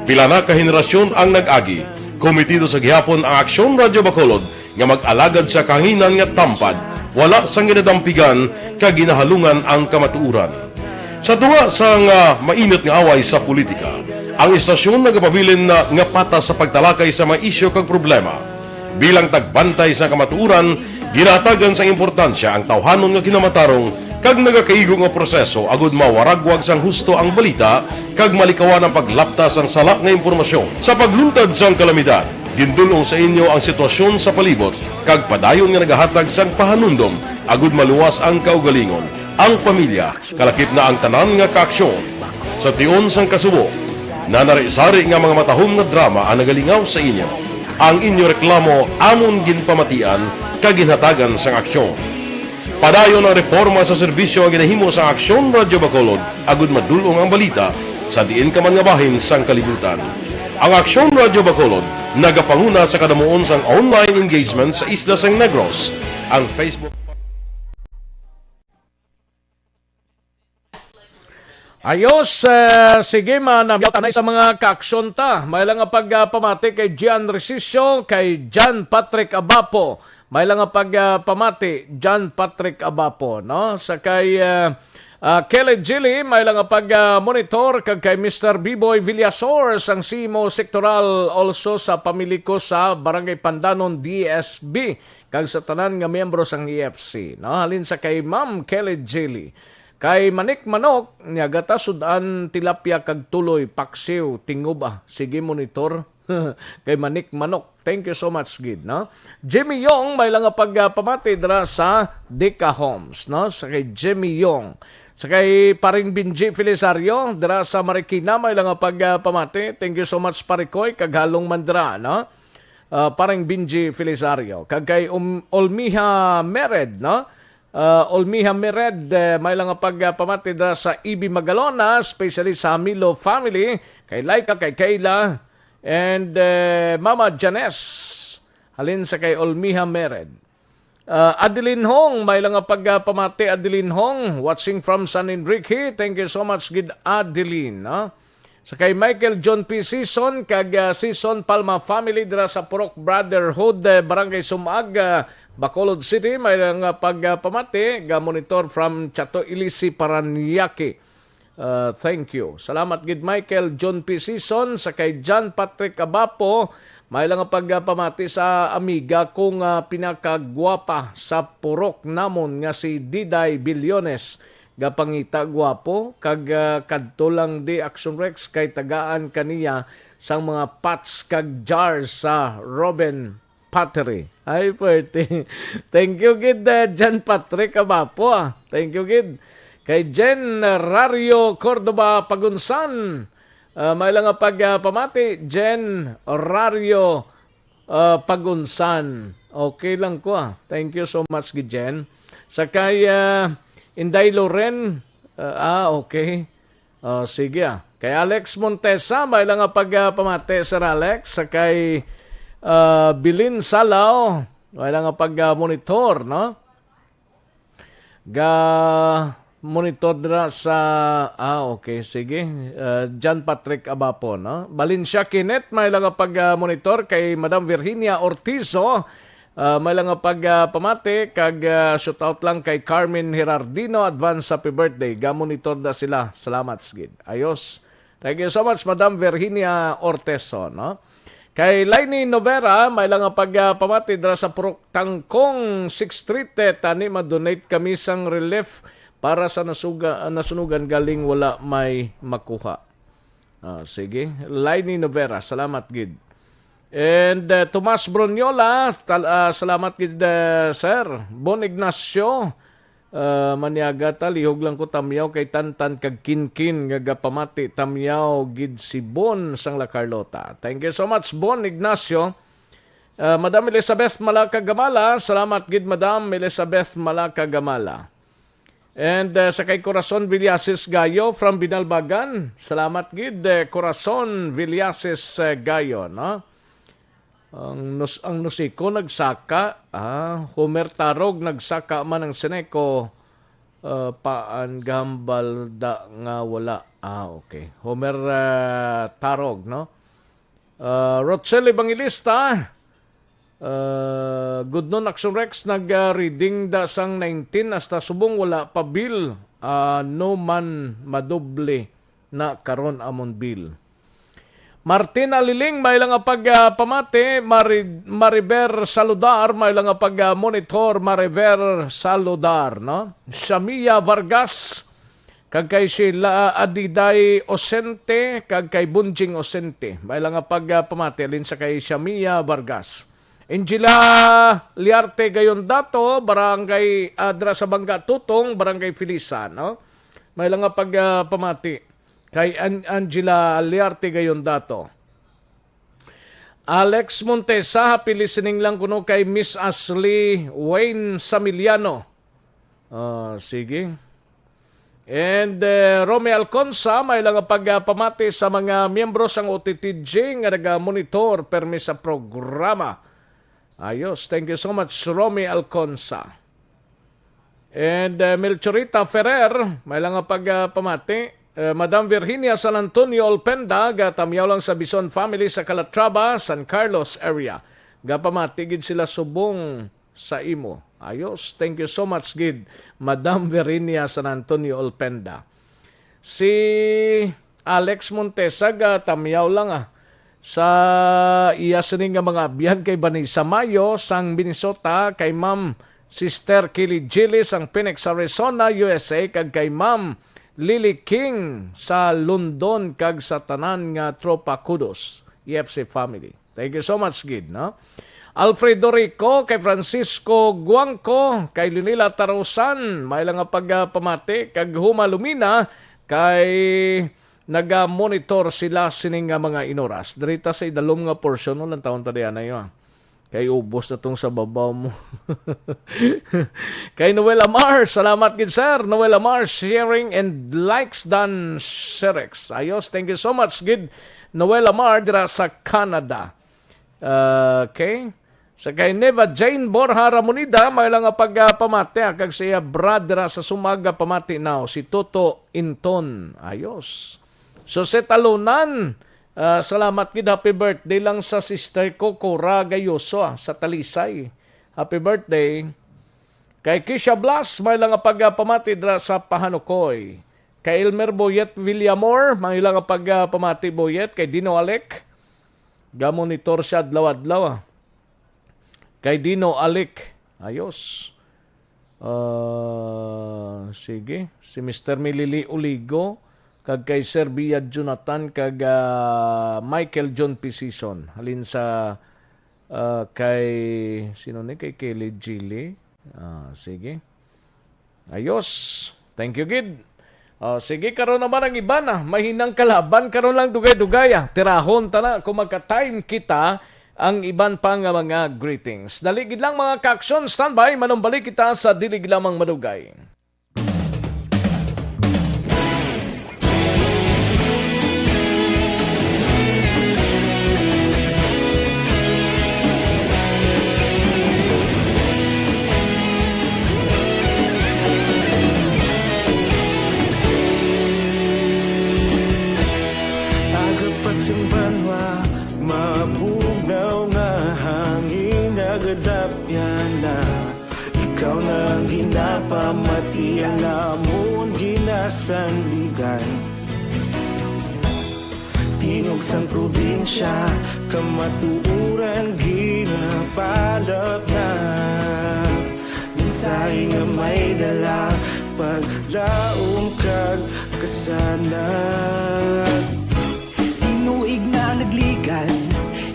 Pila na ka henerasyon ang nag-agi. Kometido sa gihapon ang Aksyon Radio Bacolod nga mag-alagad sa kahanginan nga tampad, wala sang ginadampigan kag ginahalungan ang kamatuoran. Sa tunga sang, ah, mainit nga away sa politika, ang istasyon nagapabilin na nga patas sa pagtalakay sa mga isyu kag problema. Bilang tagbantay sa kamatuoran, ginahatagan sang importansya ang tawhanon nga kinamatarong kag nagakaigo nga proseso agud mawaragwag sang husto ang balita kag malikawan ang paglapta sang sala nga impormasyon. Sa pagluntad sang kalamidad, gindul-ong sa inyo ang sitwasyon sa palibot kag padayon nga nagahatag sang pahanumdom agud maluwas ang kaugalingon, ang pamilya, kalakip na ang tanan nga kaaksyon. Sa tion sang kasubo, nanari-sari nga mga matahom nga drama ang nagalingaw sa inyo. Ang inyo reklamo amon ginpamatian kag ginhatagan sang aksyon. Padayon ang reporma sa serbisyo nga ginahimo sang Aksyon Radyo Bacolod agud madul-ong ang balita sa diin ka man nga bahin sang kalibutan. Ang Aksyon Radyo Bacolod nagapanguna sa kadamuon sang online engagement sa isla sang Negros. Ang Facebook Ayos, eh, sige, manamyaw tanay sa mga kaaksyon ta. May lang nga pagpamati kay Gian Resicio, kay John Patrick Abapo. May lang nga pagpamati, John Patrick Abapo, no? Sa kay, eh, ah, Kelly Gilly, may lang nga pag-monitor kag kay Mister Biboy Villasor, sang C M O Sektoral, also sa pamili ko sa Barangay Pandanon, D S B, kag sa tanan nga miyembro sang E F C, no? Halin sa kay Ma'am Kelly Gilly. Kay Manik Manok, niya gata sud-an tilapia kag tuloy, paksiw, tinguba. Sige, monitor. Kay Manik Manok. Thank you so much, gid, no? Jimmy Yong, may lang nga pagpamati dira sa Dika Homes, no? Sa kay Jimmy Yong. Sa kay Paring Benji Felisario, dira sa Marikina, may lang nga pagpamati. Thank you so much, Parikoy, kag halong man dira, no? Ah, Paring Benji Felisario. Kag kay um, Olmiha Mered, no? Ah, Olmiha Mered, eh, may lang nga pagpamati dira sa Ibi Magalona, especially sa Hamilo family, kay Laika, kay Kayla, and, eh, Mama Janes, halin sa kay Olmiha Mered. Ah, Adeline Hong, may lang nga pagpamati, Adeline Hong, watching from San Enrique. Thank you so much, gid Adeline, no? Sa kay Michael John P. Season kag, ah, Season Palma family dira sa Purok Brotherhood, eh, Barangay Sumag, ah, Bacolod City, may lang nga pagpamati, ga monitor from Chato Ilisi, Paranaque. Ah, thank you. Salamat gid, Michael John P. Season, sa kay John Patrick Abapo, may lang nga pagpamati sa amiga ko nga pinakagwapa sa purok namon nga si Diday Billones. Gapangita gwapo, kag, ah, kadto lang di Action Rex kay tagaan kaniya sang mga pots kag jars sa Robin Pottery. Ay, pwerte. Thank you gid, ah, John Patrick Abapo, ah. Thank you gid. Kay Jen Rario Cordova Pagunsan, ah, may lang nga pagpamati, Jen Rario, ah, Pagunsan. Okay lang ko, ah. Thank you so much, gid Jen. Sa kay, ah, Inday Loren, ah, ah, okay. Oh, sige, ah. Kay Alex Montesa, may lang nga pagpamati, Sir Alex. Sa kay, ah, Bilin Salaw, may lang nga pag-monitor, no? Ga monitor dira sa, ah, okay, sige. Ah, John Patrick Abapo, no? Valencia Kenneth, may lang nga pag-monitor kay Madam Virginia Ortizo. Ah, may lang nga pagpamati kag, ah, shout out lang kay Carmen Herardino, advance happy birthday. Ga monitor na sila. Salamat, gid. Ayos. Thank you so much, Madam Virginia Orteso, no? Kay Lainey Novera, may lang nga pagpamati dira sa Purok Tangkong, Sixth Street, eh, tani ma-donate kami sang relief para sa nasuga-, nasunugan galing wala may makuha. Ah, sige. Lainey Novera, salamat gid. And, uh, Tomas Broniola, tal-, ah, salamat gid, uh, sir. Bon Ignacio, uh, Maniaga ta, lihog lang ko tamyaw kay Tantan kag Kinkin nga gapamati, tamyaw gid si Bon sang La Carlota. Thank you so much, Bon Ignacio. Uh, Madam Elizabeth Malacagamala, salamat gid, Madam Elizabeth Malacagamala. And, uh, sa kay Corazon Villasis Gayo from Binalbagan. Salamat gid, uh, Corazon Villasis, uh, Gayo, no? Ang nus-, ang Nusiko nagsaka, ah, Homer Tarog nagsaka man ang Seneco, uh, paan gahambal da nga wala. Ah, okay. Homer, uh, Tarog, no? Uh, Rochelle Evangelista, Ah, good noon, Action Rex. Nag, ah, reading da sang nineteen hasta subong wala pa bill. Ah, no man madoble na karon amon bill. Martin Aliling, may lang nga pag, ah, pamati. Mari-, Mariver Saludar, may lang nga pag, ah, monitor. Mariver Saludar, no? Shamia Vargas, kag kay Sheila Adiday Osente, kag kay Bunjing Osente. May lang nga pag, ah, pamati, alin sa kay Shamia Vargas. Angela Liarte Gayondato, barangay, ah, dira sa Bangga Tutong, Barangay Felisa, no? May lang nga pag, ah, pamati kay An-, Angela Liarte Gayondato. Alex Montesa, happy listening lang kuno kay Miss Ashley Wayne Samiliano. Ah, sige. And, eh, Romy Alconsa, may lang nga pagpamati sa mga miyembro sang O T T G nga naga-monitor permi sa programa. Ayos. Thank you so much, Romy Alconsa. And, eh, Melchorita Ferrer, may lang nga pagpamati. Eh, Madam Virginia San Antonio Olpenda, gatamyaw lang sa Bison family sa Calatrava, San Carlos area. Gapamati gid sila subong sa imo. Ayos. Thank you so much gid, Madam Virginia San Antonio Olpenda. Si Alex Montesa, gatamyaw lang, ah, sa iya sini nga mga abyan kay Vanessa Mayo sang Minnesota, kay Ma'am Sister Kili Gili sang Phoenix, Arizona, U S A, kag kay Ma'am Lily King sa London, kag sa tanan nga Tropa Kudos E F C family. Thank you so much gid, no? Alfredo Rico, kay Francisco Guangco, kay Lunila Tarusan, may lang nga pagpamati, kag Huma Lumina, kay naga-monitor sila sining nga mga inoras. Diri ta sa idalom nga porsyon, no, lang taon ta diyan ayo, ah. Kay ubos na tong sa babaw mo. Kay Noel Amar, salamat gid, sir. Noel Amar, sharing and likes dan Serex. Ayos, thank you so much gid, Noel Amar, dira sa Canada. Okay. Sa kay Neva Jane Borja Ramonida, may lang nga pagpamati, ah, kag sa iya brother, ah, sa Sumaga pamati now, si Toto Inton. Ayos. Jose Talunan, ah, salamat gid, happy birthday lang sa sister ko, Cora Gayoso, ah, sa Talisay. Happy birthday. Kay Kisha Blas, may lang nga pagpamati dira sa Pahanukoy. Kay Elmer Boyet Villamor, may lang nga pagpamati, Boyet. Kay Dino Alec, gamonitor siya adlaw-adlaw, ah. Kay Dino Alec, ayos. Ah, sige. Si Mister Milili Uligo, kag kay Sir Bia Jonathan, kag, ah, Michael John P. Sison. Halin sa, ah, kay, sino ni? Kay Kelly Gili. Ah, sige. Ayos. Thank you gid. Ah, sige, karon naman ang iban, ah, mahinang kalaban, karon lang dugay-dugay, ah. Tirahon ta na kung magka-time kita ang iban pa nga mga greetings. Dali gid lang, mga ka-aksyon, standby, manumbalik kita sa dili gid lamang madugay. Aga pa sing banwa, mabugnaw nga hangin, nagadapyan na. Ikaw na ang ginapamati, ang amon ginasandigan. Tingog sang probinsya, kamatuoran ginapalapnap. Mensahe nga may dala, paglaom kag kasanag. Tinuig na nagligan,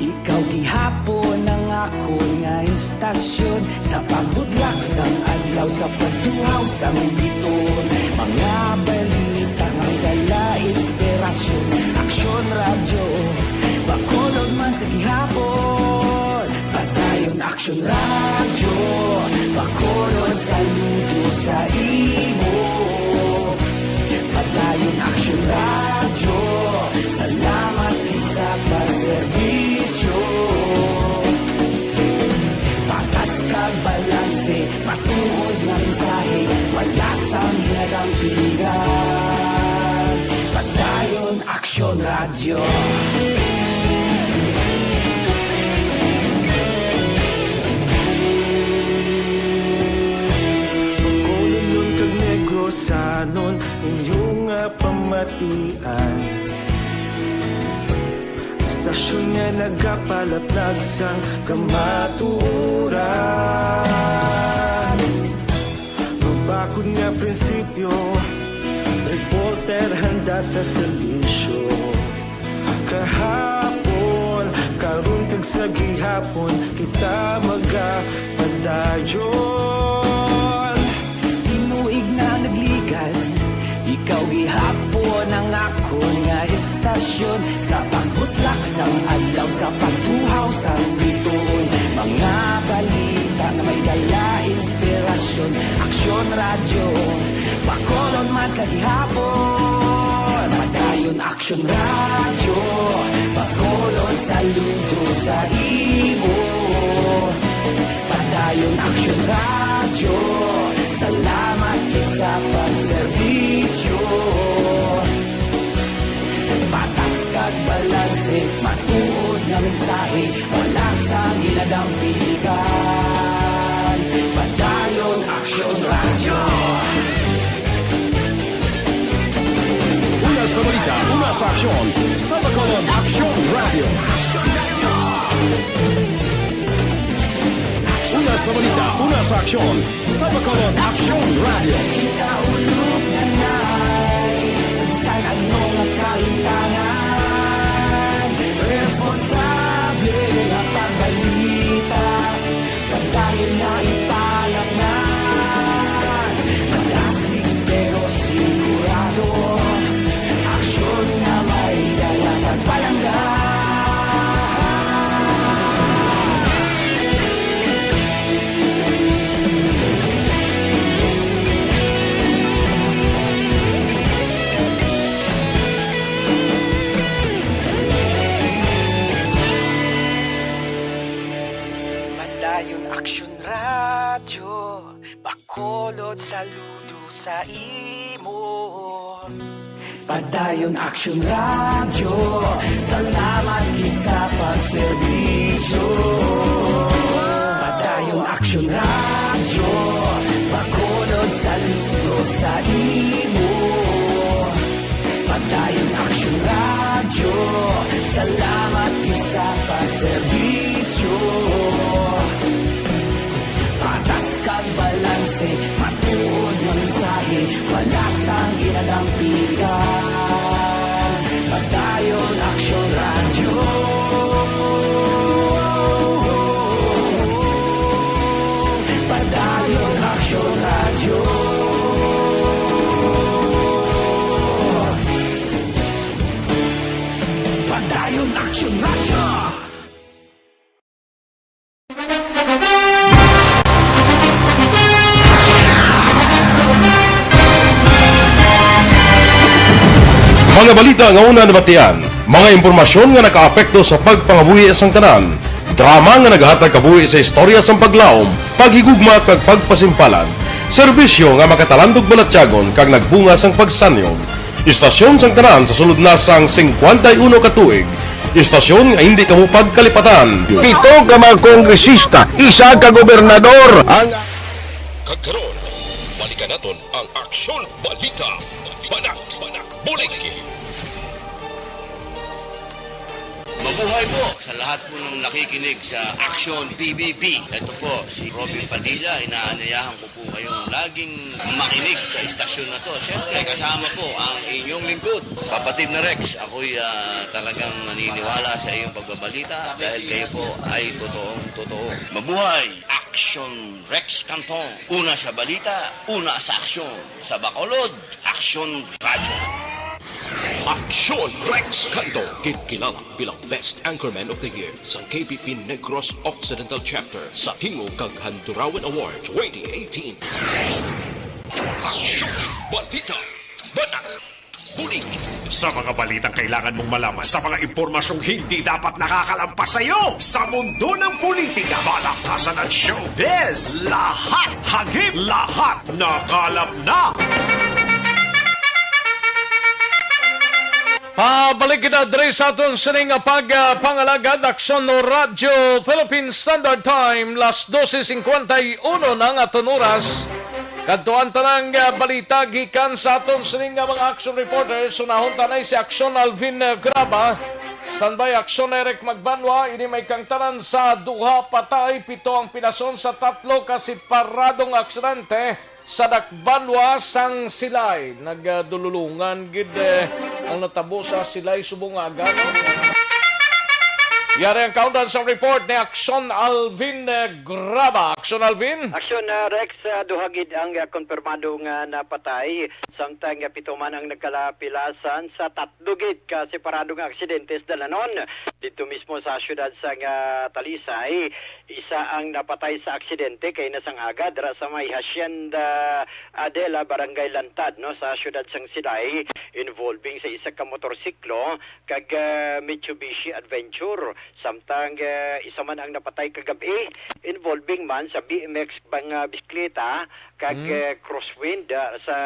ikaw gihapon ang akon nga istasyon. Sa pagbudlak sang adlaw, sa pagtuhaw sang biton, mga balita nga dala inspirasyon. Aksyon Radyo, Bacolod man sa gihapon. Padayon Aksyon Radyo, Bacolod, saludo sa imo. Padayon Aksyon Radyo, salamat gid sa pagserbisyo. Patas kag balanse, matuod nga mensahe, wala sang ginadampingan. Padayon Aksyon Radyo. Sanon inyo nga pamatian, istasyon nga nagapalaplag sang kamatuoran. Mabakod nga prinsipyo, reporter handa sa serbisyo. Kahapon, karon kag sa gihapon, kita magapadayon. Tinuig na nagligan, ikaw gihapon ang akon nga istasyon. Sa pagbutlak sang adlaw, sa pagtuhaw sang bituon, mga balita nga may dala inspirasyon. Aksyon Radyo, Bacolod man sa gihapon. Padayon Aksyon Radyo, Bacolod, saludo sa imo. Padayon Aksyon Radyo, salamat gid sa pagserbisyo. Patas kag balanse, matuod nga mensahe, wala sang ginadampigan. Padayon Aksyon Radyo. Una sa balita, una sa aksyon, sa Bacolod Aksyon Radyo. Una sa balita, una sa aksyon, sa Bacolod Aksyon Radyo. Kita ulog na nai, sa bisan ano nga kahintangan, responsable nga pagbalita. Padayon na ipalatnan, madasig pero sigurado. Aksyon nga may dala kag palangga. Padayon Aksyon Radyo, Bacolod, saludo sa imo. Padayon Aksyon Radyo, salamat gid sa pagserbisyo. Padayon Aksyon Radyo, Bacolod, saludo sa imo. Padayon Aksyon Radyo, salamat gid sa pagserbisyo. Patas kag balanse, matuod nga mensahe, wala sang ginadampigan. Padayon Aksyon Radyo. Padayon Aksyon Radyo. Padayon Aksyon Radyo. Mga balita nga una nabatian, mga impormasyon nga nakaapekto sa pagpangabuhi sang tanan, drama nga nagahatag kabuhi sa istorya sang paglaom, paghigugma kag pagpasimpalan, serbisyo nga makatalandog balatyagon kag nagbunga sang pagsanyog. Istasyon sang tanan sa sulod na sang singkwenta y uno ka tuig. Istasyon nga hindi kamo pagkalipatan. Pito ka mga kongresista, isa ka gobernador, ang Kag karon, balikan naton ang Aksyon Balita. Banat, banat, bulig. Mabuhay po sa lahat po ng nakikinig sa Aksyon P B B. Ito po si Robin Padilla. Inaanyayahan ko po kayong laging makinig sa istasyon na to. Siyempre, kasama po ang inyong lingkod, Kapatid na Rex. Ako'y, ah, talagang naniniwala sa iyong pagbabalita dahil kayo po ay totoong totoo. Mabuhay! Aksyon Rex Canton. Una sa balita, una sa aksyon. Sa Bacolod, Aksyon Radyo. Aksyon Rex Canton, kinkilala bilang Best Anchorman of the Year sa K P P Negros Occidental Chapter sa Tingog kag Handurawan Award twenty eighteen. Aksyon Balita. Banat. Bulig. Sa mga balitang kailangan mong malaman, sa mga impormasyong hindi dapat nakakalampas sa iyo, sa mundo ng politika, balakhasan at showbiz, lahat hagip, lahat nakalap na. Pabalik kita diri sa aton sining nga pag, ah, pangalagad, Aksyon Radyo Philippine Standard Time, las doce cincuenta y uno na ang aton oras. Kadto ang tanang, ah, balita gikan sa aton sining nga mga action reporters. Unahon ta na si Action Alvin, ah, Graba. Standby, Action Eric Magbanwa. Ini may kangtanan sa duha patay, pito ang pilason sa tatlo ka separadong aksidente sa Dakbanwa sang Silay. Nagdululungan gid, eh, ang natabo sa Silay subong nga aga, no? Yari ang kaundan sa report ni Action Alvin, eh, Graba. Action Alvin? Action, ah, Rex, ah, duha gid ang, ah, konfirmado nga napatay, samtang, ah, pito man ang nagkalapilasan sa tatlo gid ka separado nga aksidente sa dalanon. Dito mismo sa siyudad sang, ah, Talisay, isa ang napatay sa aksidente kay nasang aga dira sa may Hacienda Adela, Barangay Lantad, no, sa siyudad sang Silay, involving sa isa ka motorsiklo kag, ah, Mitsubishi Adventure. Samtang, ah, isa man ang napatay kagabi, involving man sa B M X bang, ah, bisikleta kag, Hmm. ah, crosswind, ah, sa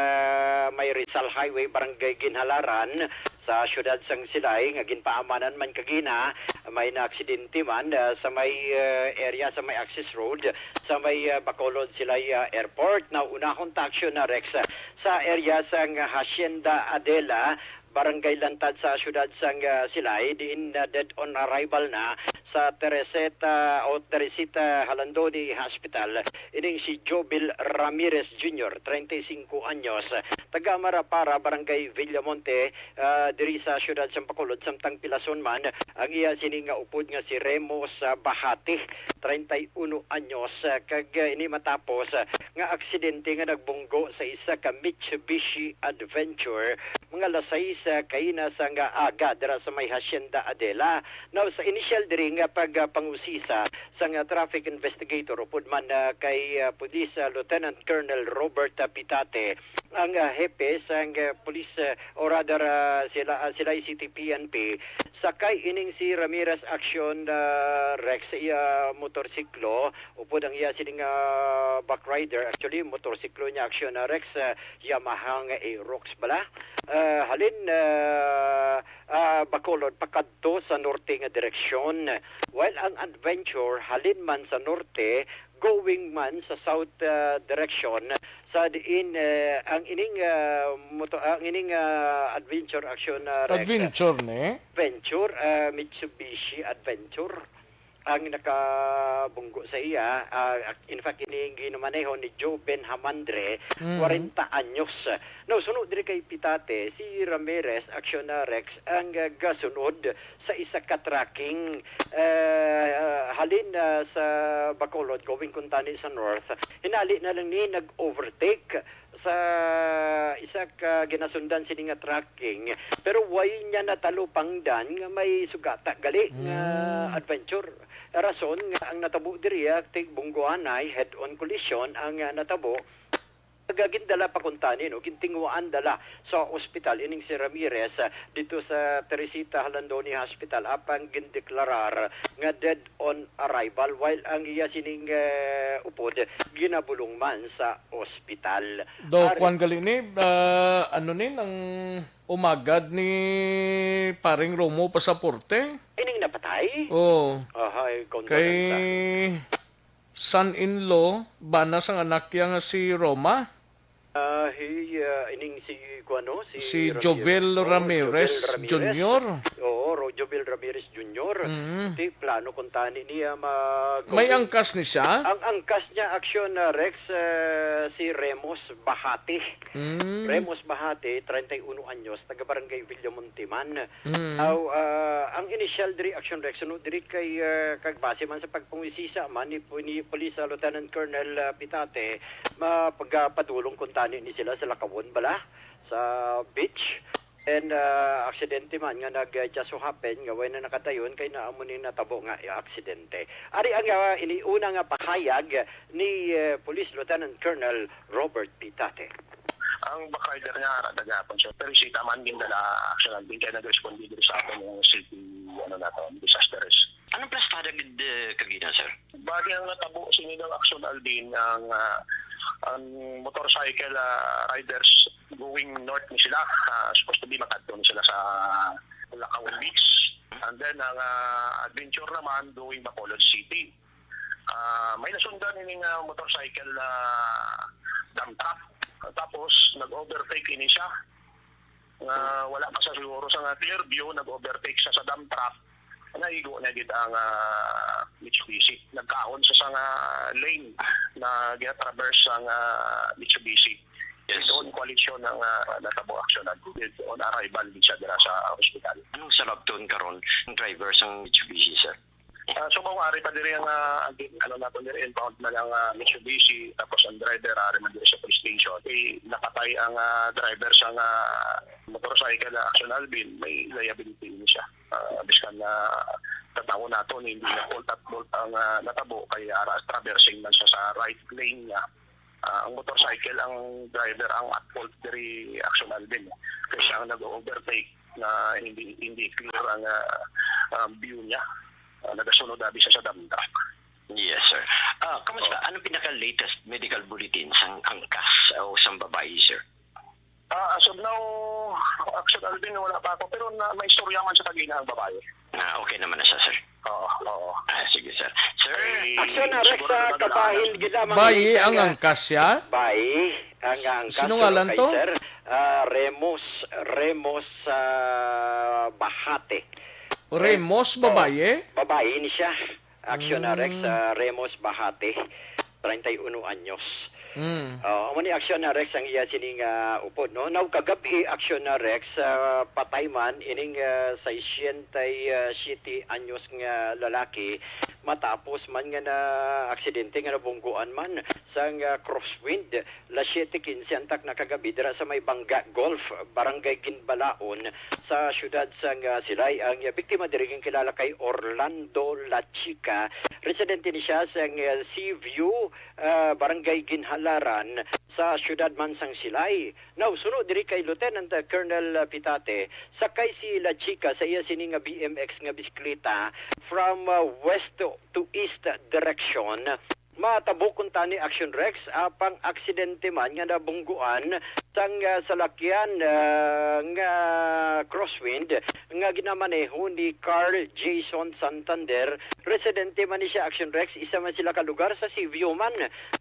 may Rizal Highway, Barangay Ginhalaran, sa siyudad sang Silay, nga ginpaamanan man kagina. May naaksidente man, ah, sa may, ah, area sa may access road sa may, ah, Bacolod Silay, ah, Airport. Naunahon ta aksyon na, Rex, ah, sa area sang Hacienda Adela, Barangay Lantad sa siyudad sang, ah, Silay, diin, ah, dead on arrival na sa Teresita o Teresita Halandoni Hospital ining si Jobil Ramirez Junior, treinta y cinco anyos, taga Marapara, Barangay Villamonte, ah, diri sa siyudad sang Bacolod, samtang pilason man ang iya sini nga upod nga si Remos, ah, Bahati, treinta y uno anyos, ah, kag, ah, ini matapos, ah, nga aksidente nga nagbunggo sa isa ka Mitsubishi Adventure mga alas sais, ah, kaina sang aga dira sa may Hacienda Adela. Now, sa initial diri nga pagpangusisa sang, ah, traffic investigator upod man, ah, kay, ah, Police, ah, Lieutenant Colonel Robert, ah, Pitate, ang, ah, hepe sang, ah, police, ah, o rather, ah, sila, ah, Silay City P N P, sakay ining si Ramirez Action, ah, Rex sa iya motorsiklo, upod ang iya sining, ah, back rider. Actually, motorsiklo niya, Action, ah, Rex, ah, Yamaha nga Aerox bala. Ah, halin, ah, ah, Bacolod, pakadto sa norte nga direksyon. While ang Adventure, halin man sa norte, going man sa south, ah, direction, sa diin, eh, ang ining, ah, moto-, ang ining, ah, Adventure Action, ah, Rex. Adventure ni? Venture, ah, Mitsubishi Adventure ang nakabunggo sa iya. Ah, in fact, ini ginumaneho ni Joven Hamandre, Mhm. kwarenta anyos. Now, suno diri kay Pitate, si Ramirez, Action, ah, Rex, ang, ah, gasunod sa isa ka trucking, ah, halin, ah, sa Bacolod, going kuntani sa north. Hinali na lang ni nag-overtake sa isa ka ginasundan sini nga trucking, pero way niya natalupangdan nga may sugata gali nga Hmm. Adventure. Rason nga ang natabo diri, ah, tigbungguanay, head-on collision ang, ah, natabo. Gindala pa kuntani, no, gintinguhaan dala sa ospital ining si Ramirez, ah, dito sa Teresita Halandoni Hospital, apang gindeklarar nga dead on arrival, while ang iya sining, eh, upod ginabulong man sa ospital. Do, Ari. Kwan gali ni, ah, ano ni, nang umagad ni Paring Romo Pasaporte? Ining napatay? Oo. Ahay, kay kondolensya. Son-in-law, bana sang anak niya nga si Roma? Ah, hi, ah, ining si, kuwano, si Si Ramirez. Jovel Oh, Ramirez Jovel Ramirez. Junior. Oo, Ro-, Jovel Ramirez Junior. Mm. Ti plano kuntani niya mag- May angkas ni siya? Ang angkas niya, aksyon, ah, Rex, ah, si Remos Bahati. Mm. Remos Bahati, treinta y uno anyos, taga Barangay Villamonte man. Mm. Aw, ah, ang initial diri, aksyon, Rex, no, diri kay, ah, kag base man sa pagpangisisa man ni, ni Police, ah, Lieutenant Colonel, ah, Pitate, mapagapadulong kuntani ni sila sa lakawon bala sa beach. And, ah, aksidente man nga nag, ah, just so happen nga way na nakadayon kay naamo ni natabo nga aksidente. Ari ang, ah, iniuna nga pahayag ni, eh, Police Lieutenant Colonel Robert Pitate. Ang backrider nga ara daga pa siya, pero si Taman gindala, actually, din kay nag-responde diri sa aton yung city, ano na to, disaster response. Anong plastada gid, eh, kagina, sir? Bali ang natabo sini nga aksyon, Alvin, ang, ah, ang motorcycle, ah, riders going north ni sila, ah, supposed to be makadto ni sila sa Bulacaon Beach. And then ang, ah, adventure naman going Bacolod City. Ah, may nasundan ini nga motorcycle na dump truck. Tapos, nag-overtake ini siya. Nga wala pa sa siguro sa nga clear view, nag-overtake siya sa dump truck. Naigo na gid ang ah, Mitsubishi. Nagkaon sa sa nga lane na gina-traverse ang ah, Mitsubishi. Yes. Doon koalisyon ang ah, natabo aksyonan. With on arrival din siya dira sa ospital. Anong sarap doon karon ang driver sang Mitsubishi, sir? Ah, so, mawari pa diri ang ah, ang ano nato diri, impound na lang ah, Mitsubishi, tapos ang driver ari man diri sa police station. Kay napatay ang ah, driver sa nga motorcycle na Action Alvin, may liability ini siya. Ah, biskan na tatawo nato ni hindi na fault at fault ang ah, natabo kay ara traversing man siya sa right lane niya. Ah, ang motorcycle ang driver ang at fault diri Action Alvin. Kay siya ang nag-overtake na hindi hindi clear ang ah, ah, view niya. Ah, nagasunod abi siya sa dump truck. Yes, sir. Ah, kamusta? Anong pinaka-latest medical bulletin sang angkas o sang babayi, sir? Ah, as of now, Action Alvin, wala pa ako. Pero na, may istorya man sa tagina ang babae. Ah, okay naman na siya, sir. Oo, oo. Ah, sige, sir. Sir, Ay, Action arrest siguro sa na kabahin gid lamang Bayi ni ang Kaya. Angkas siya? Bayi ang angkas Sino ngalan kay to? Sir, ah, Remos, Remos, ah, Bahate. Remos, Oh, babaye? Babae ni siya. Action Mm. arrest, ah, Remos Bahate, treinta y uno anyos. Mm. Ah, amo ni action arrest ang iya sini nga upod, no? Now, kagab-i, action arrest, ah, patay man ining, ah, sesenta y siete anyos nga lalaki matapos man nga na aksidente nga nabungguan man sang, ah, crosswind. Las siete quince antak na kagabi dira sa may Bangga Golf, Barangay Ginbalaon, sa siyudad sang, ah, Silay. Ang, ah, biktima diri ginkilala kay Orlando La Chica. Residente ni siya sang, ah, Seaview, ah, Barangay Ginhalaran, sa siyudad man sang Silay. Now, suno diri kay Lieutenant, ah, Colonel, ah, Pitate, sakay si La Chica sa iya sini nga B M X nga bisikleta from, ah, west to, to east direction. Matabo kuntani, Action Rex, apang aksidente man nga nabungguan sang, ah, salakyan, ah, nga crosswind nga ginamaneho ni Carl Jason Santander. Residente man ni siya, Action Rex, isa man sila ka lugar sa Seaview man,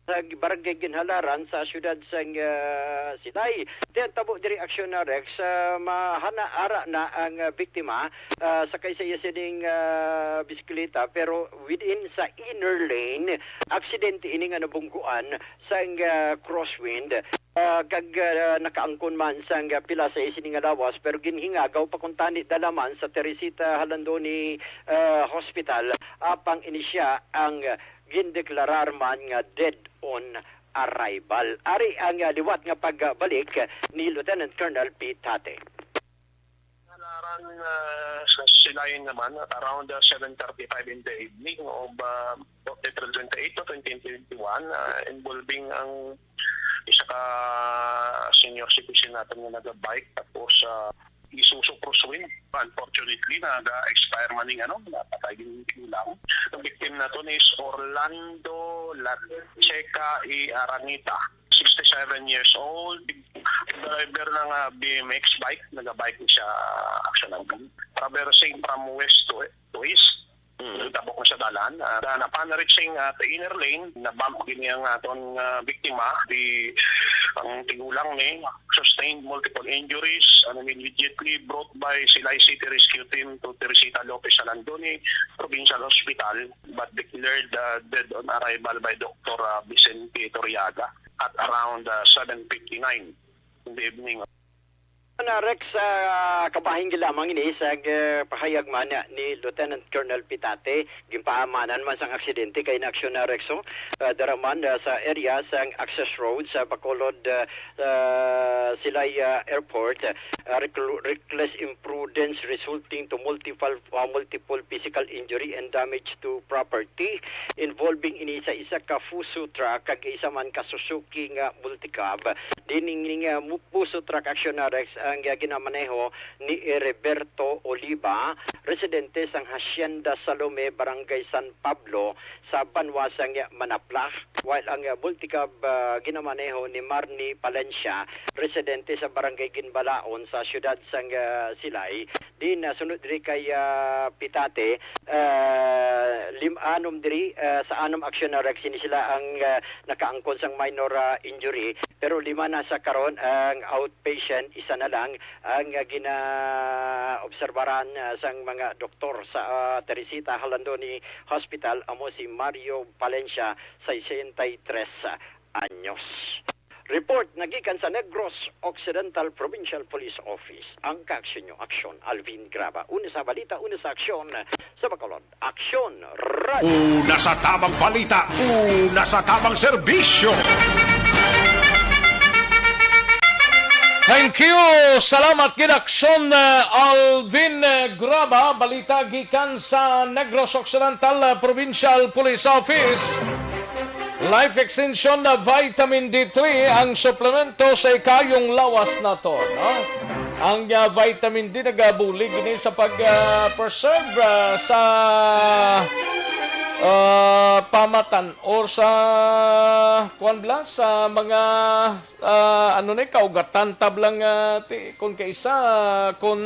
sa barangay Ginhalaran sa siyudad sang, ah, Silay. Di ang tabo diri, Action Rex, ah, mahana ara na ang, ah, biktima, ah, sakay sa iya sining, ah, bisikleta, pero within sa inner lane, aksidente ini nga nabungguan sang, ah, crosswind, ah, kag, ah, nakaangkon man sang, ah, pila sa iya sini nga lawas, pero ginhingagaw pa kuntani dala man sa Teresita Jalandoni, ah, Hospital, apang ini siya ang, ah, gindeklarar man nga dead on arrival. Ari ang, ah, liwat nga pagbalik ni Lieutenant Colonel Pitate. Nalaran, ah, sa Silay naman at around, ah, seven thirty-five in the evening of, ah, April twenty-eight to twenty twenty-one, ah, involving ang isa ka senior citizen natin nga naga-bike, tapos, ah, Isuzu Crosswind. Unfortunately, naga-expire man ning ano, napatay yung tigulang. Ang victim naton is Orlando Latseca y Aranita, sixty-seven years old. Driver ng, ah, B M X bike, naga-bike siya, Action Alvin. Traversing from west to, to east. Mm. Tabok na siya dalan. Ah, na, upon reaching at inner lane, na-bump gini ang aton, ah, biktima. Di, ang tigulang ni sustained multiple injuries and immediately brought by Silay City Rescue Team to Teresita Lopez Jalandoni Provincial Hospital, but declared, ah, dead on arrival by Doctor, ah, Vicente Toriaga at around, ah, seven fifty-nine in the evening. Na, Rex, ah, kabahin gid lamang ini sa, ah, pahayag man ni Lieutenant Colonel Pitate. Ginpaamanan man sang aksidente kay naaksyon na, Rex, oh. Ah, dara man, ah, sa area sang access road sa Bacolod, ah, ah, Silay, ah, Airport, ah, recl-, reckless imprudence resulting to multiple, ah, multiple physical injury and damage to property involving ini sa isa ka Fuso truck kag isa man ka Suzuki nga multicab. Dining, ah, mu-, Fuso truck, Action Rex, ang, ah, ginamaneho ni Heriberto Oliva, residente sang Hacienda Salome, Barangay San Pablo, sa banwa sang Manapla, while ang, ah, multicab, ah, ginamaneho ni Marnie Palencia, residente sa Barangay Ginbalaon sa siyudad sang, ah, Silay. Din, ah, sunod diri kay, ah, Pitate, ah, lim-anom diri, ah, sa anom, Action Rex, ini sila ang, ah, nakaangkon sang minor, ah, injury. Pero lima na sa karon ang outpatient, isa na lang ang, ah, ginaobserbaran, ah, sang mga doktor sa, ah, Teresita Jalandoni Hospital, amo si Mario Valencia, sesenta y tres anyos. Report nagikan sa Negros Occidental Provincial Police Office. Ang kaaksyon nyo, aksyon, Alvin Graba. Una sa balita, una sa aksyon, sa Bacolod. Aksyon Radio. Una sa tamang balita, una sa tamang serbisyo. Thank you. Salamat gid, aksyon, uh, Alvin, uh, Graba. Balita gikan sa Negros Occidental, uh, Provincial Police Office. Life Extension na Vitamin D three ang suplemento sa ikayong lawas nato, no? Ang, ah, vitamin D nagabulig ini sa pag, ah, preserve, ah, sa, ah, pamatan or sa, kuwan bala, sa mga, ah, ano ni, kaugatan tablang, ah, ti, kung kaisa, kung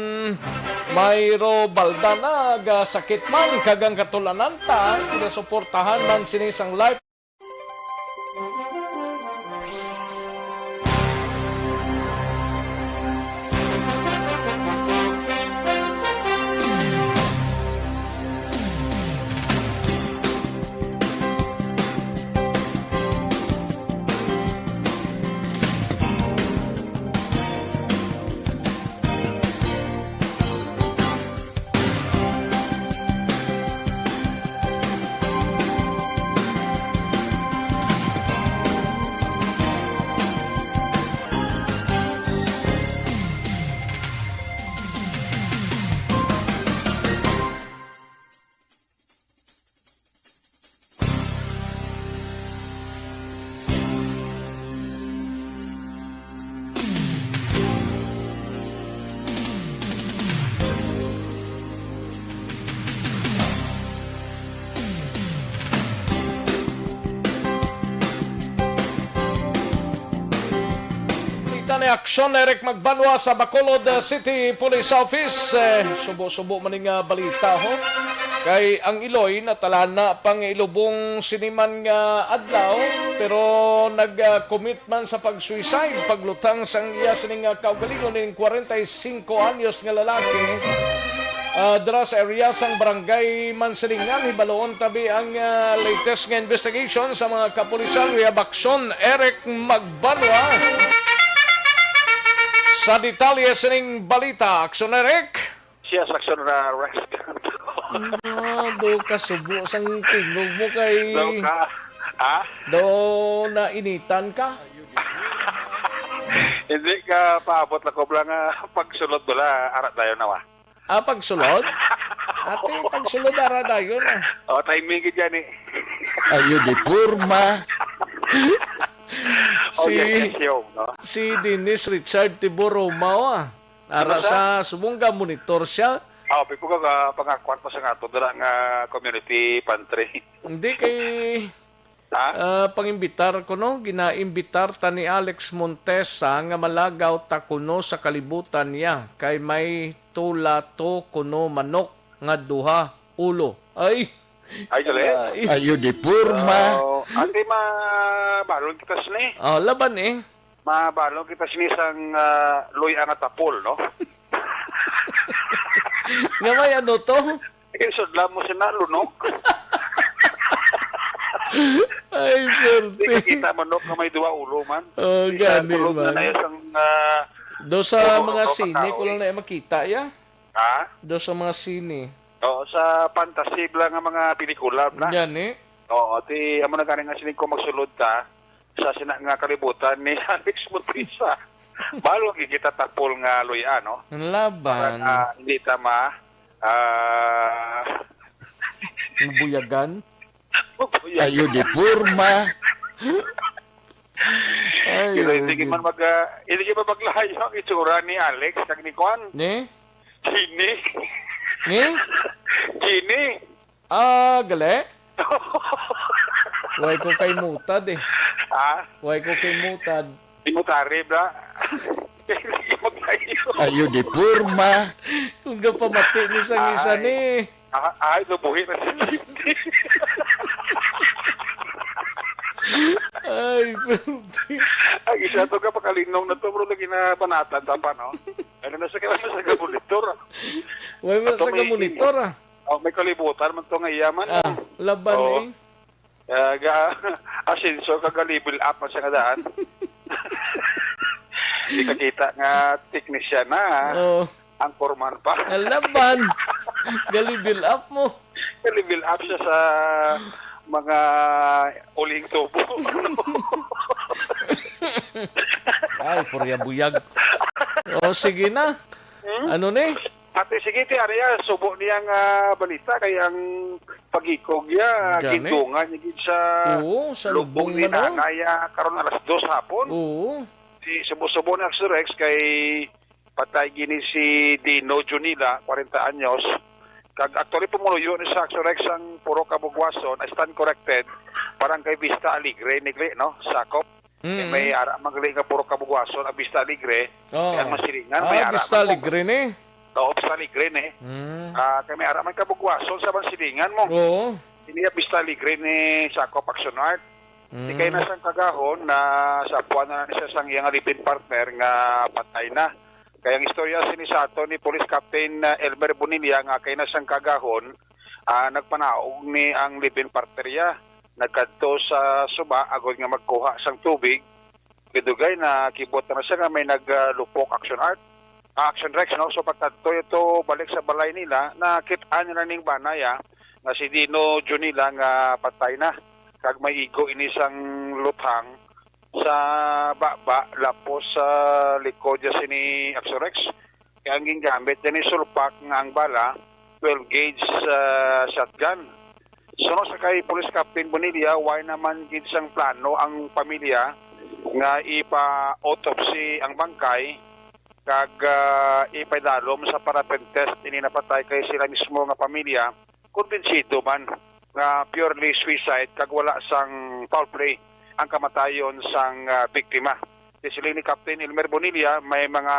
mayro balda na, ga sakit man, kag ang katulanan ta, ginasuportahan man sini sang Life. Kita ni Aksyon Eric Magbanwa sa Bacolod, uh, City Police Office. Eh, subo-subo man ning, uh, balita, ho. Kay ang Iloy natalana pang ilubong siniman nga adlaw, pero nag, uh, commit man sa pag-suicide, paglutang sang iya sining, uh, kaugalingon ning kwarenta y singko anyos nga lalaki, ah, dira sa area sang Barangay Mansilingan. Hibaluon tabi ang, ah, latest nga investigation sa mga kapulisan. We have Aksyon Eric Magbanwa sa detalye sining balita. Aksyon Eric. Siya sa Aksyon na rest. Ah, do ka subo sang tingog mo kay Daw ka. Ha? Do nainitan ka? Hindi ka paabot lang ko lang, ah, pagsulod bala, ara dayon na wa. Ah, pagsulod? Ate, pagsulod, ara dayon, ah. Oh, timing gid yan, eh. Ayo, di porma. Oh, Si, yes, yes, yo, no? Si Dennis Richard Tiboromao, ah. Ara Ano sa? Sa Subonga, monitor siya. Ah, pipo ka, ah, pangakuan mo sa nga ato, dira nga community pantry. Hindi kay Ha? Ah, pangimbitar ko, no? Ginaimbitar ta ni Alex Montesa nga malagaw ta kuno sa kalibutan niya, kay may tula to kuno manok nga duha ulo. Ay! Ay, gali. Ay. Ayo di porma. Oh, ante, mabalon kita sini. Oh, laban eh. Mabalon kita sini sang, ah, luy-a nga tapol, no? Nga may ano to? Eh, sudla mo sina lunok. Ay, Di perte. Ka kita manok nga may duha ulo man. Oh, Di ka gani tulog na man. Na isang, ah, Do sa puro mga manok sine, ang ko lang kahoy. Na makita, ya. Ha? Do sa mga sine. Oo, sa fantasy lang nga mga pelikula na. Yan, eh. Oo, ti, amo na gani nga sining ko magsulod ta sa sina nga kalibutan ni Alex Montesa. Balo gid kita tapol nga luya, no? Ang Para laban. Nga hindi ta ma, ah, Ang buyagan. Buyagan. Ayo di porma. Ay, Pero hindi ay, man mag, ah, hindi man maglayo ang itsura ni Alex kag ni Kwan. Ni? Gini. Ni? Gini. Ah, gali? Way ko kay mutad eh. Ha? Way ko kay mutad. Di mo tarib, la. Hindi maglayo. Ayo di porma. Kung gapamati ni sang isa Ay. Ni. Ah, ay, nabuhi na si Gini. Ay, pwerte. Ang isa to ka pakalinong na to, bro, lagi na panatan ta pa, no? Ano na sa kaya sa monitor? Wala na sa monitor, ah. Oh, may kalibutan man to nga iya man. Ah, laban. Oo. Eh. Kaya ga, asenso ka, ga-level up man siya nga daan. Di ka kita nga technician na, ah. Oo. Ang foreman pa. Ang laban. Ga-level up mo. Ga-level up siya sa mga uling tubo. Ay, purya buyag. O, sige na. Hmm? Ano ni? Ate, sige, ti, ano yan, subo niyang, ah, balita kay ang pagikog niya, gindungan niya gid sa lubong ni nanay, ah, karon alas dos hapon. Oo. Di subo-subo na, Sir Rex, kay patay gini si Dino Junila, kwarenta anyos. Kag actually, pumuluyo ni sa Axorex ang Purok Kabugwason, I stand corrected, Barangay Vista Alegre, nigli, no? Sakop. Mm. May ara man gali nga Purok Kabugwason, ang Vista Alegre. Oh. Kaya ang masilingan, may ara Vista Alegre ni? Oo, Vista Alegre ni. Mm. Ah, kay may ara man Kabugwason sa masilingan mo. Oo. Ini ang Vista Alegre ni Sakop Action Art. Di kay na sang kagahon na sa puwan na ni siya sang iyang live-in partner nga patay na. Kay ang istorya sini sa ato ni Police Captain, ah, Elmer Bonilla nga kay na sang kagahon, ah, nagpanaog ni ang live-in partner iya. Nagkadto sa suba agod nga magkuha sang tubig. Gidugay na kibot na siya nga may naglupok action art. Ah, action Rex, no? So pagkadto ito balik sa balay nila, nakit-an nila ning banay, ah, nga si Dino Junila nga patay na. Kag may igo ini sang luthang sa baba, lapos sa likod niya sini Axorex. Kaya ang gingamit niya ni sulpak nga ang bala, twelve gauge, ah, shotgun. Suno sa kay Police Captain Bonilla, way naman gid sang plano ang pamilya nga ipa-autopsy ang bangkay kag, ah, ipaidalom sa paraffin test ini napatay kay sila mismo nga pamilya kumbinsido man nga purely suicide kag wala sang foul play ang kamatayon sang, ah, biktima. Siling ni Captain Elmer Bonilla, may mga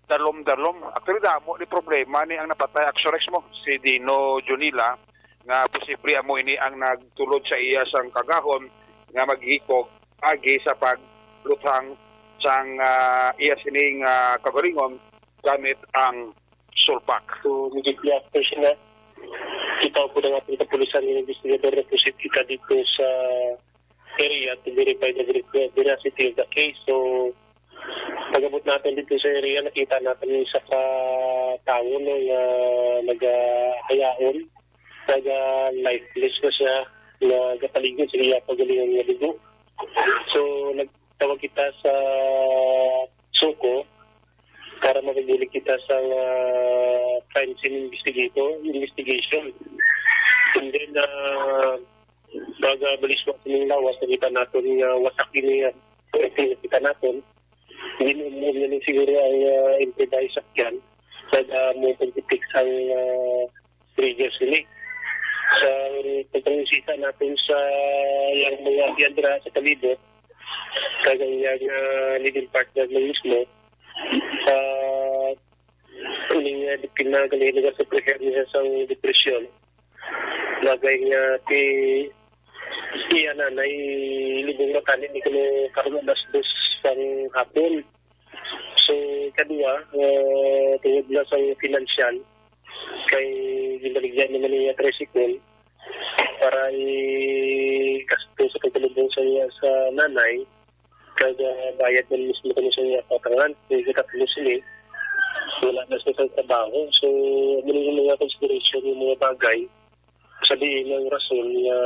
dalom-dalom. Actually, damo ni problema ni ang napatay, Axorex mo, si Dino Junila, nga posible amo ini ang nagtulod sa iya sang kagahon nga maghikog agi sa pagluthang sang, ah, iya sining, ah, kaugalingon gamit ang sulpak. So, immediately after sila, kita po ng ating kapulisan, yung investigator na po si kita dito sa area to verify the ver-, veracity of the case. So, pag-abot natin dito sa area, nakita natin yung isa ka tawo, no, nga nagahayaon, naga-lifeless na siya, nagapaligo sa iya pagalingon nga dugo. So, nagtawag kita sa SOCO para makabulig kita sa, ah, crime scene investigator, investigation. And then, ah, pag, ah, baliswa sa inyong lawas, nakita naton nga wasak ini, ah, nakita naton. Ginumon na ni siguro ang, ah, improvised sakyan. Pag, ah, mo pagpitik sa, ah, trigger sini. Sa pagpangusisa natin sa iyang mga piyadra sa palibot, kag ang iyang, ah, living partner na mismo, ah, ining, ah, biktima gali nagasaprihan niya sa depresyon. Bagay nga ti iya nanay libong mata ni kuno karon alas dos sang hapon. So, kadua, ah, tungod na sa financial, kay ginbaligyan naman niya tricycle para i-gasto sa pagpalubong sa iya sa nanay, kag, ah, bayad man mismo kami sa iya kautangan. Kay ikatlo sini, wala na siya sa trabaho. So, amo ni mga consideration, yung mga bagay, sa diin ang rason nga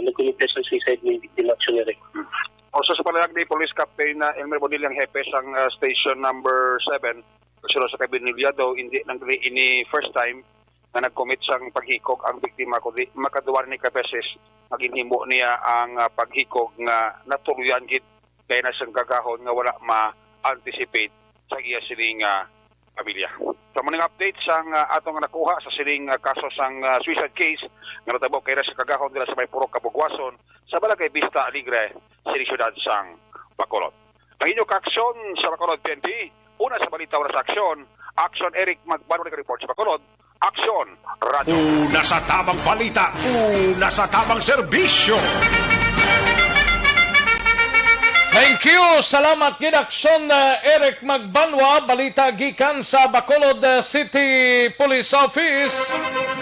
nagkomete sa suicide ni biktima, Action Eric. Also, sa pahayag ni Police Captain, ah, Elmer Bonilla, ang hepe sang, ah, Station Number Seven, suno sa kay Bonilla daw, hindi lang dili ini first time nga nag-commit sang paghikog ang biktima, kundi makadua ni ka beses nga ginhimo niya ang, ah, paghikog nga natuluyan gid kay na sang kagahon nga wala ma-anticipate sa iya sining, ah, pamilya. Sa mga update sang, ah, atong nakuha sa sining, ah, kaso sang, ah, suicide case nga natabo kay na sa kagahon dira sa may Purok Kabugwason sa Barangay Vista Alegre, sa siyudad sang Bacolod. Ang inyo kaaksyon sa Bacolod P N P, una sa balita, una sa aksyon, Action Eric Magbanwa, nag-report sa Bacolod, Aksyon Radio. Una sa tamang balita, una sa tamang serbisyo. Thank you. Salamat gid, Aksyon, uh, Eric Magbanwa. Balita gikan sa Bacolod, uh, City Police Office.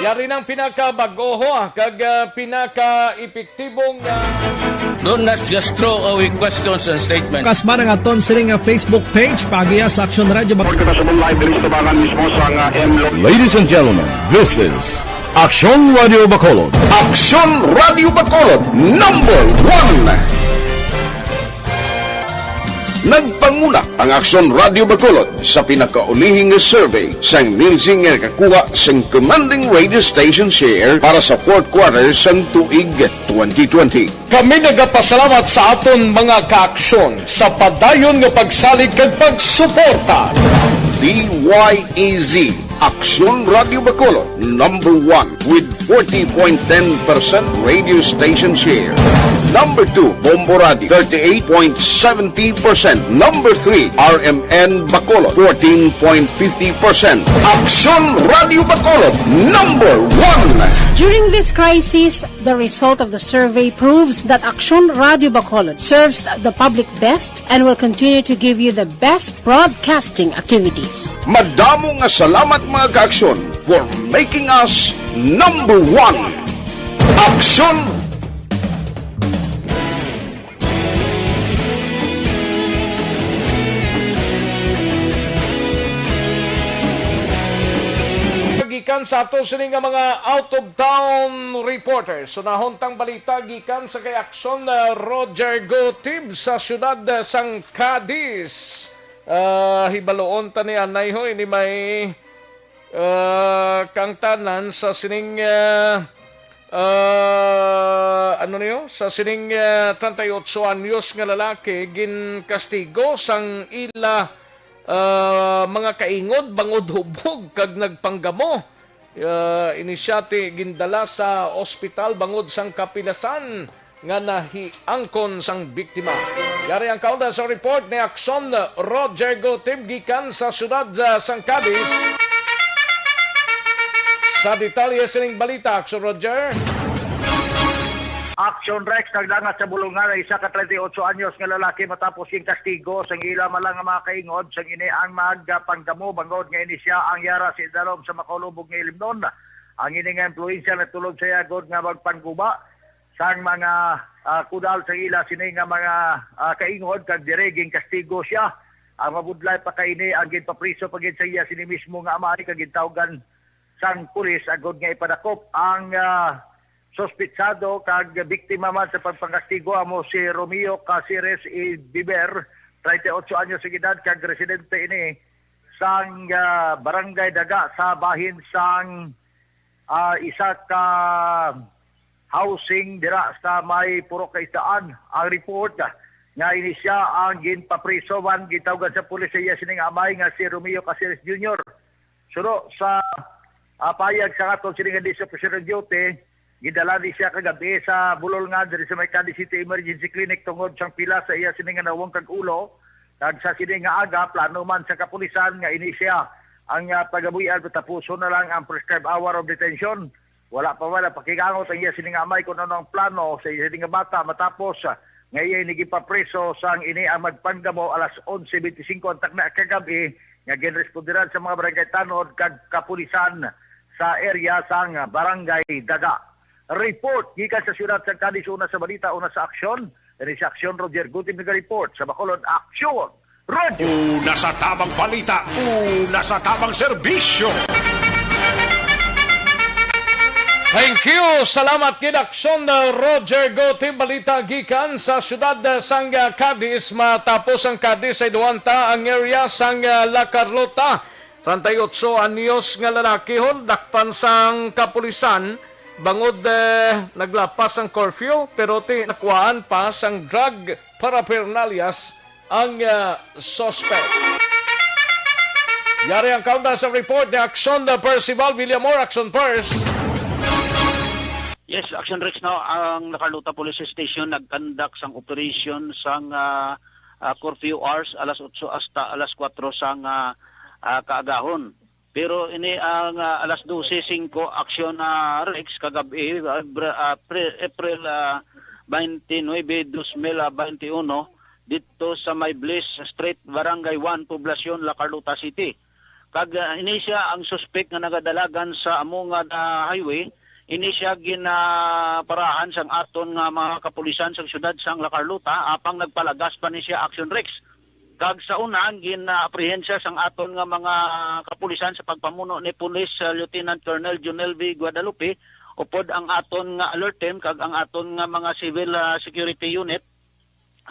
Yari nang pinakabag-o, ha, kag, uh, pinaka-epektibong, uh, Don't not just throw away questions and statements. Kasma nga aton sini nga Facebook page, pagiya sa Aksyon Radio Bacolod. Report na sa Live diri sa tabangan mismo sa nga M Lo- Ladies and gentlemen, this is Aksyon Radio Bacolod. Aksyon Radio Bacolod, number one. Nagpanguna ang Aksyon Radio Bacolod sa pinakaulihing nga survey sang Nielsen nga nakakuha sang commanding radio station share para sa fourth quarter sang tuig twenty twenty. Kami nagapasalamat sa aton mga kaaksyon sa padayon nga pagsalig kag pagsuporta. D Y E Z, Aksyon Radio Bacolod, number one with forty point ten percent radio station share. Number two, Bombo Radio, thirty-eight point seventy percent. Number three, R M N Bacolod, fourteen point fifty percent. Aksyon Radio Bacolod, number one. During this crisis, the result of the survey proves that Aksyon Radio Bacolod serves the public best and will continue to give you the best broadcasting activities. Madamo nga salamat, mga kaaksyon, for making us number one. Aksyon! Gikan sa ato sini nga mga out-of-town reporters, unahon tang balita gikan sa kay Aksyon, uh, Roger Gotib sa siyudad, uh, sang Cadiz. Ah, hibaluon ta ni anay, hoy, ni may, ah, kang tanan sa sining, ah, ah, ano niyo? Sa sining, ah, treinta y ocho anyos nga lalaki ginkastigo sang ila, ah, mga kaingod bangod hubog kag nagpanggamo. Ah, ini siya ti gindala sa ospital bangod sang kapilasan nga nahiangkon sang biktima. Yari ang kaunda sa report ni Aksyon Roger Gotib gikan sa siyudad, ah, sang Cadiz. Sa detalye sining balita, Aksyon Roger. Action Rex, naglangat sa bulungan ang isa ka treinta y ocho anyos nga lalaki matapos ginkastigo sang ila man lang nga mga kaingod sang ini ang magpanggamo bangod nga ini siya ang yara sa idalom sa makulubog nga ilimnon. Ang ini nga impluwensya natulog sa iya gud nga magpangguba sang mga, ah, kudal sa ila sini nga mga, ah, kaingod, kag diri ginkastigo siya. Ang mabudlay pa kaini, ang ginpapriso pa gid sa iya sini mismo nga amay, kag gintawgan sang pulis agud nga ipadakop ang, ah, suspitsado kag biktima man sa pagpangkastigo amo si Romeo Caceres y Biber, treinta y ocho anyos ang edad, kag residente ini sang, ah, Barangay Daga sa bahin sang, ah, isa ka housing dira sa may Purok Kaisdaan. Ang report, ah, nga ini siya ang ginpapriso man gintawgan sa pulis sa iya sining amay nga si Romeo Caceres Junior. Suno sa, ah, payag sa aton sini nga disc officer of duty, gidala ni siya kagabi sa Bulolngan diri sa may Cadiz City Emergency Clinic tungod sang pila sa iya sini nga nawong kag ulo. Kag sa sini nga aga, plano man sa kapulisan nga ini siya ang, ah, pagabuy-an patapuson na lang ang prescribed hour of detention. Wala pa man napakigangot ang iya sini nga amay kung ano ang plano sa iya sini nga bata matapos, ah, nga iya ini gipapriso sang ini ang magpanggamo alas onse bente singko ang takna kagabi nga ginresponderan sa mga barangay tanod kag kapulisan sa area sang Barangay Daga. Report gikan sa siyudad sang Cadiz, una sa balita, una sa aksyon. Ini sa aksyon, Roger Gutim naga-report sa Bacolod Aksyon Radio. Una sa tamang balita, una sa tamang serbisyo. Thank you. Salamat gid, Aksyon, uh, Roger Gotim. Balita gikan sa siyudad, uh, sang, uh, Cadiz. Matapos ang Cadiz, ay duwanta ang area sang, uh, La Carlota. Treinta y ocho anyos nga lalaki hon dakpan sang kapulisan bangod, eh, naglapas ang curfew, pero ti nakuhaan pa sang drug paraphernalias ang, ah, suspect. Yari ang kaunda sa report ni Aksyon, uh, Percival Villamor, Aksyon Pers. Yes, Aksyon Rex, no, ang La Carlota Police Station nagkandak sang operation sang, ah, ah, curfew hours, alas otso hasta alas kuwatro sang, ah, ah, kaagahon. Pero ini ang, ah, alas dose singko, Aksyon, ah, Rex, kagabi, ah, Bra-, ah, Pre-, April, ah, twenty-nine, dos mil, ah, twenty-one, didto sa may Bliss Street, Barangay one, Poblacion, La Carlota City. Kag, ah, ini sia ang suspek nga nagadalagan sa amo nga, ah, highway. Ini sia ginaparahan sang aton nga mga kapulisan sa siyudad sang La Carlota, apang nagpalagas pa ni sia, Action Rex. Kag sa una, gin-apprehend siya sang aton nga mga kapulisan sa pagpamuno ni Police, ah, Lieutenant Colonel Junel V. Guadalupe, upod ang aton nga alert team kag ang aton nga mga civil, ah, security unit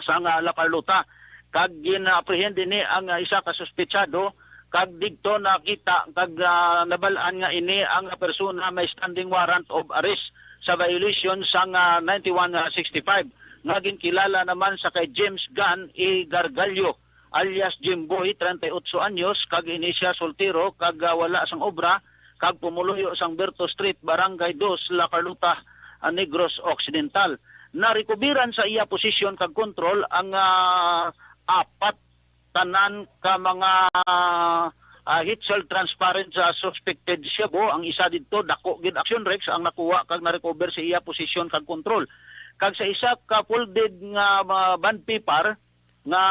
sang, ah, La Carlota. Kag gin-apprehend ini ang, ah, isa ka suspetsado, kag didto nakita kag, ah, nabal-an nga ini ang persona may standing warrant of arrest sa violation sang, ah, ninety-one sixty-five, nga ginkilala naman sa kay James Gunn E. Gargallo, alias Jimboy, treinta y ocho anyos, kag ini sia soltero kag, ah, wala sang obra, kag pumuluyo sang Berto Street, Barangay Dos, La Carlota, ah, Negros Occidental. Narekubiran sa iya posisyon kag kontrol ang, ah, apat tanan ka mga, ah, HeatSal transparent sa suspected shabu. Ang isa didto, dako gid, Action Rex, ang nakuha kag narecover sa iya posisyon kag kontrol. Kag sa isa ka folded nga, ah, bond paper, nga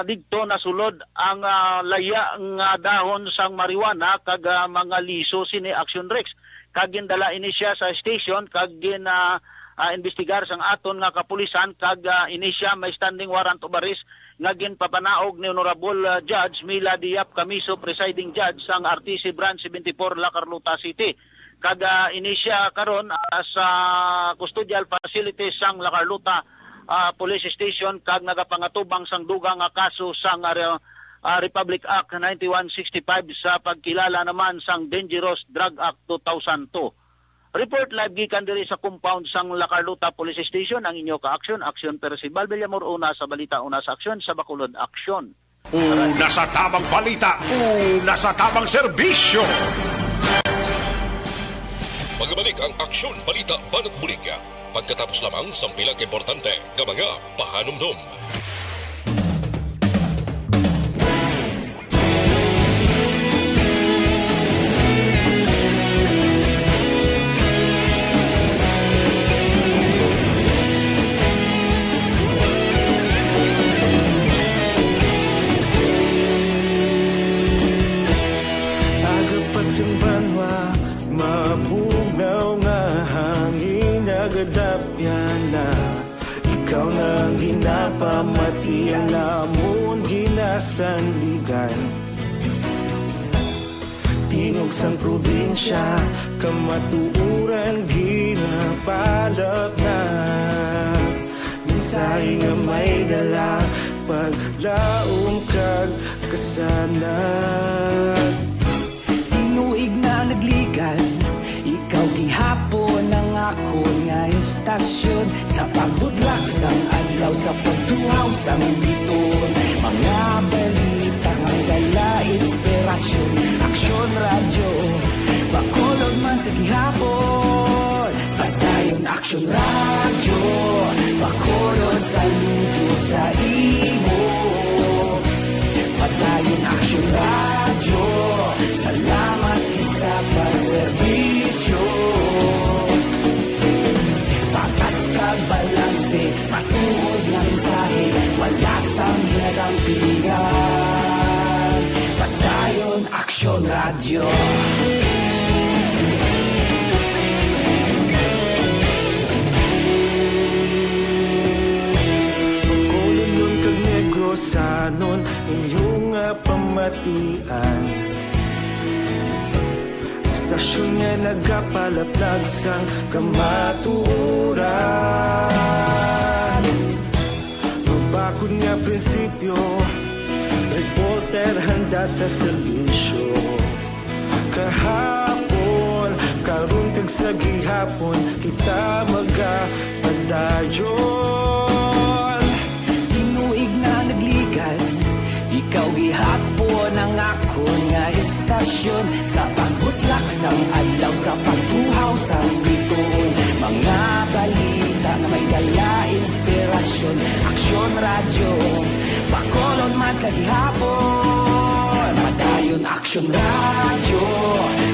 didto nasulod ang, ah, laya nga dahon sang marijuana kag, ah, mga liso sini, Action Rex. Kag gindala ini sia sa station kag gin, ah, ah, imbestigar sang aton nga kapulisan kag, ah, ini sia may standing warrant of arrest nga ginpapanaog ni Honorable, ah, Judge Mila Diap Camiso, Presiding Judge sang R T C Branch seventy-four, La Carlota City. Kag, ah, ini sia karon, ah, sa custodial facility sang La Carlota, ah, Police Station kag nagapangatubang sang dugang nga kaso sang, ah, re-, ah, Republic Act ninety-one sixty-five sa pagkilala naman sang Dangerous Drug Act two thousand two. Report live gikan diri sa compound sang La Carlota Police Station ang inyo ka-aksyon, Aksyon Percival Villamor, una sa balita, una sa aksyon, sa Bacolod Aksyon. Una sa tamang balita, una sa tamang serbisyo. Magbalik ang Aksyon Balita Banat Bulig, pagkatapos lamang sang pila ka importante nga mga pahanumdom. Aga pa sang banwa, mabugnaw nga hangin nagadapyan na. Ikaw na ang ginapamati, ang amon ginasandigan. Tingog sang probinsya, kamatuoran ginapalapnag. Mensahe nga may dala, paglaom kag kasanag. Tinuig na nagligan, ikaw gihapon ang akon nga estasyon. Sa pagbudlak sang adlaw, sa pagtuhaw sang biton, mga balita nga dala inspirasyon. Aksyon Radyo, Bacolod man sa gihapon. Padayon Aksyon Radyo, Bacolod, saludo sa imo. Padayon Aksyon Radyo, salamat gid sa pagserbisyo. Patas kag balanse, matuod nga mensahe, wala sang ginadampingan. Padayon Aksyon Radyo. Bacolodnon kag Negrosanon, inyo nga pamatian. Estasyon nga nagapalaplag sang kamatuoran. Mabakod nga prinsipyo, reporter handa sa serbisyo. Kahapon, karon kag sa gihapon, kita magapadayon. Tinuig na nagligan, ikaw gihapon ang akon nga estasyon. Sa pagbutlak sang adlaw, sa pagtuhaw sang bituon, mga balita nga may dala inspirasyon. Aksyon Radyo, Bacolod man sa gihapon. Padayon Aksyon Radyo,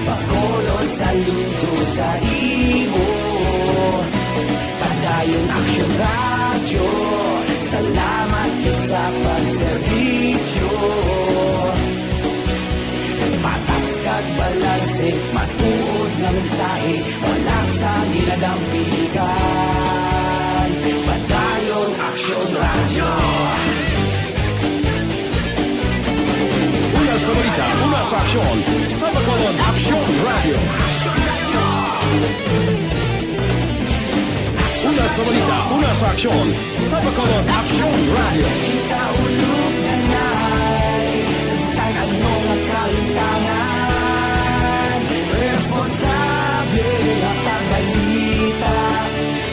Bacolod, saludo sa imo. Padayon Aksyon Radyo, salamat gid sa Aksyon sa Bacolod, Aksyon Radio. Una sa balita, una sa aksyon sa Bacolod, Aksyon Radio. Kita ulog na nai, sa bisan ano nga kalimtangan, responsable nga pagbalita.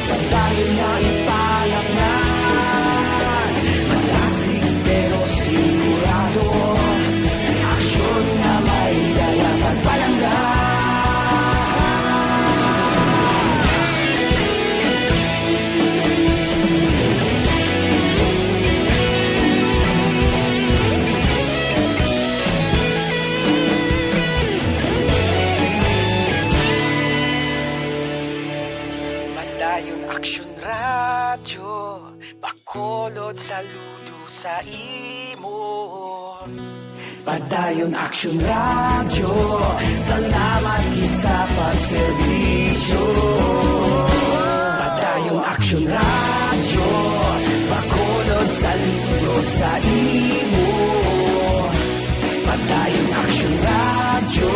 Padayon nga ipalaknag, malasig pero sigurado, aksyon nga may dala kag palangga. Padayon Aksyon Radyo, Bacolod, saludo sa imo. Padayon Aksyon Radyo, salamat gid sa pagserbisyo. Padayon Aksyon Radyo, Bacolod, saludo sa imo. Padayon Aksyon Radyo,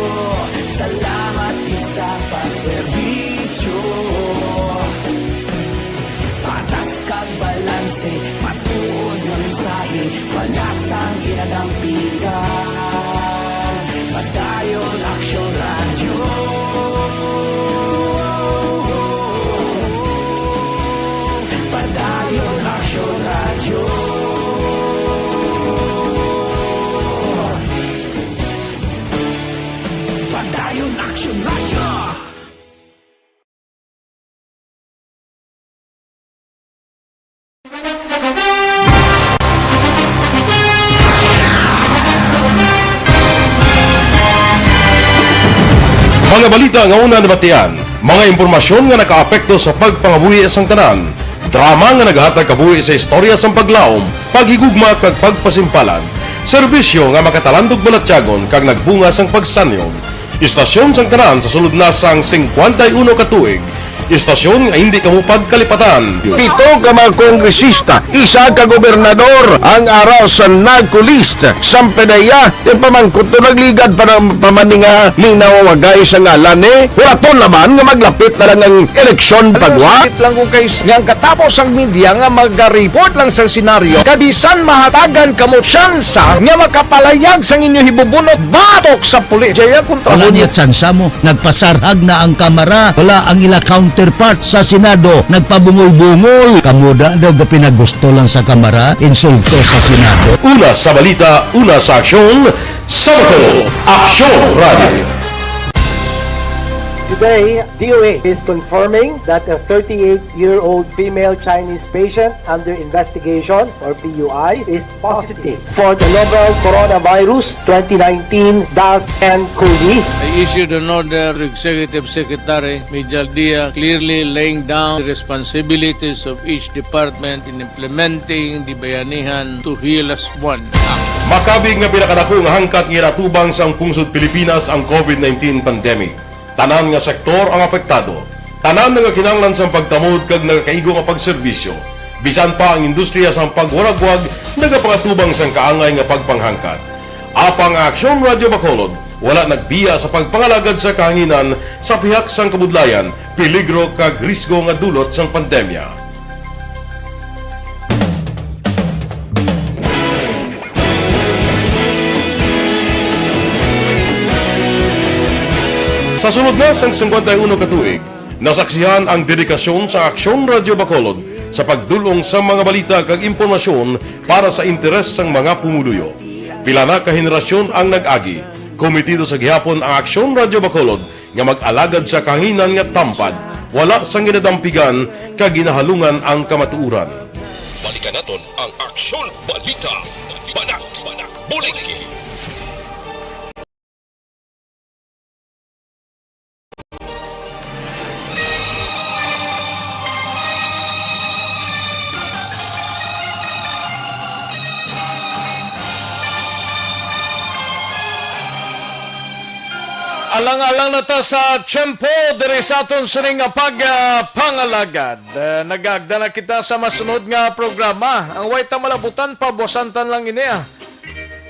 salamat gid sa pagserbisyo. Patas kag balanse, matuod nga mensahe, wala sang ginadampigan. Padayon Aksyon Radyo. Padayon Aksyon Radyo. Padayon Aksyon Radyo. Mga balita nga una nabatian, mga impormasyon nga nakaapekto sa pagpangabuhi sang tanan, drama nga nagahatag kabuhi sa istorya sang paglaom, paghigugma kag pagpasimpalan, serbisyo nga makatalandog balatyagon kag nagbunga sang pagsanyog. Istasyon sang tanan sa sulod na sang singkwenta y uno ka tuig. Istasyon nga hindi kamo pagkalipatan. Pito ka mga kongresista, isa ka gobernador ang ara sa NAGCO list. Samtang iya, ti pamangkot to nagligad pa ng pamaninga ni nawawagay sa ngalan ni. Wala to naman nga maglapit na lang ang eleksyon. Alam mo, pagwa. Sakit lang kung kay nga ang katapos ang media nga magaripot lang sa senaryo. Kabisan mahatagan kamo tsansa nga makapalayag sang inyo hibubunot batok sa pulis. Jaya kontra. Wala mo niya tsansa mo. Nagpasarhag na ang Kamara. Wala ang ila counterpart sa Senado. Nagpabungol-bungol. Kamo da daw ga pinagusto lang sa Kamara. Insulto sa Senado. Una sa balita, una sa aksyon, sa Bacolod, Aksyon Radio. Today, D O H is confirming that a thirty-eight-year-old female Chinese patient under investigation, or P U I, is positive for the novel coronavirus twenty nineteen dash N CoV. I issued an order to Executive Secretary Mijal Dia, clearly laying down the responsibilities of each department in implementing the Bayanihan to Heal Us One Act. Makabig nga pinakadako nga hangkat nga ginatubang sang pungsod Pilipinas ang COVID nineteen pandemic. Tanan nga sektor ang apektado. Tanan nagakinahanglan sang pagtamod kag nagakaigo nga pagserbisyo. Bisan pa ang industriya sang pagwaragwag nagapangatubang sang kaangay nga pagpanghangkat. Apang ang Aksyon Radio Bacolod wala nagbiya sa pagpangalagad sa kahanginan sa pihak sang kabudlayan, peligro kag risgo nga dulot sang pandemya. Sa sulod na sang singkwenta y uno ka tuig, nasaksihan ang dedikasyon sa Aksyon Radio Bacolod sa pagdul-ong sa mga balita kag impormasyon para sa interes sang mga pumuluyo. Pila na ka henerasyon ang nag-agi. Komitido sa gihapon ang Aksyon Radio Bacolod nga mag-alagad sa kahanginan nga tampad, wala sang ginadampigan kag ginahalungan ang kamatuoran. Balikan naton ang Aksyon Balita. Banat, bulig. Alang-alang na ta sa tiyempo diri sa aton sining nga pag, ah, pangalagad. Eh, nagaagda na kita sa masunod nga programa. Ang way ta malabutan, pabuasan ta lang ini, ah.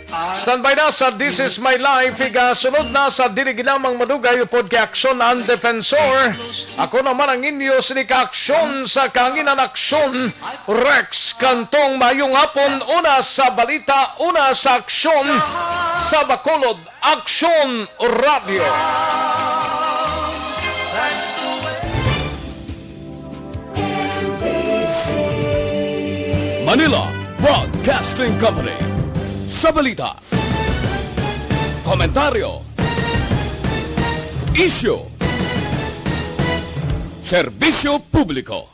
Standby na sa This Is My Life, igasunod na sa dili lamang madugay upod kay Aksyon ang Defensor. Ako naman ang inyo sini ka Aksyon sa Kahanginan, Aksyon Rex Cantong. Mayong hapon, una sa balita, una sa aksyon sa Bacolod, Aksyon Radio. Manila Broadcasting Company. Sa balita, komentaryo, isyu, serbisyo publiko.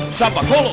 Sa Bacolod,